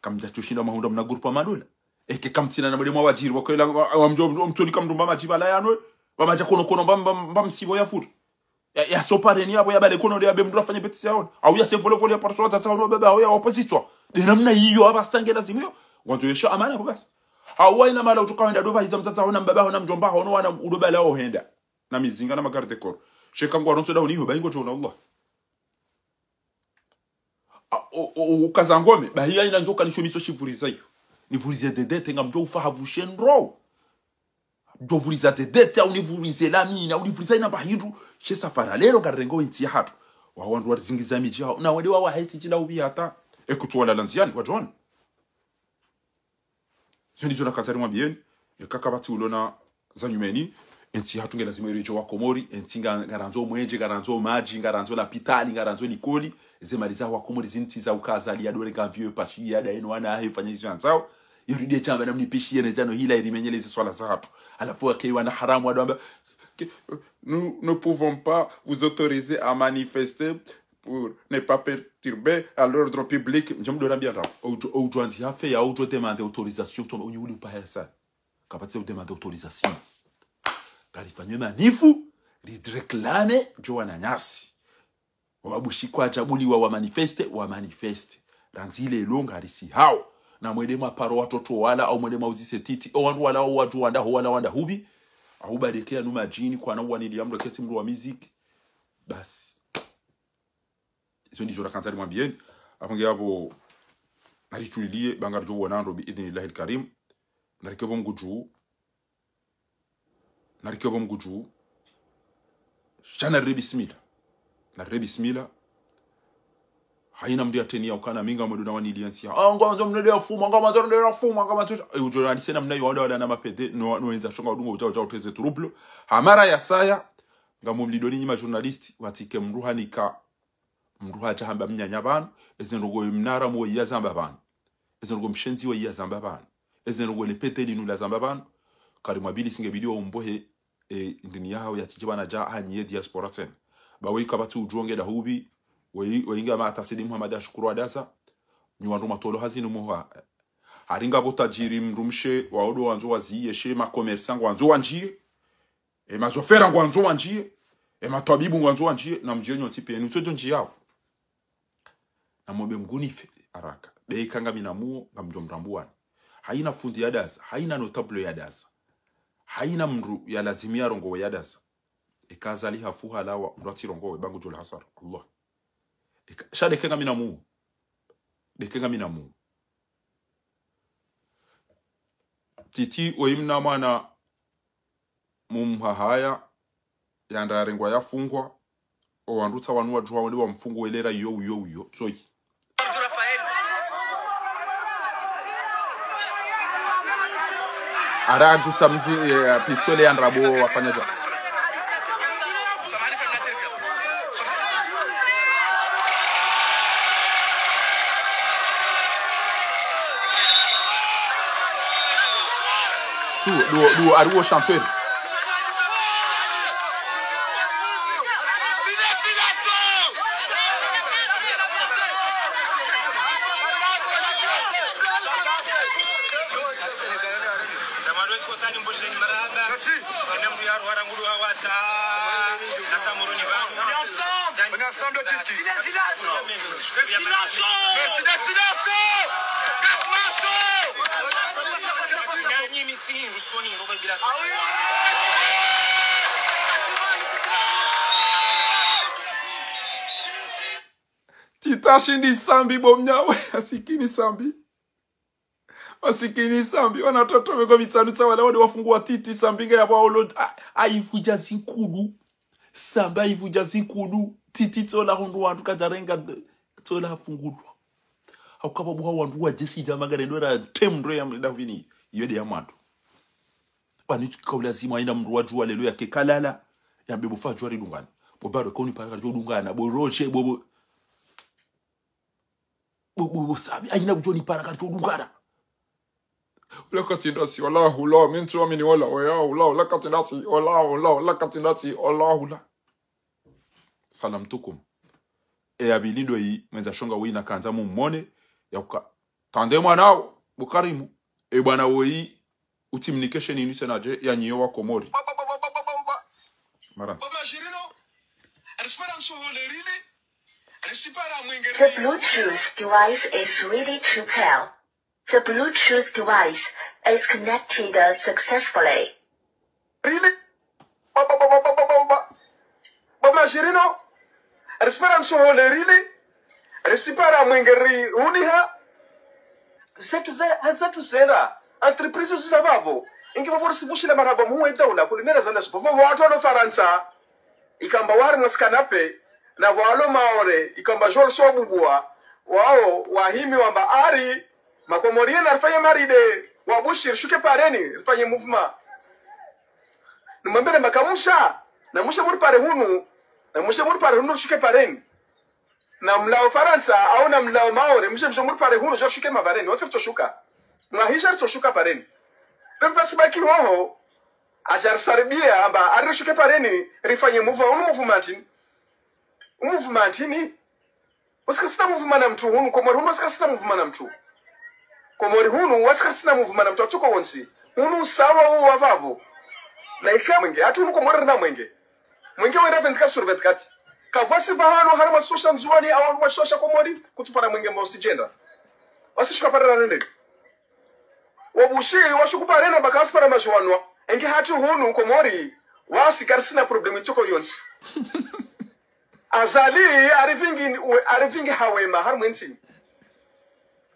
Kamdja tsushinda mahundra mna groupe ya madola. Eke kamtsina na mwende mwa wadjiri, wakwela, wa, wa mdjo, mtsoni kamdrumba madjibu la yano. Wamadja kono kono mba, mba, mba msibo ya furi. Ya, ya sopareni yapvo ya bale kono de ya be mndru afanye bêtise yaone. Au ya se volo volo ya parso wadzadze ono baba au ya opposition. De namna iyo apvasa nge lazimu yo. Ngwandzo yesha amani apvo basi. Au haina mahala utsuka wenda dova hiza mdzadze ono mbaba ono mdjomba ono wana udo bala ohenda. Na mizinga na magarde corps. Sheka ngwarontso dauni iho, baingo djona Allah. A, o, o, o, ukaza ngome, bahi ya ina ndjoka nisho mitso shivuriza iyo. Nivurize dedete, ngamdjo ufa havushe ndro. Djo vuriza dedete, au nivurize lamina, au nivuriza ina bahidru, she safara lelo ngarengo entsi yahatru. Wa wandru warizingiza midji yawo, na wende wawaha entsi djila ubi hata, ekutsu walala ndziani, wadjona. Zo ndizo nakandza nimwambiyeni, eka kapvatsi ulona za nyumeni, entsi yahatru nge lazima iredjeyi wa Komori, entsi nga, ngarandzo mwenje, ngarandzo madji, ngarandzo lapitali, ngarandzo likoli, ze mali za wa Komori zintsi za ukaza li ya dore ngamviyo pashi ya da eno wana ahe fanya izo yandzao, irudi eshamba na mnipishi yene djano hila irimenyele ze swala zahatru. Halafu wake wana haramu wadwamba, que nous ne pouvons pas vous autoriser à manifester pour ne pas perturber à l'ordre public. Ndje mdorambia ndrabo. Oudjo, oudjo andzi hafe ya oudjo demander autorisation, toma unyi uli upahesa. Kapvatsi udemander autorisation. Karifanye manifu, riréclamer, djo wananyasi. Wabushikwa djabuliwa wa manifeste, wa manifeste. Randzi lelo ngarisi hawo. Na mwende mwaparo watoto wala, au mwende mwauzise titi. O wandru wala, o wadju wanda, ho wala wanda hubi. Au badeke yanu madjini, kwana uwanili ya mdru ketsi mdru wa miziki. Basi. Izo ndizo nakandza nimwambiyeni. Apvo nge apvo, naritulilie, ba ngaridjo wonana ndro bi idhnillahil karim. Narike pvo Mngu dju. Narike pvo Mngu dju. Sha narire bismillah. Narire bismillah. Haina mdru ya teni ya ukana mi ngamwendo na wanili ya ntsi ya. Ah, ngamwandzo mnende ya fuma, ngamwandzo mnende ya fuma, ngamwandzo. Eh, udjo nandise namna yo wada wada na mapede, no, no enza shonga udungo udja, udja utreze trouble. Hamara ya saya, ngamumlidoni nyi ma journaliste, watike mdru hanika, mdru hadja hamba mnyanya pvanu, eze ndrongo ye mnara mwo iya zamba pvanu. Eze ndrongo mshenzi wa iya zamba pvanu. Eze ndrongo le pete linu la zamba pvanu. Karimwambili singe bidi wa umbohe, e, ndini yahawo yatsidje pvanu dja hanyi ye diaspora tsena. Ba weyi kapvatsi udjo nge da hubi, weyi, weyi nge ama atasidi Muhammad Ashukuru Adaza, nyi wandru matolo hazinu muha. Haringa pvo tajiri mdrumshe, wa odo wandzo waziye, she ma commerçant ngwandzo wandjiye. E mazofera ngwandzo wandjiye. E matwabibu ngwandzo wandjiye, na mdjiye nyontsi pia, nutso djo ndjiyawo. Na mwombe Mngu nife haraka. Be ika ngamina muo, ngamdjo mrambuwani. Haina fundi ya Adaza, haina notable ya Adaza. Haina mdru ya lazimi ya rongowe ya Adaza. Eka Azali hafu halawa, mdru atsi rongowe, ba ngudjo la hasara. Allah. Eka, sha deke ngamina muo. Deke ngamina muo. Titi, oyi mna mwana mumhahaya, yanda yarengwa yafungwa, o wandru tsa wanu wadjuha wende wamfungu welera iyo, iyo, iyo, tsoyi. Ara adjusa mzi, eh, pistolet ya ndrabo wafanya dja. Su, duo, duo, ari wo chanteur. Zamani wezi kosani mbosheni marahaba. Ene mdru ya ruhara ngudu wa wata. Nasa muruni ba. On est ensemble. On est ensemble, Titi. Merci d'être là. Nanyi mitsi, rusoni, roba bila. Ah oui. Tita shindi Sambi bo mnyawe, asikini Sambi. Masikini Sambi, wana toto meko mitsanu tsa wala wale wafungwa Titi, Sambi nge yapvo olo, a, aivudja zinkulu. Sambi aivudja zinkulu. Titi tsola hundru wandru kadjarenga, tsola hafungulwa. Haukapva buha wandru wa jesi dja magare ndo ra tem ndo ya mdavini. Iyo de ya mwandru. Pvanu tsi kaula zima haina mdru wadjuwa lelo yake kalala. Yambe bo Fadjwari dungana. Bo Baro koni para kadjo dungana. Bo Roger, bo, bo. Bo, bo, bo Sambi, haina kudjo ni para kadjo dungana. Ola katsi ndasi, ola hula, mi ntsu amini ola, oya hula, ola katsi ndasi, ola hula, ola katsi ndasi, ola hula. Salam tukum. E ya pvili ndo yi, mwendza shonga woyi nakandza mumone, ya uka. Tande mwana wo, bo Karimu. E bwana woyi, utsi mnike sheni inu tsena dje, ya nyiyo wa Komori. Marantsi. The Bluetooth device is ready to pair. The Bluetooth device is connected successfully. Really? Ba, ba, ba, ba, ba, ba, ba, ba. Ba majirino. Respera nsoho le really. Risipara mwenge rihuniha. Zetu ze, zetu zera. Entreprise ziza vavo. Ingi vavo risivushila marahaba muwe daula, kulimera zana supo. Vavo wandru walo Farantsa, ikamba wari mwasikana pe, na walo Maore, ikamba jol so bubua, wao, wahimi wamba ari, makomorien arifanye maride, wabushi, rishuke pareni, rifanye mouvement. Nimwambele makamusha, na mushe muripare hunu, na mushe muripare hunu, rishuke pareni. Na mlao Farantsa, au na mlao Maore, mushe msho muripare hunu, rishuke mavareni, wontsi ritsoshuka. Mwahisha ritsoshuka pareni. Pempa sibaki hoho, aja risaribia, amba, ari rishuke pareni, rifanye mouvement, unu mouvement ni. Mouvement ni. Wasi karisina mouvement na mutru hunu, Komori hunu wasi karisina mouvement na mutru. Komori hunu wasi karisina mouvement na mutru, atsuko wontsi. Hunu sawa uwa vavo. Na ika mwenge, ati hunu Komori rina mwenge. Mwenge wenda vingt-quatre sur vingt-quatre. Kavwasi vahanu hari mwashosha Ndzuwani, au mwashosha Komori, kutsupara mwenge mba usijenda. Wasi shuka parera nende. Wabushi, washuku parena baka wasi para majuwanwa. Enge hati hunu Komori, wasi karisina problème itsuko yontsi. Azali, arivingi, we, arivingi hawema, harimwa entsi.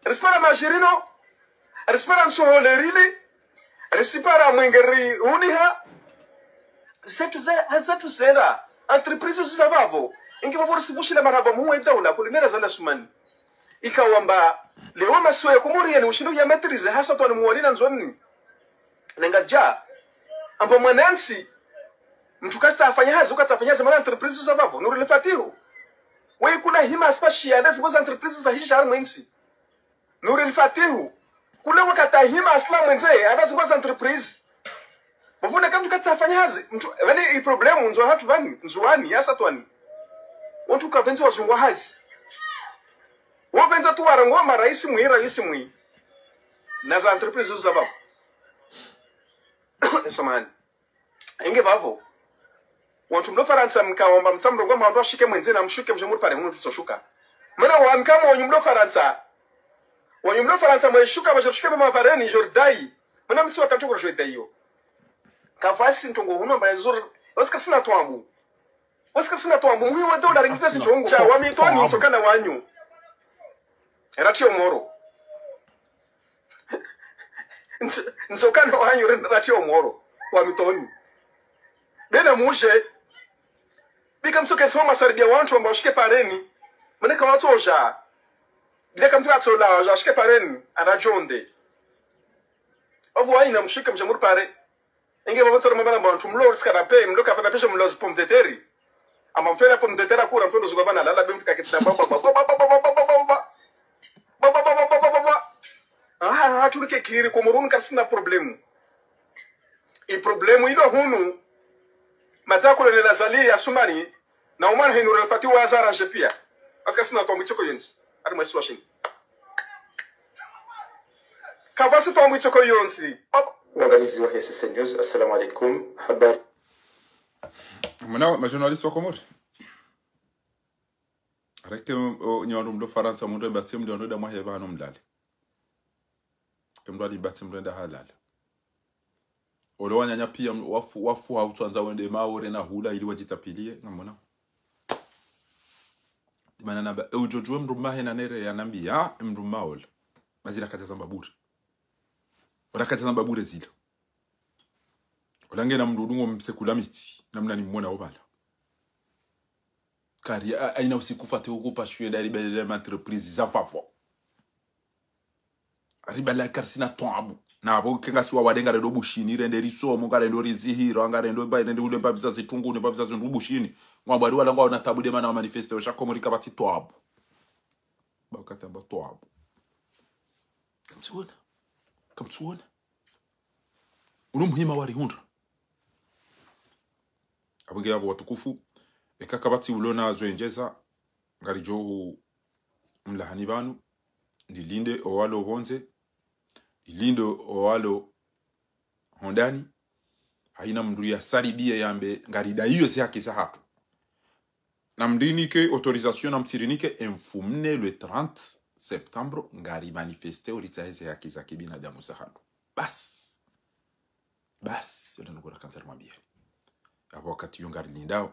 Risipara majirino, risipara nsohole rile, risipara mwenge rihuniha. Zetu ze, zetu zera. Entreprise ziza vavo. Ingi vavo risivushila marahaba muwe daula, kulimera zana sumani. Ikawamba, lewo masiwa ya Komori yani ushindo ya maîtrise, hasa Twani Mwali na Ndzuwani. Na Ngazidja. Amba mwanantsi, mutru katsafanya hazi, katsafanya hazi, mana entreprise za vavo. Nour El Fath. Wewe kuna hima asipashia, ndazi boza entreprise za hisha harimwa entsi. Nour El Fath. Kule wakati hima asila mwendze, ndazi boza entreprise. Mavuna kamutru katsafanya hazi, mutru, vani i problème, Ndzuwani hatru vani, Ndzuwani, hasa Twani. Wantru kavendzi wazungwa hazi. Wovendza tu warangwa maraisi mwi, raisi mwi. Na za entreprise za vavo. Samahani. Inge vavo. Wantru mlo Farantsa mkawamba mtsamrongoa mba wandru washuke mwendze na mushuke mshe muripare hunu ritsoshuka. Mana wami kama wanyu mlo Farantsa. Wanyu mlo Farantsa mweshuka, mweshuke mama pareni, jordai. Mana mtsi wakati kuro jordai yo. Kavwasi ntrongo hunu amba yazur, wasi karisina twabu. Wasi karisina twabu, muhi wa daula ringiza zitrongo. Sha, wa Mitwani, ntsokana wanyu. Ratsi omoro. Ntso-, ntsokana wanyu ren-, ratsi omoro. Wa Mitwani. Bena muje. Bika mtsoke nsoma saribia wantru amba washuke pareni. Mane kawatsoja. Bila kamutru katsola, washuke pareni. Anajonde. Ovu waina mushuke mshe muripare. Inge vavo ntsoro mabana mba wantru mlo risika na pe, mlo kapa na pesho mlo zi pomme de terre. Amba mfera pomme de terre akura, mfera zuga bana lala, be mfika kitsina ba, ba, ba. Ah, ah, turike kiri, Komori hunu karisina problème. I problème ilo hunu, matsa kule ne Azali Assoumani, na umana hinu Nour El Fath wa zaranje pia. Wasi karisina twabu itsuko yontsi. Harimwa isiwa shinu. Kavwasi twabu itsuko yontsi. Waangalizi wa S S N News, assalamu alaikum. Habari. Mwana, ma journaliste wa Komori. Areke, o, nyi wandru mlo Farantsa, mundru embatse mndru wandru eda mwahe vahanu mlale. Ke mndru ali batse mndru enda halala. Ole wananya pia mndru wafu, wafu ha utsandza wende Maore na hula ili wajitapilie, ngamona. Dimana namba, e ujojuwe mndru mahe na nere ya nambi, ya, e mndru maola. Bazira kaja zamba bure. Ola kaja zamba bure zila. Ola ngena mndru dungo msekula mitsi, namna ni mwona obala. Kari, a, aina usiku fate huku pashuye dari belele ma entreprise za vavo. Ari bala karisina twabu. Na abo ke ngasi wa wade ngarendo Bushini, rende risomo, ngarendo rizihiro, ngarendo ba, rende ule mbabiza zitrungu, ne mbabiza zindru Bushini. Ngwamba ari wala ngwaona tabu de mana wa manifeste, washa Komori kapvatsi twabu. Ba wakati amba twabu. Kamtsiona. Kamtsiona. Unu muhima warihundra. Abonge abo watukufu. Eka kapvatsi ulona zo enjeza. Ngarijo hu mlahani vanu. Nilinde owalo pvondze. Nilinde owalo hondani. Haina mndru ya saribie yambe ngarida iyo ze haki za hatru. Na mrinike autorisation na mtsirinike, emfumne le trente septembre, ngari manifeste, uritsahe ze haki za kibinadamu za hatru. Basi. Basi, yo nde nukura kandza rimwambieni. Abo wakati yo ngarilindao.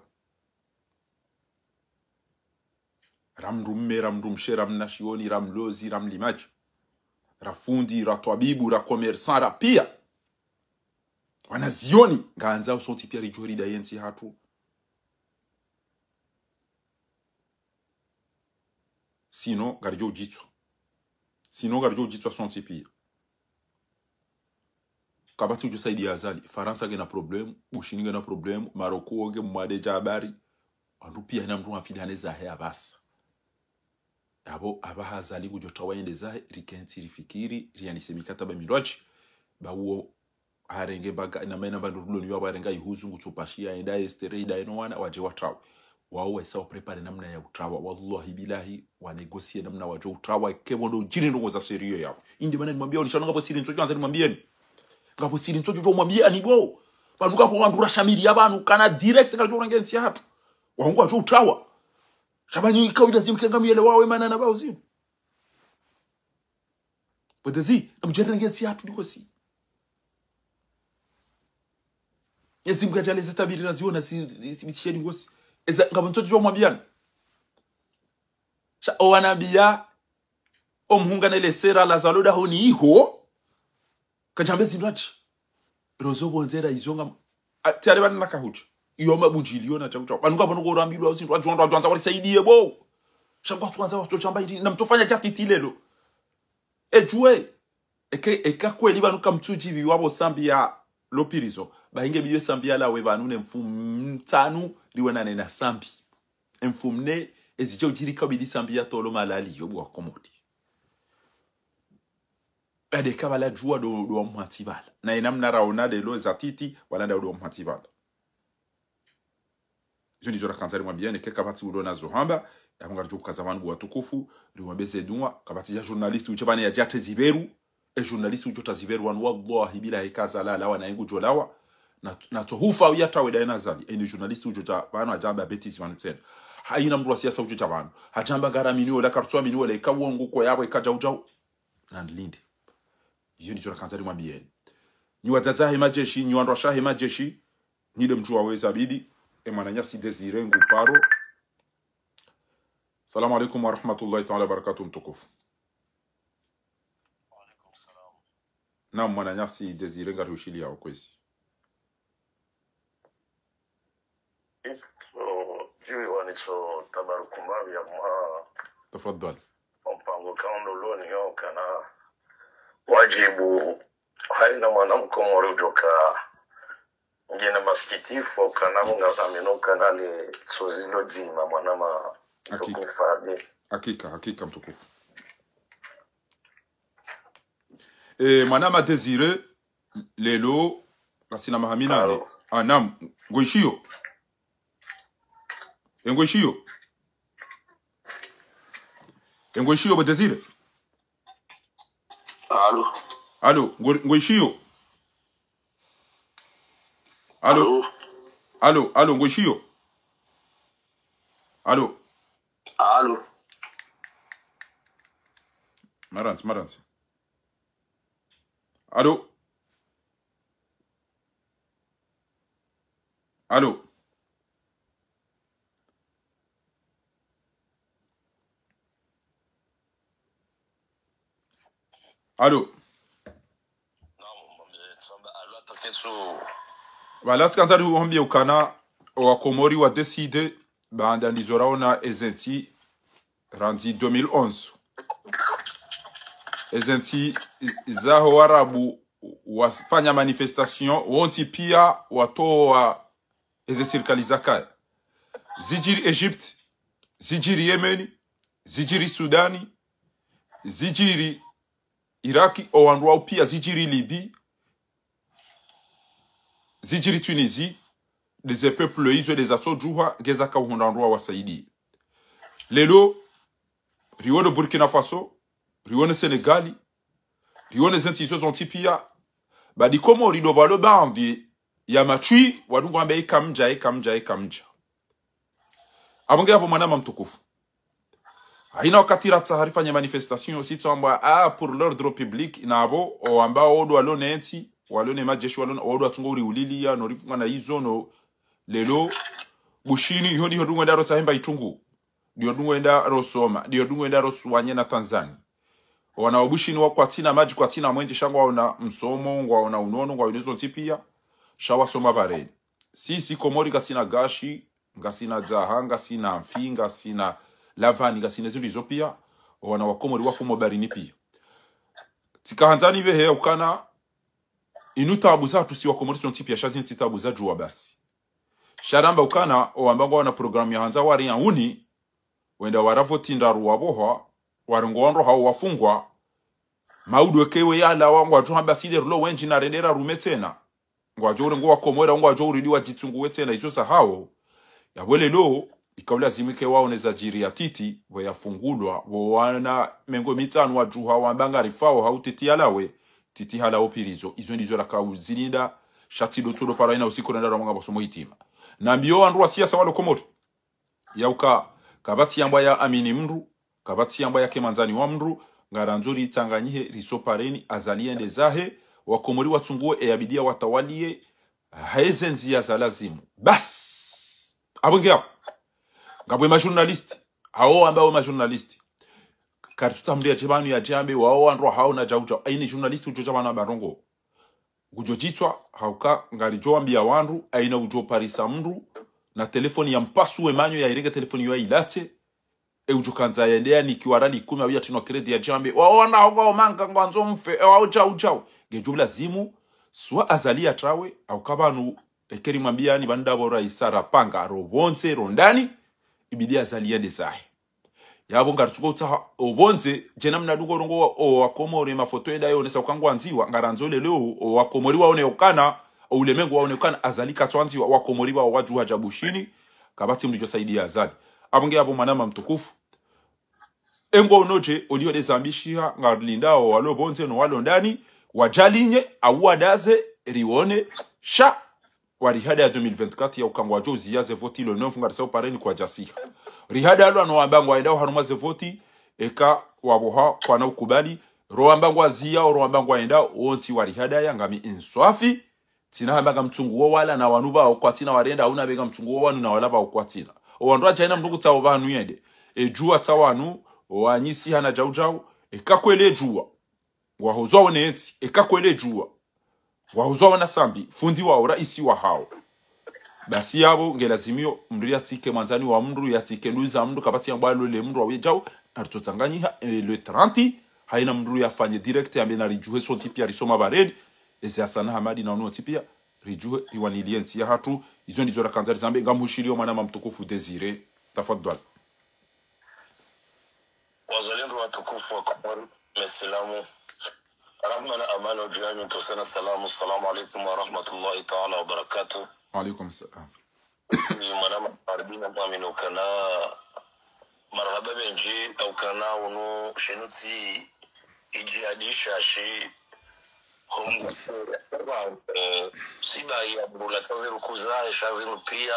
Ra mndru mme, ra mndru mshe, ra mnashioni, ra mlozi, ra mlimadji, ra fundi, ra twabibu, ra commerçant, ra piya wanazioni. Ngamwandzao sontsi piya ridjo rida yentsi yahatru. Sinon, ngaridjo udjitswa. Sinon, ngaridjo udjitswa sontsi piya. Kapvatsi udjo saidiya Azali. Farantsa ngena problème, Bushini ngena problème, Maroko nge mwade dja habari. Wandru piya hayina mndru wafidane zahe apvasa. Apvo, apvaha Azali ngudjo trawa yende zahe, rikentsi rifikiri, riyanise mikataba mindrwadji. Ba uwo harenge baga, ina maana ba ndruloni yo apvo harenga ihuzu ngutso pashiya, yenda yestere, yenda yeno wana, wadje watrawe. Wao waisa waprépare namna ya utrawa. Wallahi billahi, wanégocier namna wadjo utrawa, eka pvo ndo udjiri ndrongoo za sérieux yapvo. Inde maana nimwambiyeni, sha ngapvo siri ntsodjo andza nimwambiyeni. Ngapvo siri ntsodjo mwambiyeni bo. Pvanu ngapvo wandru rashamiliya pvanu, kana direct ngaridjo urenge ntsi yahatru. Wangu wadjo utrawa. Sha pvanu ikao ilazimu kenga muyelewa we manana ba uzimu. Bo Dezi, namdjere nge ntsi yahatru ndikosi. Mnyezi Mungu yadjaanlie ze tabiri raziona zi, zi, zibitisheni ngosi. Eza, ngapvo ntsodjo mwambiyani. Sha, owanambiya, omhunga nele sera la zalo dahoni iho. Kadjambe zindrwadji. Rozo pvondzera izo nga, a, tsi ale pvanu nakahudja. Iyo mabundjiliyo na tsawu tsawu. Pvanu ngapvo noko rambilwa zindrwadji, wandrwadji wandza warisaidiye bo. Sha ngwatsu wandza watso shamba ili, namtsofanya djatiti lelo. Edjuwe, eke, eka kweli pvanu kamtsudjibiwa pvo sambi ya lo pirizo. Ba inge biyo sambi ya lawe pvanu ne mfumo mtsanu riwe nane na sambi. Mfumo mne, ezidjo udjiri kabili sambi ya tolo malali yo bo wakomori. Ade kapvala djuwa ndo, ndo wamhantsi pvala. Na ina mna raona lelo zatiti, wala ndo, ndo wamhantsi pvala. Izo ndizo rakandza rimwambiyeni, eka kapvatsi ulo nazo hamba, yapvo ngaridjo ukaza pvanu bo watukufu, rimwambe ze dunwa, kapvatsi dja journaliste udje pvanu yadje yatre zipveru, e journaliste udjo tra zipveru wanu, wallahi billahi kaza lala, wana ingu djolawa, na, natso hufa uyatrawe daye na Azali, eni journaliste udjo tra pvanu hadjamba bêtise pvanu tsena. Hayina mndru wa siyasa udjo tra pvanu. Hadjamba ngaraminiwo, la kartsu aminiwo, la ika wongo ko yapvo, ika djau djau. Nandilinde. Iyo ndizo rakandza rimwambiyeni. Nyi wadzadze wahe madjeshi, nyi wandru washe wahe madjeshi, nyi nde mdjuwa weza bidi, e mwananyasi Désiré ngu paro. Salamu alaikum wa rahmatullahi ta'ala wa barakatuh, mtukufu. Naam, mwananyasi Désiré ngari ushiliya ukwezi. So, djiwi waniso tabaruku mbapvi ya mwa. Tafadhali. Ompango kaunduloni yo kana wadjibu. Hayina mwana mkomori udjoka ngena masikitifu kana munga amino kana ni sozilo dzima mwana ma. Hakika. Mtukufu Fadi. Hakika, hakika mtukufu. E, mwanama Désiré, lelo, ngasina maha minane. Allô. Ah, naam, ngoishiyo. E, ngoishiyo. E, ngoishiyo, bo Désiré. Allô. Allô, ngo-, ngoishiyo. Allô. Allô. Allô, allô, ngoishiyo. Allô. Allô. Marantsi, marantsi. Allô. Allô. Allô. Voilà, tsikandza rihwambiye ukana, owakomori wa décidé, baanda ndizo raona ezentsi, randzi deux mille onze. Ezentsi zaho Warabu wafanya manifestation, wontsi piya watowa eze sirikali zakaya. Zidjiri Egypte, zidjiri Yemeni, zidjiri Sudani, zidjiri Iraki, owandru wawo piya, zidjiri Libye, zidjiri Tunisie, ndeze peuple izo ndeza tsodjuha, ngeza kauhundra wandru wawasaidiye. Lelo, riwono Burkina Faso, riwono Senegali, riwono zentsi izo zontsi piya, badi Komori ndo pvalo baandhi ya matswi, wadungu wambe ika mdja, ika mdja, ika mdja. Apvo nge apvo mwanama mtukufu. Hayina wakati ratsaha rifanye manifestation, sitso amba, ah, pour l'ordre public, na apvo, owamba odo walone entsi, walone madjeshi, walone, odo watsungo uri uliliya, no rifunga na izo, no lelo, Bushini, iho ndiho ndrongoo ndaro tsahemba itungu. Ndiyo dungo enda rosoma, ndiyo dungo enda rosuwanye na Tanzania. Wana wa Bushini wa kwatsina madji, kwatsina mwenje, sha ngwaona msomo, ngwaona unono, ngwaona zontsi pia, sha wasoma bareni. Sisi Komori ngasina gashi, ngasina dzaha, ngasina mfi, ngasina lavani, ngasina zindru izo pia, wana wa Komori wafumo barini pia. Tsikahandza nipvehe ukana, inu tabu zatru si wa Komori zontsi pia, sha zinu tsi tabu za djuwa basi. Sha ramba ukana, owamba ngwaona programu ya handza wari ya uni, wenda wara voti ndraru wapvohwa, warengo wandru hawo wafungwa, maudu eke we yalawa ngwadjo hamba si le rulo wendji na rendera rume tsena. Ngwadjo urengo wa Komori, ngwadjo uridi wadjitsunguwe tsena, izo za hawo. Yapvo lelo, ika ulazimu ike waone zadjiri ya Titi, pvo yafungulwa, pvo wana mengo mitsanu wadjuha wamba ngarifao hau Titi yalawe, Titi halawo pvirizo. Izo ndizo raka uzilinda, sha tsi ndo tsodo para ina usiku renda ramwanga pvo somo hitima. Nambiyo wandru wa siasa walo Komori. Yauka, kapvatsi yambwa ya amini mndru, kapvatsi yambwa yake mwandzani wa mndru, ngarandzo ritsanganyihe, risopareni, Azali yende zahe, wa Komori watsunguwe, e yabidi ya watawaliye, heze ndziya za lazimu. Basi! Apvo nge apvo. Ngapvo ma journaliste, hawo amba wo ma journaliste. Karitsutsa mndru yadje pvanu yadje yambe, wawo wandru hawo na djau djau. Aini journaliste udjo dja pvanu amba ndrongo. Ngudjo djitswa, hauka ngaridjo wambia wandru, aina udjo parisa mndru, na telefoni ya mpasuwe manyo, ya irenge telefoni yo ya ilatse, e udjo kandza yende ya nikiwa rali kume, au ya tsinwa kredi yadje yambe, wawo wana hawo ngwao manga ngwandzo mfe, e wawo djau djau. Ngedjo lazimu, swa Azali yatrawe, hauka pvanu, eke rimwambiani pvanu ndapvo raisa rapanga, ro pvondze, ro ndani, ibidi Azali yende zahe. Yapvo ngaritsuko utsaha, o pvondze, djena mna dungo rongo wa, o wa Komori mafoto yenda yonesa uka ngwandziwa, ngarandzo lelo, o wa Komori waone ukana, o ulemengu waone ukana, Azali katsu andziwa, wa Komori wa wadjuha dja Bushini, kapvatsi mndru djo saidiya Azali. Apvo nge apvo mwanama mtukufu. Engwa unodje, oliyo de zambishiha, ngarilindao, walo pvondze no walo ndani, wadjalinye, au wadaze, rione, sha, warihada ya deux mille vingt-quatre ya uka ngwadjo uziya ze voti le neuf ngarisa upareni kwadjasiha. Rihada alo ano wamba ngwaendao harumwa ze voti, eka wapvoha kwana ukubali, ro wamba ngwaziya, ro wamba ngwaendao, wontsi warihada ya ngami inswafi, tsina hamba ngamtsunguwo wala na wanu pvao kwatsina warenda, au na be ngamtsunguwo wanu na wala pvao kwatsina. O wandru wadja ina mndru kutsawo pvanu yende. E djuwa tsa wanu, wanyisiha na djau djau, eka kwele djuwa. Ngwahozwawo ne ntsi, eka kwele djuwa. Ngwahozwawo na Sambi, fundi wawo, raisi wahawo. Basi yapvo, nge lazimiyo, mndru yatsike mwandzani wa mndru, yatsike nduza mndru, kapvatsi yambwa lole mndru wawe djau, na ritsotsanganyiha, e, le trente, haina mndru yafanye direct, yambe na ridjuhe sontsi pia risoma bareni, ezi Hassan Hamadi na unontsi pia, ridjuhe, riwaniliye ntsi yahatru, izo ndizo rakandza rizambe, ngamhushiliyo mwanama mtukufu Désiré, tafadhwali. Wazalendo watukufu wa Komori, Mesilamu. Rahma na amani juu yanyu, tusena salamu. Salamu alaikum wa rahmatullahi ta'ala wa barakatuh. Wa alaikum salam. Ni mwanama Arbina mwamini ukana marahaba mendji, ukana unu shinu tsi idjihadisha shi Hongo, eh, siba ya bula tsaze rukuza, esha zinu pia,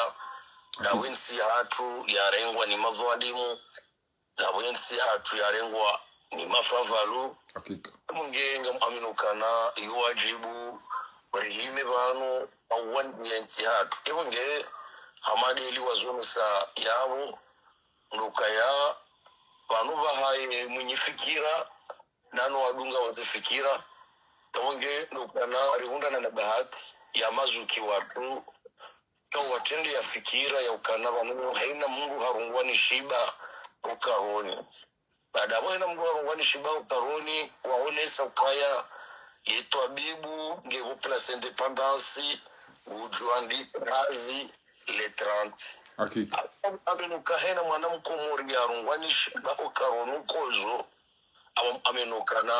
na wentsi hatru yarengwa ni madhwalimu, na wentsi hatru yarengwa ni mafavalu. Hakika. Mungu ngamwamini ukana, yo wadjibu, rihime pvanu, awani yentsi hatru. Ewe nge, Hamadi eli wazonesa yapvo, nduka ya, pvanu pvahaye mwinyi fikira, nano wadunga waze fikira, tawonge nukana rihundrana na bahati ya mazuki watru, ka watrende ya fikira ya ukana pvanu haina mndru harungwa ni shiba ukaroni. Baada apvo haina mndru harungwa ni shiba ukaroni, waonesa ukaya ye twabibu nge pvo Place Indépendance, udjuwa nditsi hazi le trente. Hakika. Apvo, apvo nuka haina mwana mkomori harungwa ni shiba ukaroni ukozo, apvo amenukana,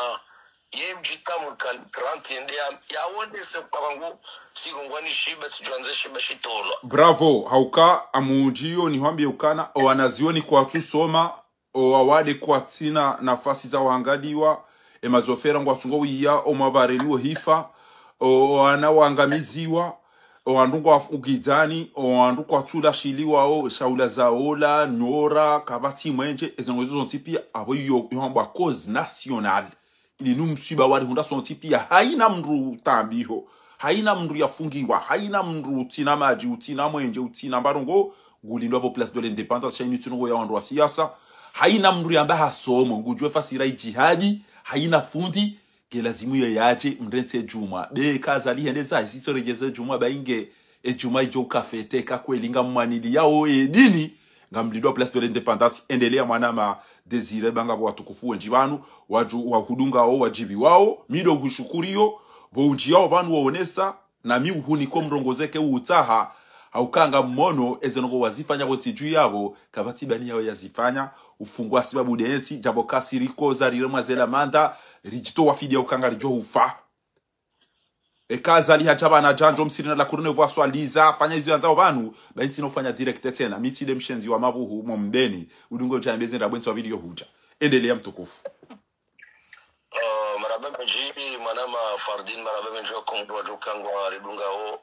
ye mdjitamu ka trente yende ya, yaonese kwa pvangu, sirungwa ni shiba, sidjwanze shiba shitolwa. Bravo, hauka amudjiyo nihwambiye ukana, owanazioni kwatsu soma, owawade kwatsina nafasi za wangaliwa, emazofera ngwatsungo wiya, omwabareli wo hifa, o, owana wangamiziwa, owandru ngwa ugidzani, owandru kwatsu lashiliwao, shaula zaola, nyora, kapvatsi mwenje, ezongo izo zontsi pia, apvo iyo, iyo hambwa cause nationale. Ili nu msiba warihundra sontsi pia, haina mndru utambiho, haina mndru yafungiwa, haina mndru utsina madji, utsina mwenje, utsina mbarongo, ngulindwa pvo Place de l'Indépendance, sha inu tsi ndrongoo ya wandru wa siasa. Haina mndru yamba hasomo, ngudjuwa fasira ye djihadi, haina fundi, nge lazimu ye yadje, mrentsi ye djumwa. Be ka Azali hende zahe, sisi ridjeze djumwa, ba inge, ye djumwa idjo uka fête, ka kweli ngamwaniliyao ye dini, ngamlindwa Place de l'Indépendance, endelea mwanama Désiré, ba ngapvo watukufu wendji pvanu, wadju, wahudungao, wadjibiwao, mi ndo hushukuriyo, pvo undjiyao pvanu waonesa, na mi uhunika omrongozi eka utsaha, hauka ngammono, eze ndrongoo wazifanya pvo ntsi dju yapvo, kapvatsi bani yao yazifanya, ufungwa sibabu de ntsi, djapvo kasi rikoza riremwa zela manda, ridjitowa fidiya uka ngaridjo ufa. Eka Azali hadja pvanu djandjo msirina la kurune vwa swaliza, fanya izo yandzao pvanu, ba ntsi nofanya direct tsena, mi tsi nde mshenzi wa mabuhu, mo mbeni, udungo djambe zenda bwentsi wa video hudja. Endelea mtukufu. Ah, marahaba mendji, mwanama Fardine, marahaba mendji wa Komoro wadjo uka ngwaridungao.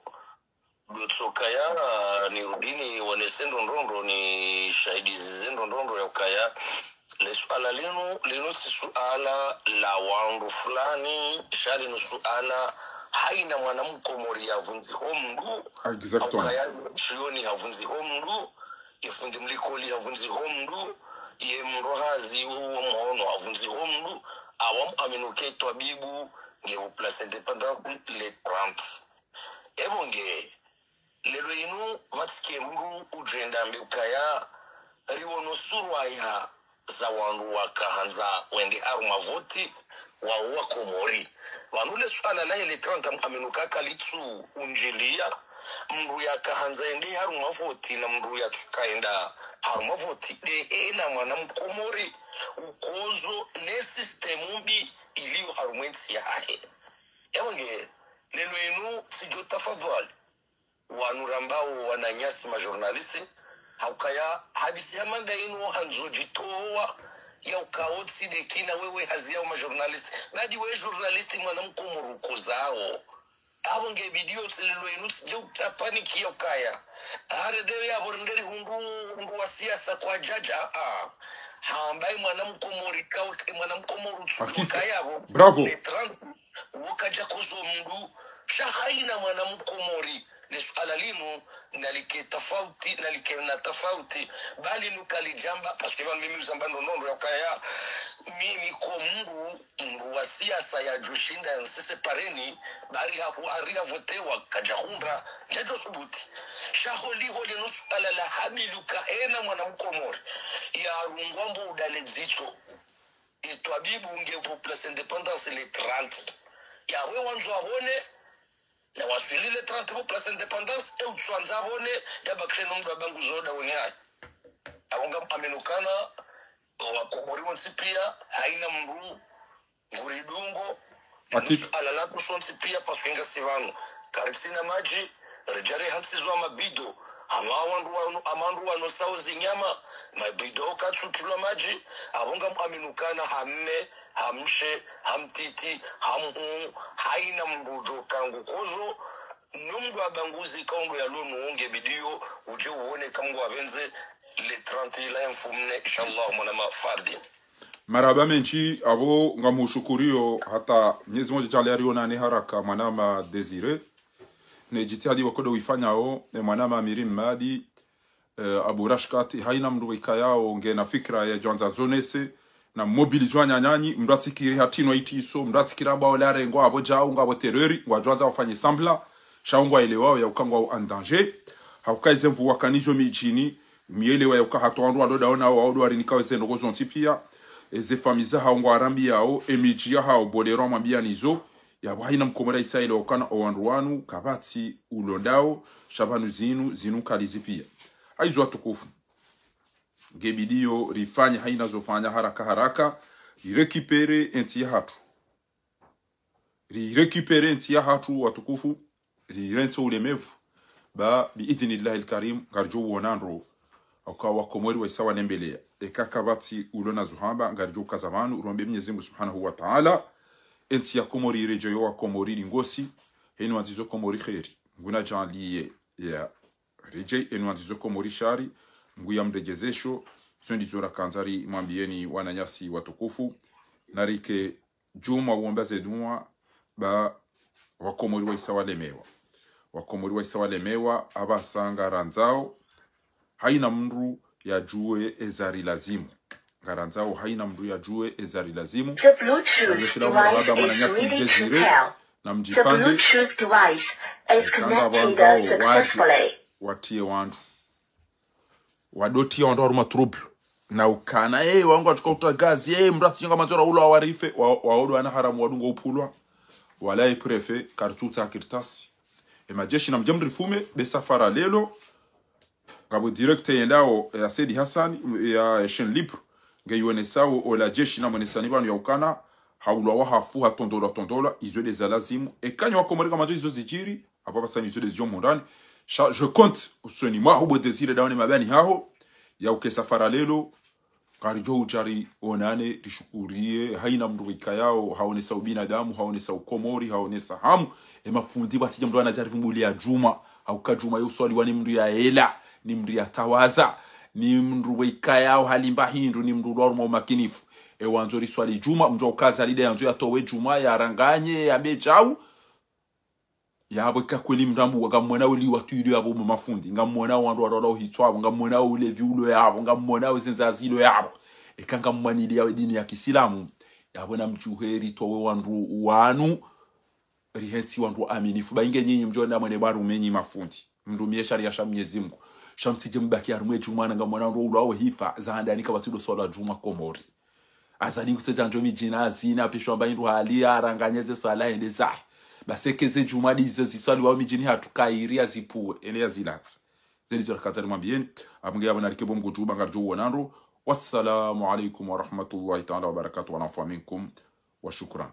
Ndo tsokaya, nirudi nionese ndrongoo, nishahidize ndrongoo ya ukaya. Le suala linu, linu tsi suala la wandru fulani, sha linu suala haina mwana mkomori yavundziho mndru. Exactement. Ukaya shioni havundziho mndru, ye fundi mlikoli havundziho mndru, ye mndru hazi wa mhono havundziho mndru, awamu aminu ke twabibu, nge pvo Place Indépendance le trente. Epvo nge, leo inu, pvatsi ke mndru udjo enda ambe ukaya, riono surwaya za wandru waka handza wende harumwa voti, wa, wa Komori. Pvanu le suala lahe le trente aminu ka kalitsu undjiliya, mndru yaka handza yende harumwa voti na mndru yatsuka enda harumwa voti, de ena mwana mkomori, ukozo ne système mbi iliyo harumwa entsi yahahe. Epvo nge, leo inu, tsidjo tafadhwali wanu rambao wananyasi ma journaliste, haukaya hadisi ya manda inu handzo djitowa, ya ukao tsi de kina wewe hazi yao ma journaliste. Badi we journaliste mwana mkomori ukozao. Epvo nge video tsi leo inu tsidje uta panique ya ukaya. Are de yapvo nderi hundru, hundru wa siasa kwadjadja, ah. Hambai mwana mkomori kaute, mwana mkomori utsudjuka yapvo. Bravo. Le trente, wokadja kozo mndru, sha haina mwana mkomori, le suala linu, nalike tafauti, nalike na tafauti, bali nukalidjamba, parce que pvanu mimi uzamba ndrongoo ya ukaya, mimi ko mndru, mndru wa siasa yadjoshinda yanse séparer ni, bari hafu ari yavotewa, kadja hundra, ndjadjo subuti. Sha holiho linu suala la hamiluka ena mwana mkomori, yarungwa mbo udale dzitso. Ye twabibu nge pvo Place Indépendance le trente. Yawe wandzo avone, na waswili le trente pvo Place Indépendance, e utsuandza avone, yabakishe no mndru amba nguzo da wene hayi. Apvo ngam aminu kana, wa Komori wontsi pia, haina mndru, nguridungo, hakika, suala latru sontsi pia, parce que ngasi pvanu. Karitsina madji, ridja rihantsizwa mabido, hama wandru wanu, hama wandru wanu sao zinyama, mabido katsutilwa madji, apvo ngam aminu kana hamme, hamshe, hamtiti, hamhuu, haina mndru djo ka ngukozo, no mndru amba nguzi ka undru yalo nu nge video, udje uone ka Mngu apvendze, le trente la mfumne, inshallah, mwanama Fardine. Marahaba mendji, apvo ngamhushukuriyo, hata Mnyezi Mngu adjaanlie rionane haraka, mwanama Désiré. Ne djitihadi wakodo wifanyao, e mwanama Amiri Mmadi, eh, Abu Rashkati, haina mndru wikayao ngena fikira yadjoandza zonese, na mobilisation wananyanyi, mndru atsikiri hatinwa itiso, mndru atsikiri amba ole arengwa apvo djau, ngapvo terreur, ngwadjoandza wafanye semblant, sha ngwaelewao ya uka ngwao en danger, hauka eze mvu wakanizo midjini, mielewa ya uka hata wandru walo daona wao, wao ndo warinika eze ndrongoo zontsi pia, eze famiyi zahao ngwarambiyao, emidji yahao, bolero amwambiyanizo, yapvo haina mkomori isa elewa ukana owandru wanu kapvatsi ulondao, sha pvanu zinu, zinu kalizi pia. Haizo watukufu, nge bidiyo rifanye haina zofanya haraka haraka, rirécupérer entsi yahatru. Rirécupérer entsi yahatru watukufu, rirentse ulemevu. Ba, bi idhnillahi lkarim, ngaridjo uona ndro. Hauka wakomori waisa walembelea. Eka kapvatsi ulo na zuhamba, ngaridjo ukaza pvanu, urombe Mnyezi Mngu Subhanahu wa Ta'ala. Entsi ya Komori iredjeyo wakomori lingosi, henu wandzizo Komori kheri. Mngu nadjaanlie, ya, redjei, henu wandzizo Komori shari, Mngu yamredjezesho, zo ndizo rakandza rimwambiyeni wananyasi watukufu, narike djumwa womba ze dua, ba wakomori waisa walemewa. Wakomori waisa walemewa, apvasa ngarandzao, Haina mndru yadjuwe eza rilazimu. Ngarandzao haina mndru yadjuwe eza rilazimu. The Bluetooth device is ready to pair. Na mdjipange. The Bluetooth device is connected successfully. Watie wandru. Wadotie wandru harumwa trouble. Na ukana, eh, wangu atsuka utragazi, eh, mndru atsinga manzora ulo awarife, wa, waodo wana haramu wadungo upulwa. Wala e préfet, karitsutsaha kartasi. E majeshi na mdje mrifume, be safara lelo, ngapvo direct yendao ya Said Hassan, ya Chaîne Libre, nge yonesao ola jeshi na monesani pvanu ya ukana, haulwa wahafu, hatondolwa, tondolwa, izo nde za lazimu. Eka nyi wakomori kamwandzo izo zidjiri, apvo pvasa nyi izo nde zidjo mhondani. Sha, je compte, usoni mwaho bo Désiré daone mabani haho, ya uke safara lelo, ngaridjo udja rionane, rishukurie, haina mndru wikayao, haonesa ubinadamu, haonesa ukomori, haonesa hamu. E mafundi pvatsidja mndru anadja rivumbulia djumwa, hauka djumwa yo uswaliwa ni mndru ya ela, ni mndru ya tawaza, ni mndru wikayao halimba hindru, ni mndru ulwa harumwa umakinifu. E wandzo riswali djumwa, mndru wa ukaza lide yandzo yatowe djumwa, yaranganye, yambe djau. Yapvo eka kweli mrambu wa ngamwona uli watu ilo yapvo bo mafundi, ngamwona wandru walwala uhitswa yapvo, ngamwona ulevi ulo yapvo, ngamwona zenza zilo yapvo. Eka ngamwanili yawe dini ya kisilamu, yapvo na mdjuheri towe wandru wanu, rihentsi wandru waaminifu. Ba inge nyinyi mdjo nda mwene barume nyi mafundi. Mrumie sharia sha Mwenyezi Mungu. Sha mtsidje mbaki harumwa e djumwa na ngamwona wandru ulwa wahifa, za handani kapvatsi ndo swala djumwa Komori. Azali ngutso djandjo midjini hazina, pvishwa mba hindru hali, aranganye ze swala hende zahe. Basi eka ze djumwa ndizo ziswaliwao midjini hatru kayiri yazipvuwe, ene yazilatse. Zeni zo raka zari mwambieni, apvo nge yapvo narike bo mngu djuba ngaridjo uonana ndro. Wassalamu alaikum warahmatullahi taala wabarakatuh, wal afwa minkum, wa shukran.